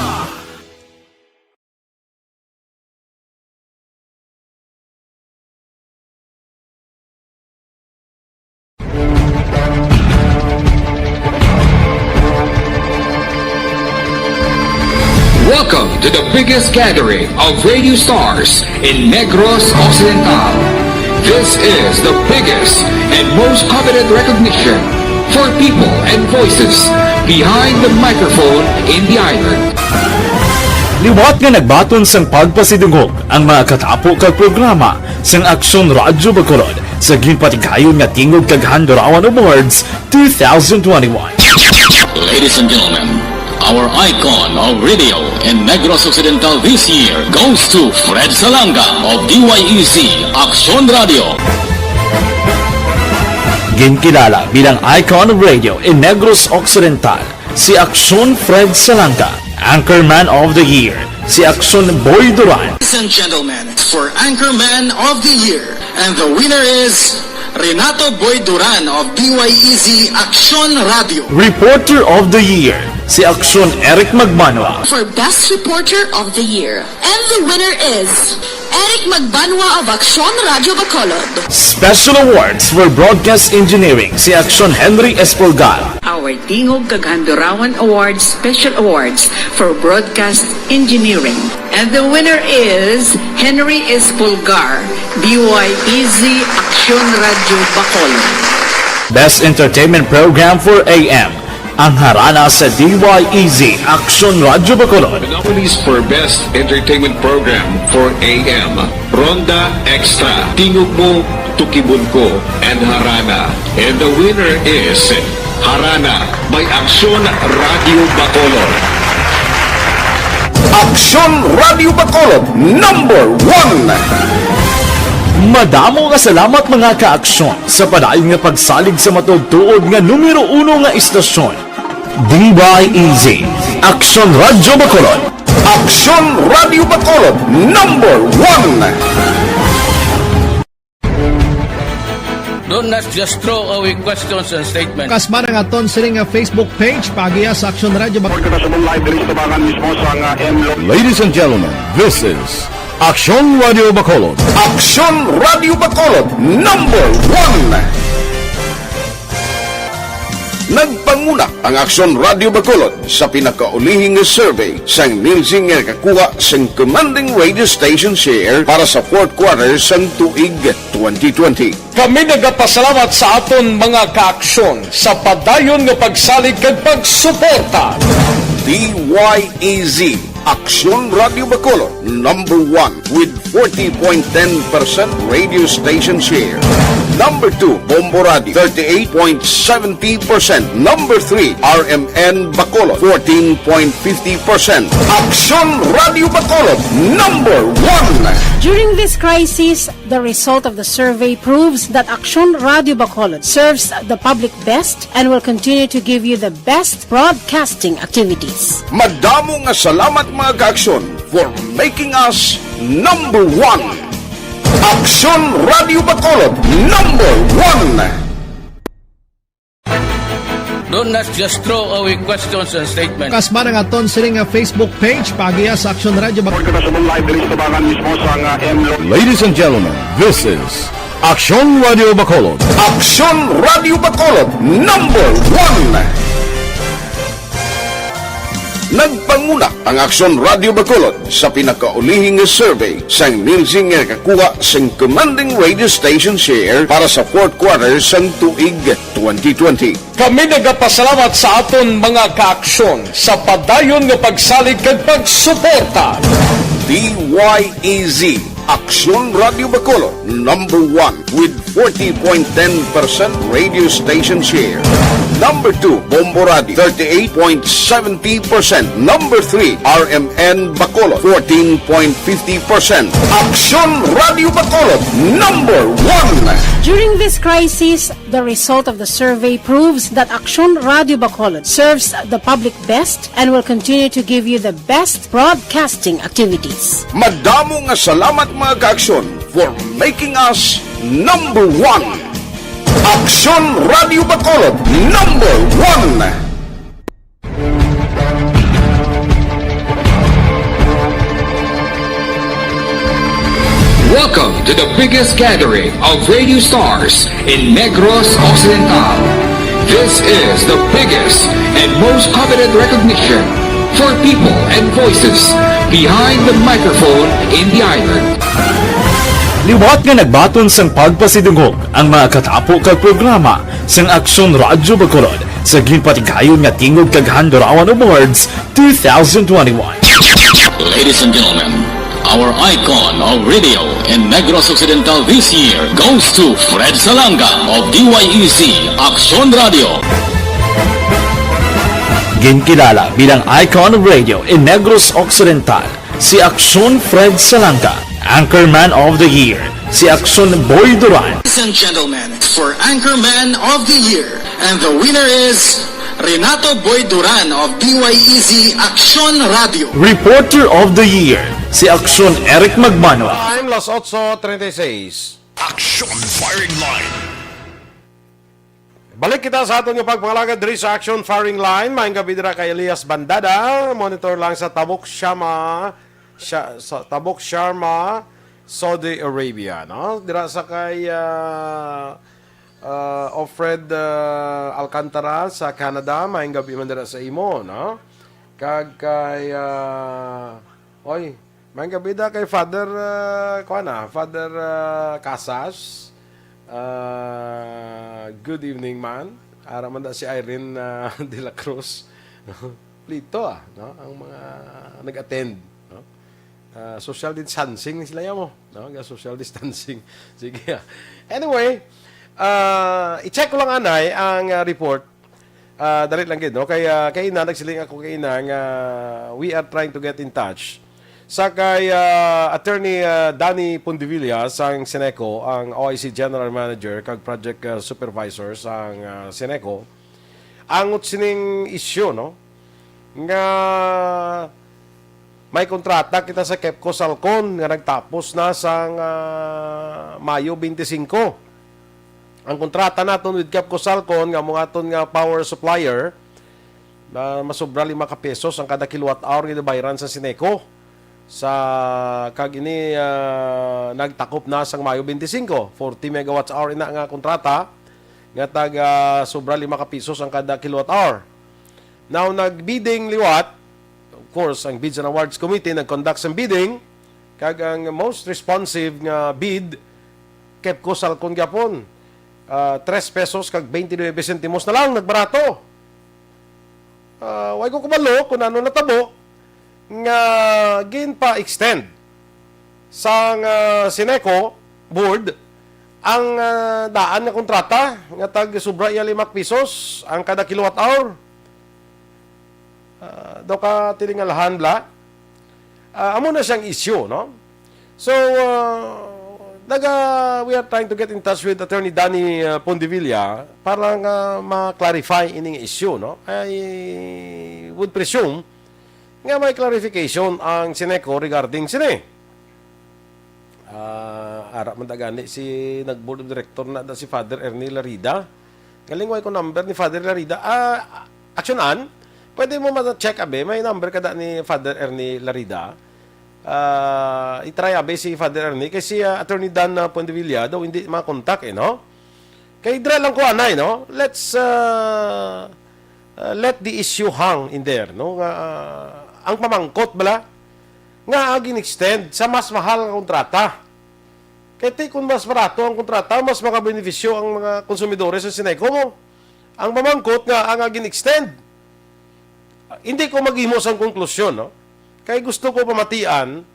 Welcome to the biggest gathering of radio stars in Negros Occidental. This is the biggest and most coveted recognition for people and voices behind the microphone in the island. Liwat nga nagbaton sang pagpasidungog ang mga katapo kag programa sang Aksyon Radyo Bacolod sa ginpatigayon nga Tingog kag Handurawan Awards two thousand twenty-one. Ladies and gentlemen, our icon of radio in Negros Occidental this year goes to Fred Salanga of D Y E Z Aksyon Radyo. Ginkilala bilang icon of radio in Negros Occidental si Aksyon Fred Salanga, Anchorman of the Year, si Aksyon Boy Duran. Ladies and gentlemen, for Anchorman of the Year, and the winner is Renato Boy Duran of D Y E Z Aksyon Radyo. Reporter of the Year, si Aksyon Eric Magbanwa. For Best Reporter of the Year, and the winner is Eric Magbanwa of Aksyon Radyo Bacolod. Special Awards for Broadcast Engineering, si Aksyon Henry Espolgar. Our Tingog kag Handurawan Awards Special Awards for Broadcast Engineering. And the winner is Henry Espolgar, D Y E Z Aksyon Radyo Bacolod. Best Entertainment Program for A M, ang Harana sa D Y E Z Aksyon Radyo Bacolod. The nominees for Best Entertainment Program for A M, Ronda Extra, Tingog Mo, Tukibon Ko, and Harana. And the winner is Harana by Aksyon Radyo Bacolod. Aksyon Radyo Bacolod, number one. Madamo nga salamat, mga ka-Aksyon, sa padayon nga pagsalig sa matuod-tuod nga numero uno nga istasyon, D Y E Z, Aksyon Radyo Bacolod. Aksyon Radyo Bacolod, number one. Don't not just throw away questions and statements. Kasman ang aton sini nga Facebook page, paagiha sa Aksyon Radyo Bacolod. Report kita sa live diri sa tabangan mismo sa nga M Lo- Ladies and gentlemen, this is Aksyon Radio Bacolod. Aksyon Radio Bacolod, number one. Nagpanguna ang Aksyon Radio Bacolod sa pinakaulihi nga survey sang Nielsen nga nakakuha sang commanding radio station share para sa fourth quarter sang tuig twenty twenty. Kami nagapasalamat sa aton mga ka-Aksyon sa padayon nga pagsalig kag pagsuporta. D Y E Z, Aksyon Radio Bacolod, number one with forty point ten percent radio station share. Number two, Bombo Radio, thirty-eight point seventy percent. Number three, R M N Bacolod, fourteen point fifty percent. Aksyon Radio Bacolod, number one. During this crisis, the result of the survey proves that Aksyon Radio Bacolod serves the public best and will continue to give you the best broadcasting activities. Madamo nga salamat, mga ka-Aksyon, for making us number one. Aksyon Radio Bacolod, number one. Don't not just throw away questions and statements. Kasba na nga ton sini nga Facebook page, paagiha sa Aksyon Radio Bac- Report ko na sa live diri sa tubangan mismo sa nga M Lo- Ladies and gentlemen, this is Aksyon Radio Bacolod. Aksyon Radio Bacolod, number one. Nagpanguna ang Aksyon Radio Bacolod sa pinakaulihi nga survey sang Nielsen nga nakakuha sing commanding radio station share para sa fourth quarter sang tuig twenty twenty. Kami nagapasalamat sa aton mga ka-Aksyon sa padayon nga pagsalig kag pagsuporta. D Y E Z, Aksyon Radio Bacolod, number one with forty point ten percent radio station share. Number two, Bombo Radio, thirty-eight point seventy percent. Number three, R M N Bacolod, fourteen point fifty percent. Aksyon Radio Bacolod, number one. During this crisis, the result of the survey proves that Aksyon Radio Bacolod serves the public best and will continue to give you the best broadcasting activities. Madamo nga salamat, mga ka-Aksyon, for making us number one. Aksyon Radio Bacolod, number one. Welcome to the biggest gathering of radio stars in Negros Occidental. This is the biggest and most coveted recognition for people and voices behind the microphone in the island. Liwat nga nagbaton sang pagpasidungog ang mga katapo kag programa sang Aksyon Radyo Bacolod sa ginpatigayon nga Tingog kag Handurawan Awards two thousand twenty-one. Ladies and gentlemen, our icon of radio in Negros Occidental this year goes to Fred Salanga of D Y E Z Aksyon Radio. Ginkilala bilang icon of radio in Negros Occidental si Aksyon Fred Salanga, Anchorman of the Year si Aksyon Boy Duran. Ladies and gentlemen, for Anchorman of the Year, and the winner is Renato Boy Duran of D Y E Z Aksyon Radio. Reporter of the Year si Aksyon Eric Magbanwa. Time, las otso treinta y seis. Aksyon Firing Line. Balik kita sa aton nga pagpangalagad diri sa Action Firing Line. Maayong gabi dira kay Elias Bandada. Monitor lang sa Tabuk Shama, Sha-, sa Tabuk Sharma, Saudi Arabia, no? Dira sa kay, ah, ah, Alfred, ah, Alcantara sa Canada. Maayong gabi man dira sa imo, no? Kag kay, ah, oy, maayong gabi da kay Father, ah, kuan na, Father, ah, Casas. Ah, good evening, man. Ara man da si Irene, ah, de la Cruz. Plito, ah, no? Ang mga nag-attend, no? Ah, social distancing ni sila, ya mo, no? Ga social distancing. Sige, ah. Anyway, ah, i-check ko lang anay ang, ah, report. Ah, dali lang gid, no? Kay, ah, kay ina, nagsiling ako kay ina nga we are trying to get in touch sa kay, ah, Attorney, ah, Danny Pundivilla sang Ceneco, ang O I C General Manager kag Project, ah, Supervisor sang, ah, Ceneco. Angot sining issue, no? Nga may kontrata kita sa Kepco Salcon nga nagtapos na sang, ah, Mayo twenty-five. Ang kontrata naton with Kepco Salcon nga amo aton nga power supplier, na masobra lima ka pesos ang kada kilowatt hour nga ginabayran sa Ceneco. Sa, kag ini, ah, nagtakop na sang Mayo twenty-five, forty megawatts hour ina nga kontrata nga taga sobra lima ka pesos ang kada kilowatt hour. Now, nag-bidding liwat. Of course, ang Bids and Awards Committee nag-conduct sang bidding, kag ang most responsive nga bid, Kepco Salcon gyapon. Ah, tres pesos kag twenty-nine centimos na lang, nagbarato. Ah, way ko kabalo kung ano natabo nga ginpa-extend sang, ah, Ceneco board Ang, ah, daan nga kontrata nga tag sobra iya lima ka pisos ang kada kilowatt hour. Ah, daw ka tiningalahan bala. Ah, amo na siyang issue, no? So, ah, naga, we are trying to get in touch with Attorney Danny, ah, Pondevilla para nga ma-clarify ining issue, no? I would presume nga may clarification ang Syneco regarding sini. Ah, ara man ta gani si nag-board of director na da si Father Ernie Larida. Galing, way ko number ni Father Larida. Ah, Action An, pwede mo ma-check, abi, may number ka da ni Father Ernie Larida. Ah, i-try, abi, si Father Ernie kay si, ah, Attorney Dan, ah, Puentevilla daw hindi makontak, eh, no? Kay dira lang ko anay, no? Let's, ah, ah, let the issue hang in there, no? Nga, ah, ang pamangkot bala nga gin-extend sa mas mahal nga kontrata. Kay ti kung mas barato ang kontrata, mas makabenepisyo ang mga konsumidores sa Syneco mo. Ang pamangkot nga ang gin-extend, hindi ko maghimo sang konklusyon, no? Kay gusto ko pamatian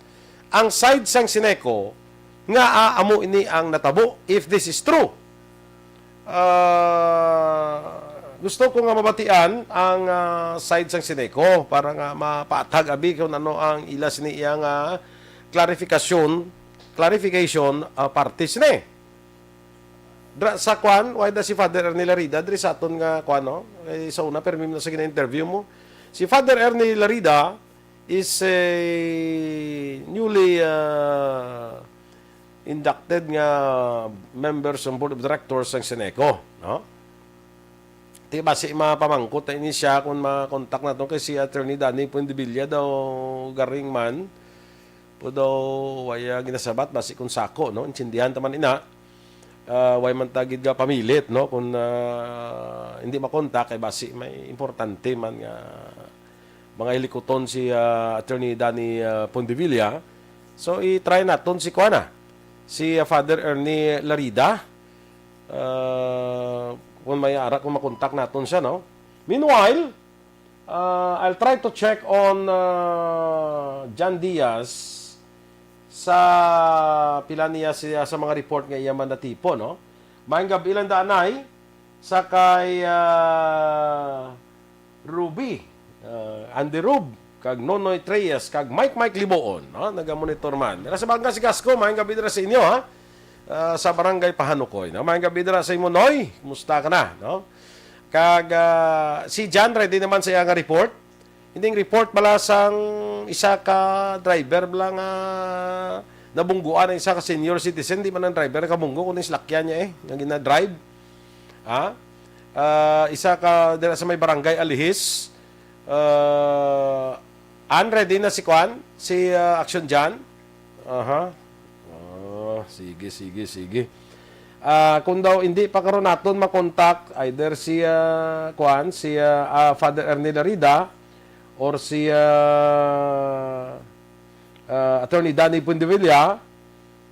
ang side sang Syneco nga, ah, amo ini ang natabo, if this is true. Ah, gusto ko nga mabatian ang, ah, side sang Syneco para nga mapatag abi kung ano ang ila sini iya nga clarification, clarification, ah, parte sini. Dra sa kwan, why da si Father Ernie Larida diri sa aton nga kwan, no? Kay sa una, permi na sa gina-interview mo. Si Father Ernie Larida is a newly, ah, inducted nga member sa board of directors sang Syneco, no? Ti basi mapamangkot na ini siya kung makontak naton kay si Attorney Danny Puendevilla daw garing man. Pero daw waya ginasabat, basi kung sako, no? Intindihan ta man ina. Ah, way man ta gid nga pamilit, no? Kung, ah, hindi makontak, kay basi may importante man nga mga hilikuton si, ah, Attorney Danny, ah, Puendevilla. So, i-try naton si kuana, si, ah, Father Ernie Larida. Ah, kung may ara, kung makontak naton siya, no? Meanwhile, ah, I'll try to check on, ah, John Diaz sa pila niya siya sa mga report nga iya man natipo, no? Maayong gab-i lang da anay sa kay, ah, Ruby, ah, Andy Rub, kag Nonoy Treyes, kag Mike Mike Liboon, no? Nagamonitor man. Dira sa Batangas, Gasco, maayong gab-i dira sa inyo, ha? Ah, sa Barangay Pahanukoy, no? Maayong gab-i dira sa imo, Noy. Kumusta ka na, no? Kag, ah, si John, ready naman sa iya nga report. Ining report bala sang isa ka driver bala nga nabungguan ang isa ka senior citizen, di man ang driver nakabunggo, kundi salakyan niya, eh, nga gina-drive. Ha? Ah, isa ka dira sa may barangay Alihis. Ah, An, ready na si kuan? Si, ah, Action John? Aha. Oh, sige, sige, sige. Ah, kung daw hindi pa karon naton makontak either si, ah, kuan, si, ah, ah, Father Ernie Larida or si, ah, ah, Attorney Danny Puendevilla,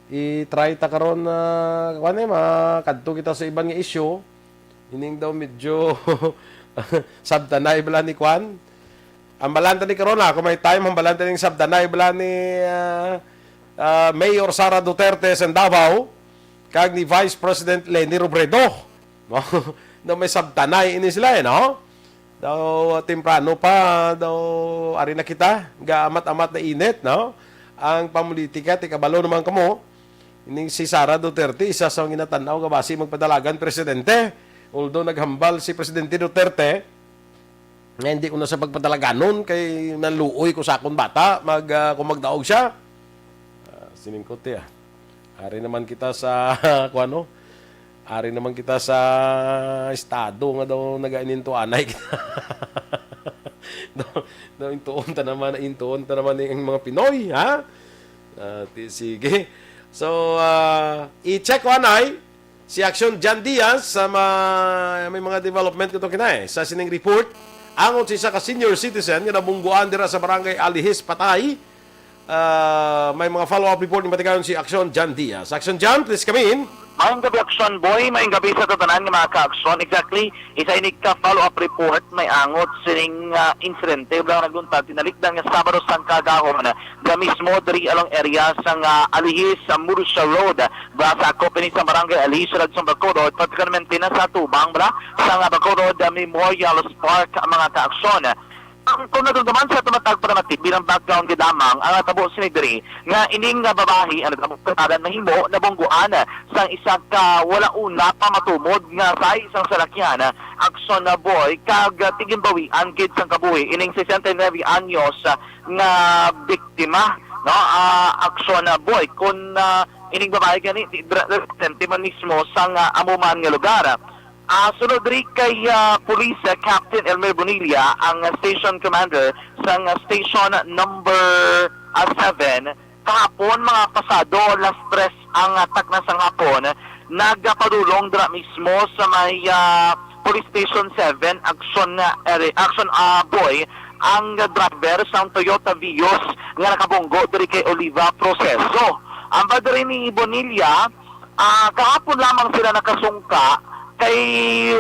i-try ta karon, ah, kuan, eh, makadto kita sa iban nga issue. Ining daw medyo sabtanay bala ni kuan. Hambalan ta ni karon, ah, kung may time, hambalan ta ning sabtanay bala ni, ah, ah, Mayor Sara Duterte sa Davao kag ni Vice President Leni Robredo. No? Daw may sabtanay ini sila, eh, no? Daw temprano pa, daw ari na kita, gaamat-amat na init, no? Ang pamulitika, ti kabalo naman kamo, ining si Sara Duterte, isa sa ginatan-aw nga basi magpadalagan presidente. Although naghambal si Presidente Duterte, nga hindi ko na sa pagpadalaganon kay nanluoy ko sa akon bata, mag, ah, kung magdaog siya. Ah, sining ko, ti, ah. Ari naman kita sa, kung ano, ari naman kita sa estado nga daw nagainintuanay kita. Daw, daw intuon ta naman, intuon ta naman ang mga Pinoy, ha? Ah, ti, sige. So, ah, i-check ko anay si Action John Diaz sa ma-, may mga development ko to kinay sa sining report. Angot sa isa ka senior citizen nga nabungguan dira sa barangay Alihis, Patay. Ah, may mga follow-up report ni matigayon si Action John Diaz. Action John, please come in. Maayong gabi, Action Boy. Maayong gabi sa tanan nga mga ka-aksyon. Exactly, isa ini ka follow-up report may angot sining, ah, insidente. Ubang nagluntad, tinalikdan nga Sabado sang kagahon, nga mismo diri along area sang, ah, Alihis, sa Murcia Road. Ba sa akop ini sa Barangay Alihis, Siyudad sang Bacolod, particularmente na sa tubang bala sang, ah, Bacolod, ah, Memorial Park, mga ka-aksyon. Ang kung nadumduman sa tumatag para matip bilang background gid lamang ang natabo sini diri nga ining nga babayi ang natabo katalan mahimo nabungguan sang isa ka wala una pa matumod nga sa isang salakyan, Action Boy, kag tigimbawian gid sang kabuhi ining sesenta y nuebe anyos nga biktima, no? Ah, Action Boy, kun, ah, ining babayi gani di dra-, residente man mismo sang, ah, amo man nga lugar. Ah, sunod diri kay, ah, Police, ah, Captain Elmer Bonilla, ang, ah, station commander sang, ah, station number, ah, seven, kahapon, mga pasado alas tres ang, ah, takna sang hapon, nagapadulong dira mismo sa may, ah, Police Station seven, Action, ah, area, Action, ah, Boy, ang driver sang Toyota Vios nga nakabunggo diri kay Oliva Proceso. Ang diri ni Bonilla, Ah, kahapon lamang sila nakasungka kay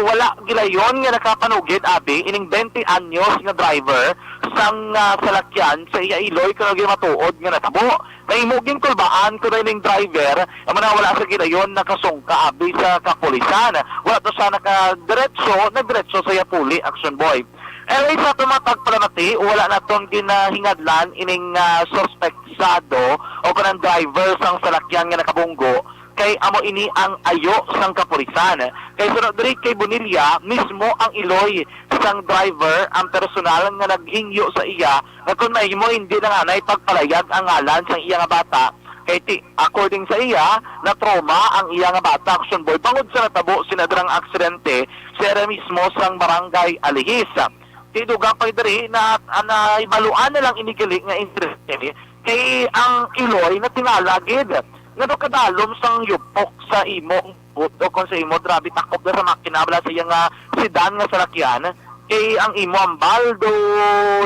wala gilayon nga nakapanugid abi ining twenty anyos nga driver sang, ah, salakyan sa iya iloy kag ginmatuod nga natabo. Mahimo ginkulbaan ko na ining driver, amo na wala sa gilayon nakasungka abi sa kapulisan. Wala to siya nakadiretso, nagdiretso sa iya puli, Action Boy. Anyway, sa tumatag palamati, wala naton ginahingadlan ining, ah, suspetsado o kanang driver sang salakyan nga nakabunggo kay amo ini ang ayo sang kapulisan. Kay sunod diri kay Bonilla, mismo ang iloy sang driver ang personal nga naghingyo sa iya nga kon mahimo hindi na nga nay pagpalayag ang ngalan sang iya nga bata. Kay ti, according sa iya, na-trauma ang iya nga bata, Action Boy, bangod sa natabo sina dirang aksidente sa area mismo sang Barangay Alihis. Ti dugang pa diri na, ah, nahibaluan na lang ini gali nga insidente kay ang iloy natingala gid nga daw kadalom sang yupok sa imo o kon sa imo, grabe, takop na sa makina bala sa iya nga sedan nga salakyan, kay ang imo ambal do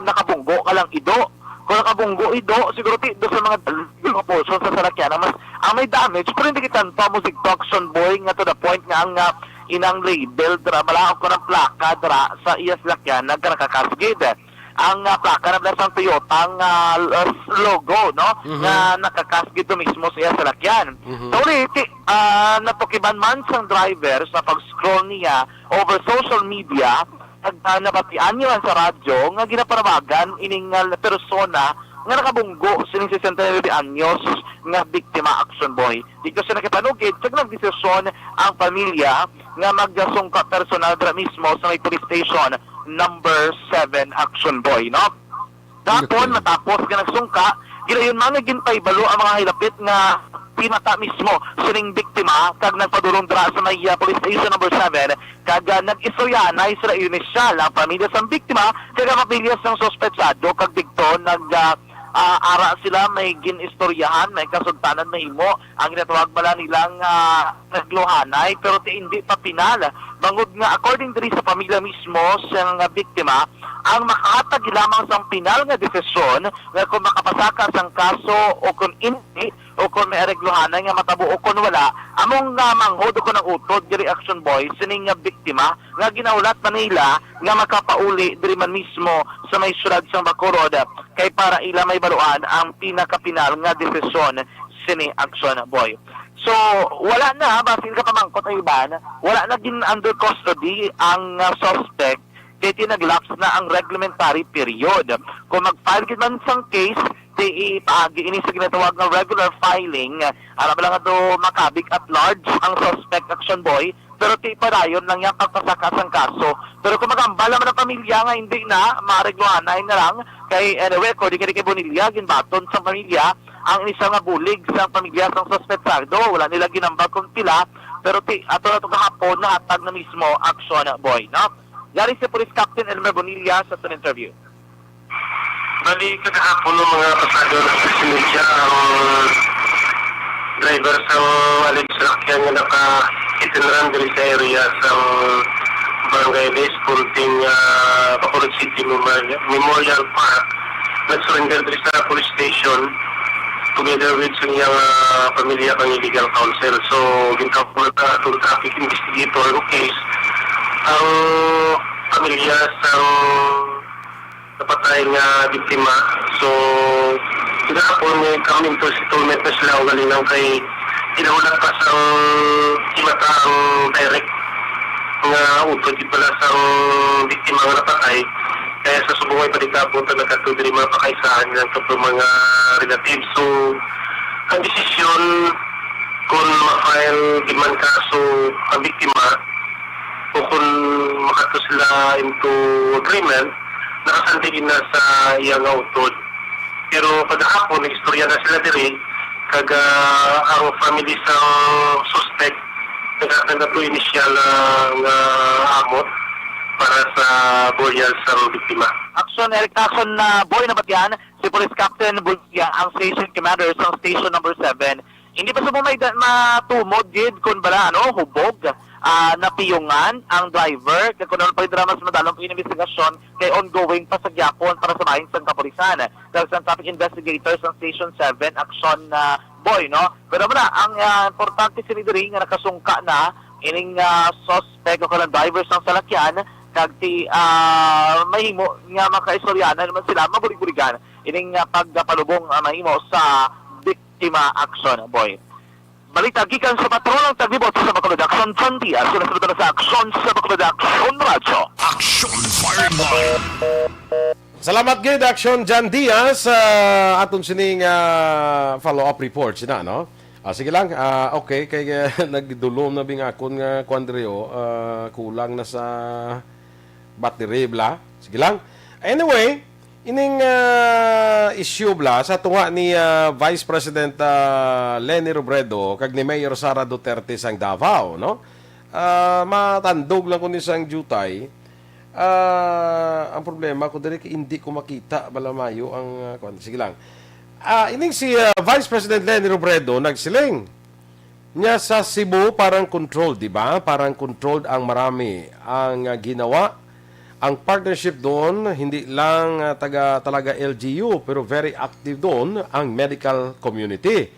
nakabunggo ka lang ido. Kung nakabunggo ido, siguro ti do sa mga dal-, mga portion sa salakyan ang mas, ang may damage, pero hindi kita pa mo sig Action Boy nga to the point nga ang, ah, inang label dira, bala, o kanang plaka dira sa iya salakyan nagkarakasgid. Ang, ah, plaka na bala sang Toyota nga, ah, logo, no? Mhm. Nga nakakasgid to mismo sa iya salakyan. Mhm. So, ulit, ah, natukiban man sang driver sa pag-scroll niya over social media, ag, ah, nabatian niya man sa radyo nga ginapanawagan ining, ah, persona nga nakabunggo sining sesenta y nuebe anyos nga biktima, Action Boy. Dito siya nakipanugid kag nagdesisyon ang pamilya nga magsungka personal dira mismo sa may police station number seven, Action Boy, no? Gahapon, okay, matapos nga nagsungka, gilayon man nga ginpahibalo ang mga hilapit nga ti mata mismo sining biktima kag nagpadulong dira sa may, ah, police station number seven kag, ah, nag-istoryahanay sila inisyal ang pamilya sang biktima kag ang pamilya sang suspetsado kag didto nag, ah, ah, ara sila may gin-istoryahan, may kasugtanan mahimo ang ginatawag bala nilang, ah, nagluhanay, pero ti hindi pa pinal. Bangod nga, according diri sa pamilya mismo sang biktima, ang makahatag lamang sang pinal nga desisyon nga kung makapasaka sang kaso o kung hindi, o kung may aregluhanay nga matabo o kung wala, among nga manghod o kung ang utod diri, Action Boy, sining nga biktima nga ginahulat man nila nga makapauli diri man mismo sa may siyudad sang Bacolod, kay para ila mahibaluan ang pinakapinal nga desisyon sini, Action Boy. So, wala na, basin ka pamangkot ang iban, wala na gin under custody ang, ah, suspect, kay ti nag-lapse na ang reglementary period. Kung mag-file gid man sang case, ti ipaagi ini sa ginatawag nga regular filing, ah, aram lang ato makabig at large ang suspect, Action Boy, pero ti padayon lang niya pagpasaka sang kaso. Pero kung magambal naman ang pamilya nga hindi na, maaregluhanay na lang. Kay anyway, according kay Bonilla, ginbaton sang pamilya ang inisyal nga bulig sang pamilya sang suspetsado. Wala nila ginambal kung pila, pero ti, ato na to gahapon, nahatag na mismo, Action Boy, no? Yari si Police Captain Elmer Bonilla sa aton interview. Bali, kagahapon ng mga pasado na sa sinidya ang driver sa alleged salakyan nga naka-hit and run diri sa area sa Barangay Des Punting, ah, Bacolod City Memorial, Memorial Park. Nag-surrender diri sa police station. together with sa iyang, ah, pamilya kang legal counsel. So, gintawag na ta atong traffic investigator in case ang pamilya sang napatay nga biktima. So, gahapon may come into settlement na sila, ugaling lang kay ginahulat pa sang himata ang direct nga utod gid pala sang biktima nga napatay. Kaya sa subong ay panikabot ang nagkadto diri mga pakaisahan nilang tatlo mga relatives. So, ang desisyon kung ma-file gid man kaso ang biktima o kung makadto sila into agreement, nakasandig na sa iya nga utod. Pero kagahapon, nag-istorya na sila diri, kag, ah, ang family sang suspect nagkakaga to inisyal, ah, nga amot para sa burial sang biktima. Action, Eric Action na Boy, nabatian si Police Captain Bulya, ang station commander sa station number seven. Hindi pa sa may da- matumod gid kung bala, ano, hubog, ah, napiyungan ang driver. Kag kung ano pa yung drama sa madalong pa yung investigasyon, kay ongoing pa sa gyapon para sa bahin sang kapulisan. Kag sa traffic investigator sa Station seven, Action na Boy, no? Pero wala, ang, ah, importante sini diri nga nakasungka na ining, ah, suspect o kanang driver sang salakyan, kag ti, ah, mahimo nga makaistoryanan naman sila, mabulig-buligan ining, ah, pagpalubong, ah, mahimo sa biktima. Action, Boy. Balita gikan sa patrol ang taglibot sa Bacolod Action, John Diaz. Sila sa sa Action sa Bacolod Action Radyo. Action Firing Line. Salamat gid, Action John Diaz. Ah, aton sining, ah, follow-up report sina, no? Ah, sige lang. Ah, okay, kay, ah, nagdulom na bing akon nga kwan diri, oh. Ah, kulang na sa battery, bla. Sige lang. Anyway, ining, ah, issue, bla, sa tunga ni, ah, Vice President, ah, Leni Robredo kag ni Mayor Sara Duterte sang Davao, no? Ah, matandog lang ko ni sang jutay. Ah, ang problema ko diri kay hindi ko makita bala mayo ang, ah, kwan. Sige lang. Ah, ining si, ah, Vice President Leni Robredo nagsiling niya sa Cebu parang controlled, di ba? Parang controlled ang marami ang, ah, ginawa. Ang partnership doon, hindi lang, ah, taga, talaga L G U, pero very active doon ang medical community.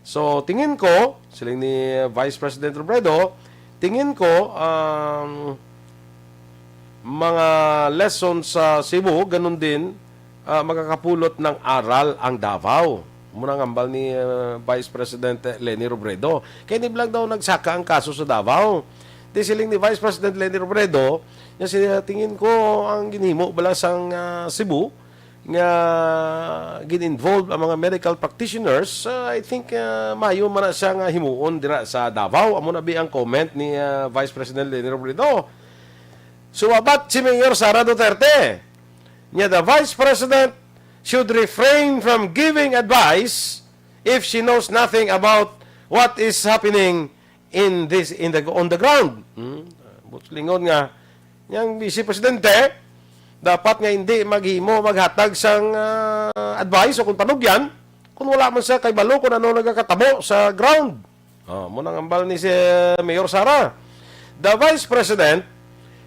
So, tingin ko, siling ni Vice President Robredo, tingin ko, ang mga lesson sa Cebu, ganun din, ah, makakapulot ng aral ang Davao. Muna ang hambal ni, ah, Vice President Leni Robredo. Kaya di lang daw nagsaka ang kaso sa Davao. Di siling ni Vice President Leni Robredo, nga siya, tingin ko, ang ginhimo bala sang, ah, Cebu, nga gin-involve ang mga medical practitioners, ah, I think, ah, mayo man na siya nga himuon dira sa Davao. Amo na bi ang comment ni, ah, Vice President Leni Robredo. Sumabat si Mayor Sara Duterte, niya, the Vice President should refrain from giving advice if she knows nothing about what is happening in this, in the, on the ground. Hmm? Buot silingon nga, yang Vice Presidente, dapat nga hindi maghimo, maghatag sang, ah, advice o kung panugyan, kung wala man siya kay balo kung ano nagakatabo sa ground. Oh, mo nang ambal ni si Mayor Sara. The Vice President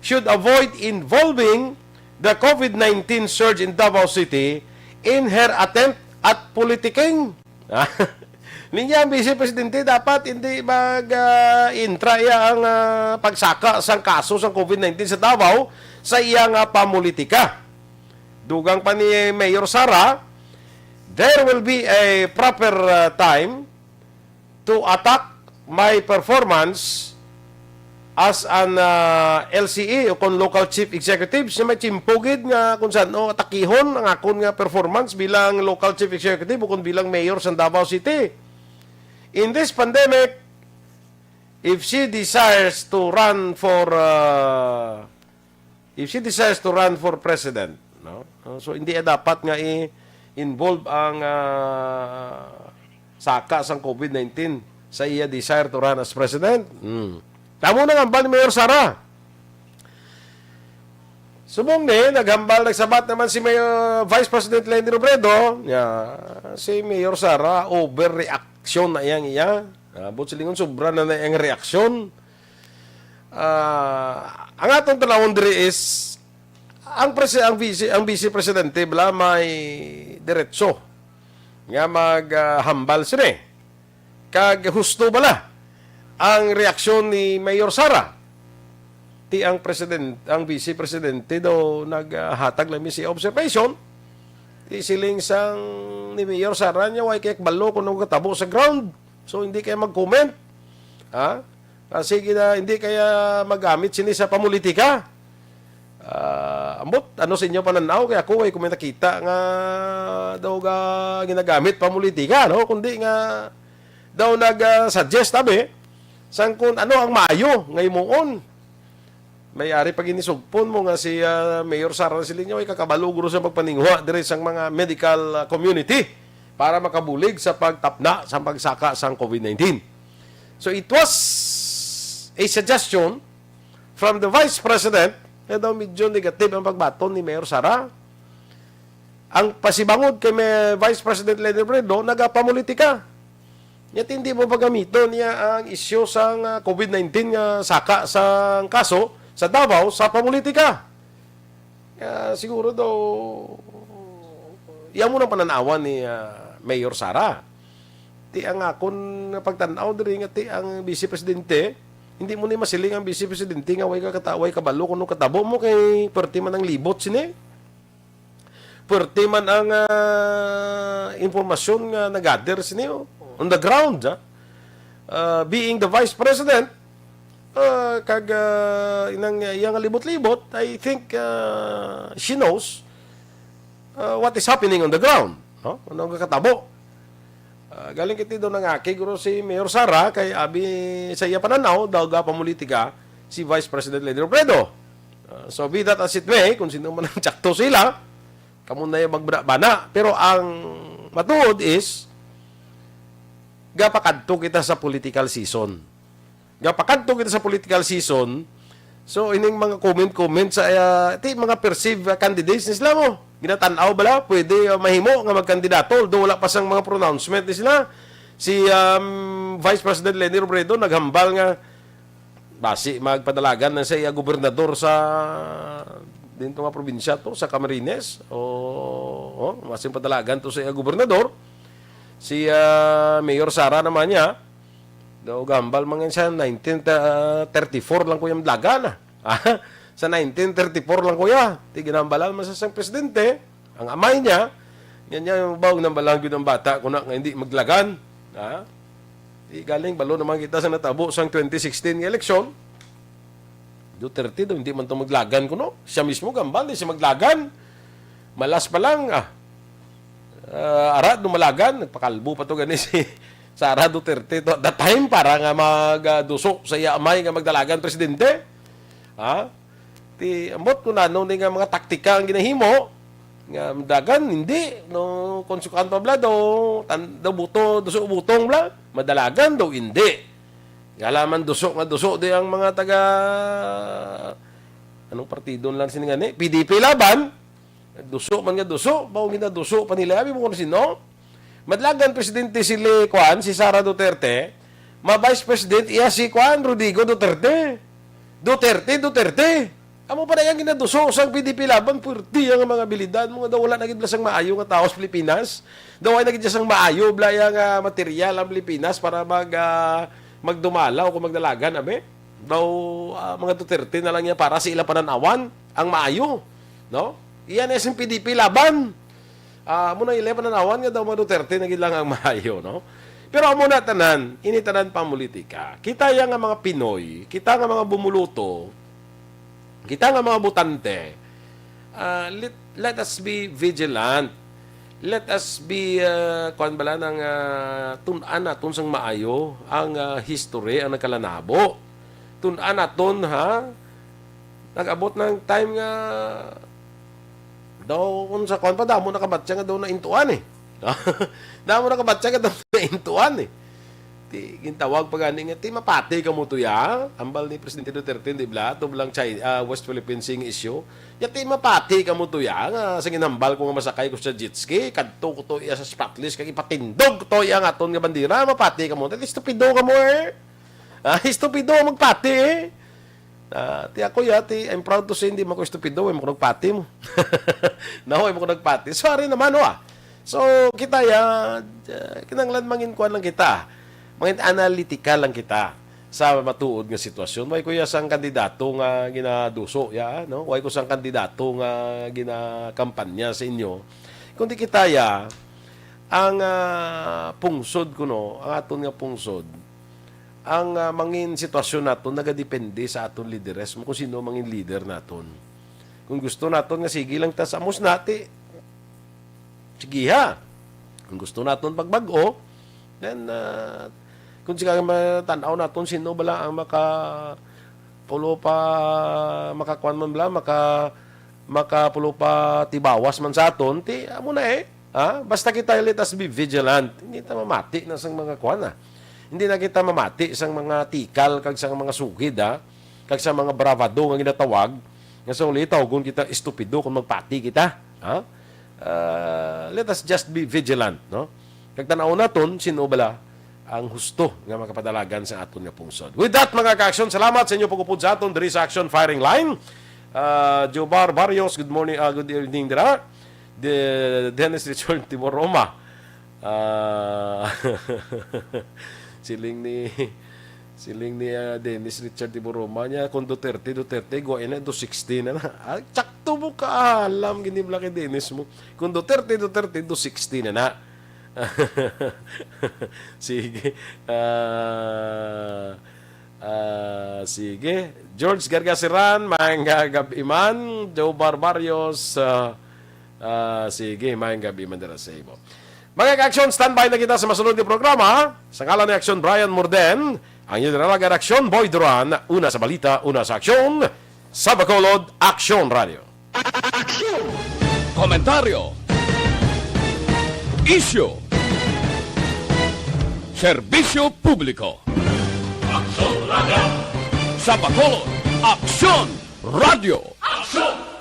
should avoid involving the COVID nineteen surge in Davao City in her attempt at politicking. Niya ang Vice Presidente dapat hindi mag, ah, intra iya ang, ah, pagsaka sang kaso sang COVID nineteen sa Davao sa iya nga pamulitika. Dugang pa ni Mayor Sara, there will be a proper, ah, time to attack my performance as an, ah, L C E o kon local chief executive, siya may tiyempo gid nga kung saan, oh, atakihon ang akon nga performance bilang local chief executive o kon bilang mayor sa Davao City. In this pandemic, if she desires to run for, ah, if she desires to run for president, no? Uh, so, hindi dapat nga i-involve ang, ah, saka sang COVID nineteen sa iya desire to run as president. Hmm. Tamo na nga, ni Mayor Sara. Subong ni, naghambal, nagsabat naman si Mayor, Vice President Leni Robredo, ya, si Mayor Sara, overreaction na iyang iya. Ah, buot silingon, sobra na na iyang reaksyon. Ah, ang atong tanawon diri is, ang presi-, ang vice, ang vice presidente, bala, may diretso nga maghambal sini. Kag husto bala ang reaksyon ni Mayor Sara. Ti ang president, ang vice presidente daw naghatag lang mi si observation. Ti siling sang ni Mayor Sara niya, "Way kay kabalo kung ano gatabo sa ground. So, hindi kay mag-comment." Ha? Ah, sige na, hindi kaya magamit sini sa pamulitika. Ah, ambot, ano sa inyo pananaw? Kaya ako, way ko may nakita nga daw ga, ginagamit pamulitika, no? Kundi nga daw nag-suggest, tabi, sang kung ano ang maayo nga himuon. May ari pa ginisugpon mo nga si, ah, Mayor Sara Silinyo ay kakabalo guro sa pagpaninguha diri sang mga medical, ah, community para makabulig sa pagtapna sa pagsaka sang COVID nineteen. So it was a suggestion from the Vice President, kaya daw medyo negative ang pagbaton ni Mayor Sara. Ang pasibangod kay may Vice President Leni Robredo, nagapamulitika. Nya, hindi mo pagamiton niya ang isyu sang, ah, COVID nineteen nga saka sang kaso sa Davao sa pamulitika. Kaya siguro daw, iya mo nang pananawan ni, ah, Mayor Sara. Ti ang akon nga pagtan-aw diri nga ti ang Vice Presidente, hindi mo ni masiling ang Vice Presidente nga way ka kata-, way kabalo kung ano katabo mo kay perti man ang libot sini. Perti man ang, ah, impormasyon nga nagather sini, oh, on the ground, ah. Ah, being the Vice President, ah, kag, ah, inang iya nga libot-libot, I think, ah, she knows, ah, what is happening on the ground, no? Ano ang katabo? Ah, galing kiti daw nangakig guro si Mayor Sara kay abi sa iya pananaw daw gapamulitika si Vice President Leni Robredo. Ah, so be that as it may, kung sino man ang tsakto sila, kamo na yung magbana-bana. Pero ang matuod is, gapakadto kita sa political season. Gapakadto kita sa political season. So, ining mga comment-comment sa, ah, ti mga perceived, ah, candidates ni sila mo. Ginatan-aw bala, pwede, ah, mahimo nga magkandidato. Although wala pa sang mga pronouncement ni sila. Si, um, Vice President Leni Robredo naghambal nga basi magpadalagan na sa iya gobernador sa dinto nga probinsya to, sa Camarines. O, o, basi padalagan to sa iya gobernador. Si, ah, Mayor Sara naman niya, daw gambal man siya, nineteen thirty-four lang ko yung dalagan, ah. Ah, sa nineteen thirty-four lang, kuya. Ti ginambalan man sa sang presidente, ang amay niya, yan niya, yung baog nambalan gyud ang bata, kuna nga hindi maglagan. Ha? Di galing, balo naman kita sa natabo sang twenty sixteen nga eleksyon. Duterte daw, hindi man to maglagan kuno. Siya mismo, gambal, di siya maglagan. Malas pa lang, ah. Ah, ara, dumalagan, nagpakalbo pa to gani si Sara Duterte to at that time para nga mag, ah, duso sa iya amay nga magdalagan presidente. Ha? Ti, ambot ko na, ano ni nga mga taktika ang ginahimo, nga dagan, hindi, no, kung sukan pa bla, daw, tan-, daw buto, duso butong bla, madalagan daw, hindi. Gala man duso nga duso, di ang mga taga, anong partido lang sini nga ni? P D P Laban, duso man nga duso, mao ginaduso pa nila, abi mo kung sino? Madlagan presidente si Le, kuan, si Sara Duterte, ma-vice president iya si kuan, Rodrigo Duterte. Duterte, Duterte. Amo pa na yang ginaduso sang P D P Laban, purti ang mga abilidad mo nga daw wala na gid bala sang maayo nga tawo sa Pilipinas. Daw ay na gid sang maayo bala yang, ah, material ang Pilipinas para mag, ah, magdumala o kung magdalagan, abi. Daw, ah, mga Duterte na lang niya para sa ila pananawan ang maayo, no? Iyan ang P D P Laban. Ah, amo na ila pananawan nga daw mga Duterte na gid lang ang maayo, no? Pero amo na tanan, ini tanan pamulitika. Kita ya nga mga Pinoy, kita nga mga bumuluto, kita nga mga butante, ah, let, let us be vigilant. Let us be, ah, kuwan bala nang, ah, tun-an naton sang maayo ang, ah, history, ang nagkalanabo. Tun-an naton, ha? Nag-abot ng time nga daw, kung sa kuwan pa, damo nakabatya nga daw naintuan, eh. Damo nakabatya nga daw naintuan, eh. Ti, gintawag pa gani nga, "Ti, mapati kamo to ya?" Ambal ni Presidente Duterte, di bala? Ato bala ang China, ah, West Philippine Sea issue. Ya, "Ti, mapati kamo to ya?" Nga, sa ginhambal ko nga masakay ko sa jet ski, kadto ko to iya sa spotless, kag ipatindog ko to iya ang aton nga bandera, mapati kamo. Ti, estupido kamo, eh. Ah, estupido magpati, eh. Ah, ti ako ya, ti, I'm proud to say, hindi man ko estupido, way man ko nagpati mo. No, way man ko nagpati. Sorry naman, oh, ah. So, kita ya, uh, kinahanglan mangin kuan lang kita. Mangin analytical lang kita sa matuod nga sitwasyon. Way ko ya sang kandidato nga ginaduso ya, no? Way ko sang kandidato nga ginakampanya sa inyo. Kundi kita ya, ang, ah, pungsod kuno, ang aton nga pungsod, ang, ah, mangin sitwasyon naton nagadepende sa aton lideres, kung sino mangin leader naton. Kung gusto naton nga sige lang ta sa amos nati, sige ha. Kung gusto naton pagbag-o, then, ah, kung sige matan-aw naton sino bala ang maka pulo pa makakuan man bala, maka makapulo pa tibawas man sa aton, ti amo na eh. Ha? Basta kita, let us be vigilant. Hindi ta mamati na sang mga kuan, ah. Hindi na kita mamati sang mga tikal kag sang mga sugid, ha? Kag sa mga bravado nga ginatawag, nga sa uli tawgon kita estupido kung magpati kita, ha? Ah, let us just be vigilant, no? Kag tan-aw naton sino bala ang husto nga makapadalagan sa aton nga pungsod. With that, mga ka-aksyon, salamat sa inyo pag-upod sa aton diri sa Action Firing Line. Ah, Jobar Barrios, good morning, ah, good evening dira. De-, Dennis Richard Timoroma. Ah, siling ni, siling ni, ah, Dennis Richard Timoroma niya, kung Duterte, Duterte, go na, two sixty na na. Ah, tsakto mo ka, alam, gini bala kay Dennis mo. Kung Duterte, Duterte, two sixty na na. Sige. Ah, ah, sige. George Gargasiran, maayong gabi man. Joe Barbarios, ah, ah, sige, maayong gabi man dira sa imo. Mga ka-aksyon, standby na kita sa masunod nga programa. Sa ngalan ni Aksyon Brian Morden, ang inyo dinalagan Aksyon Boy Duran, una sa balita, una sa aksyon, sa Bacolod, Aksyon Radio. Aksyon! Komentaryo. Isyu. Serbisyo publiko. Aksyon Radio. Sa Bacolod, Aksyon Radio. Aksyon!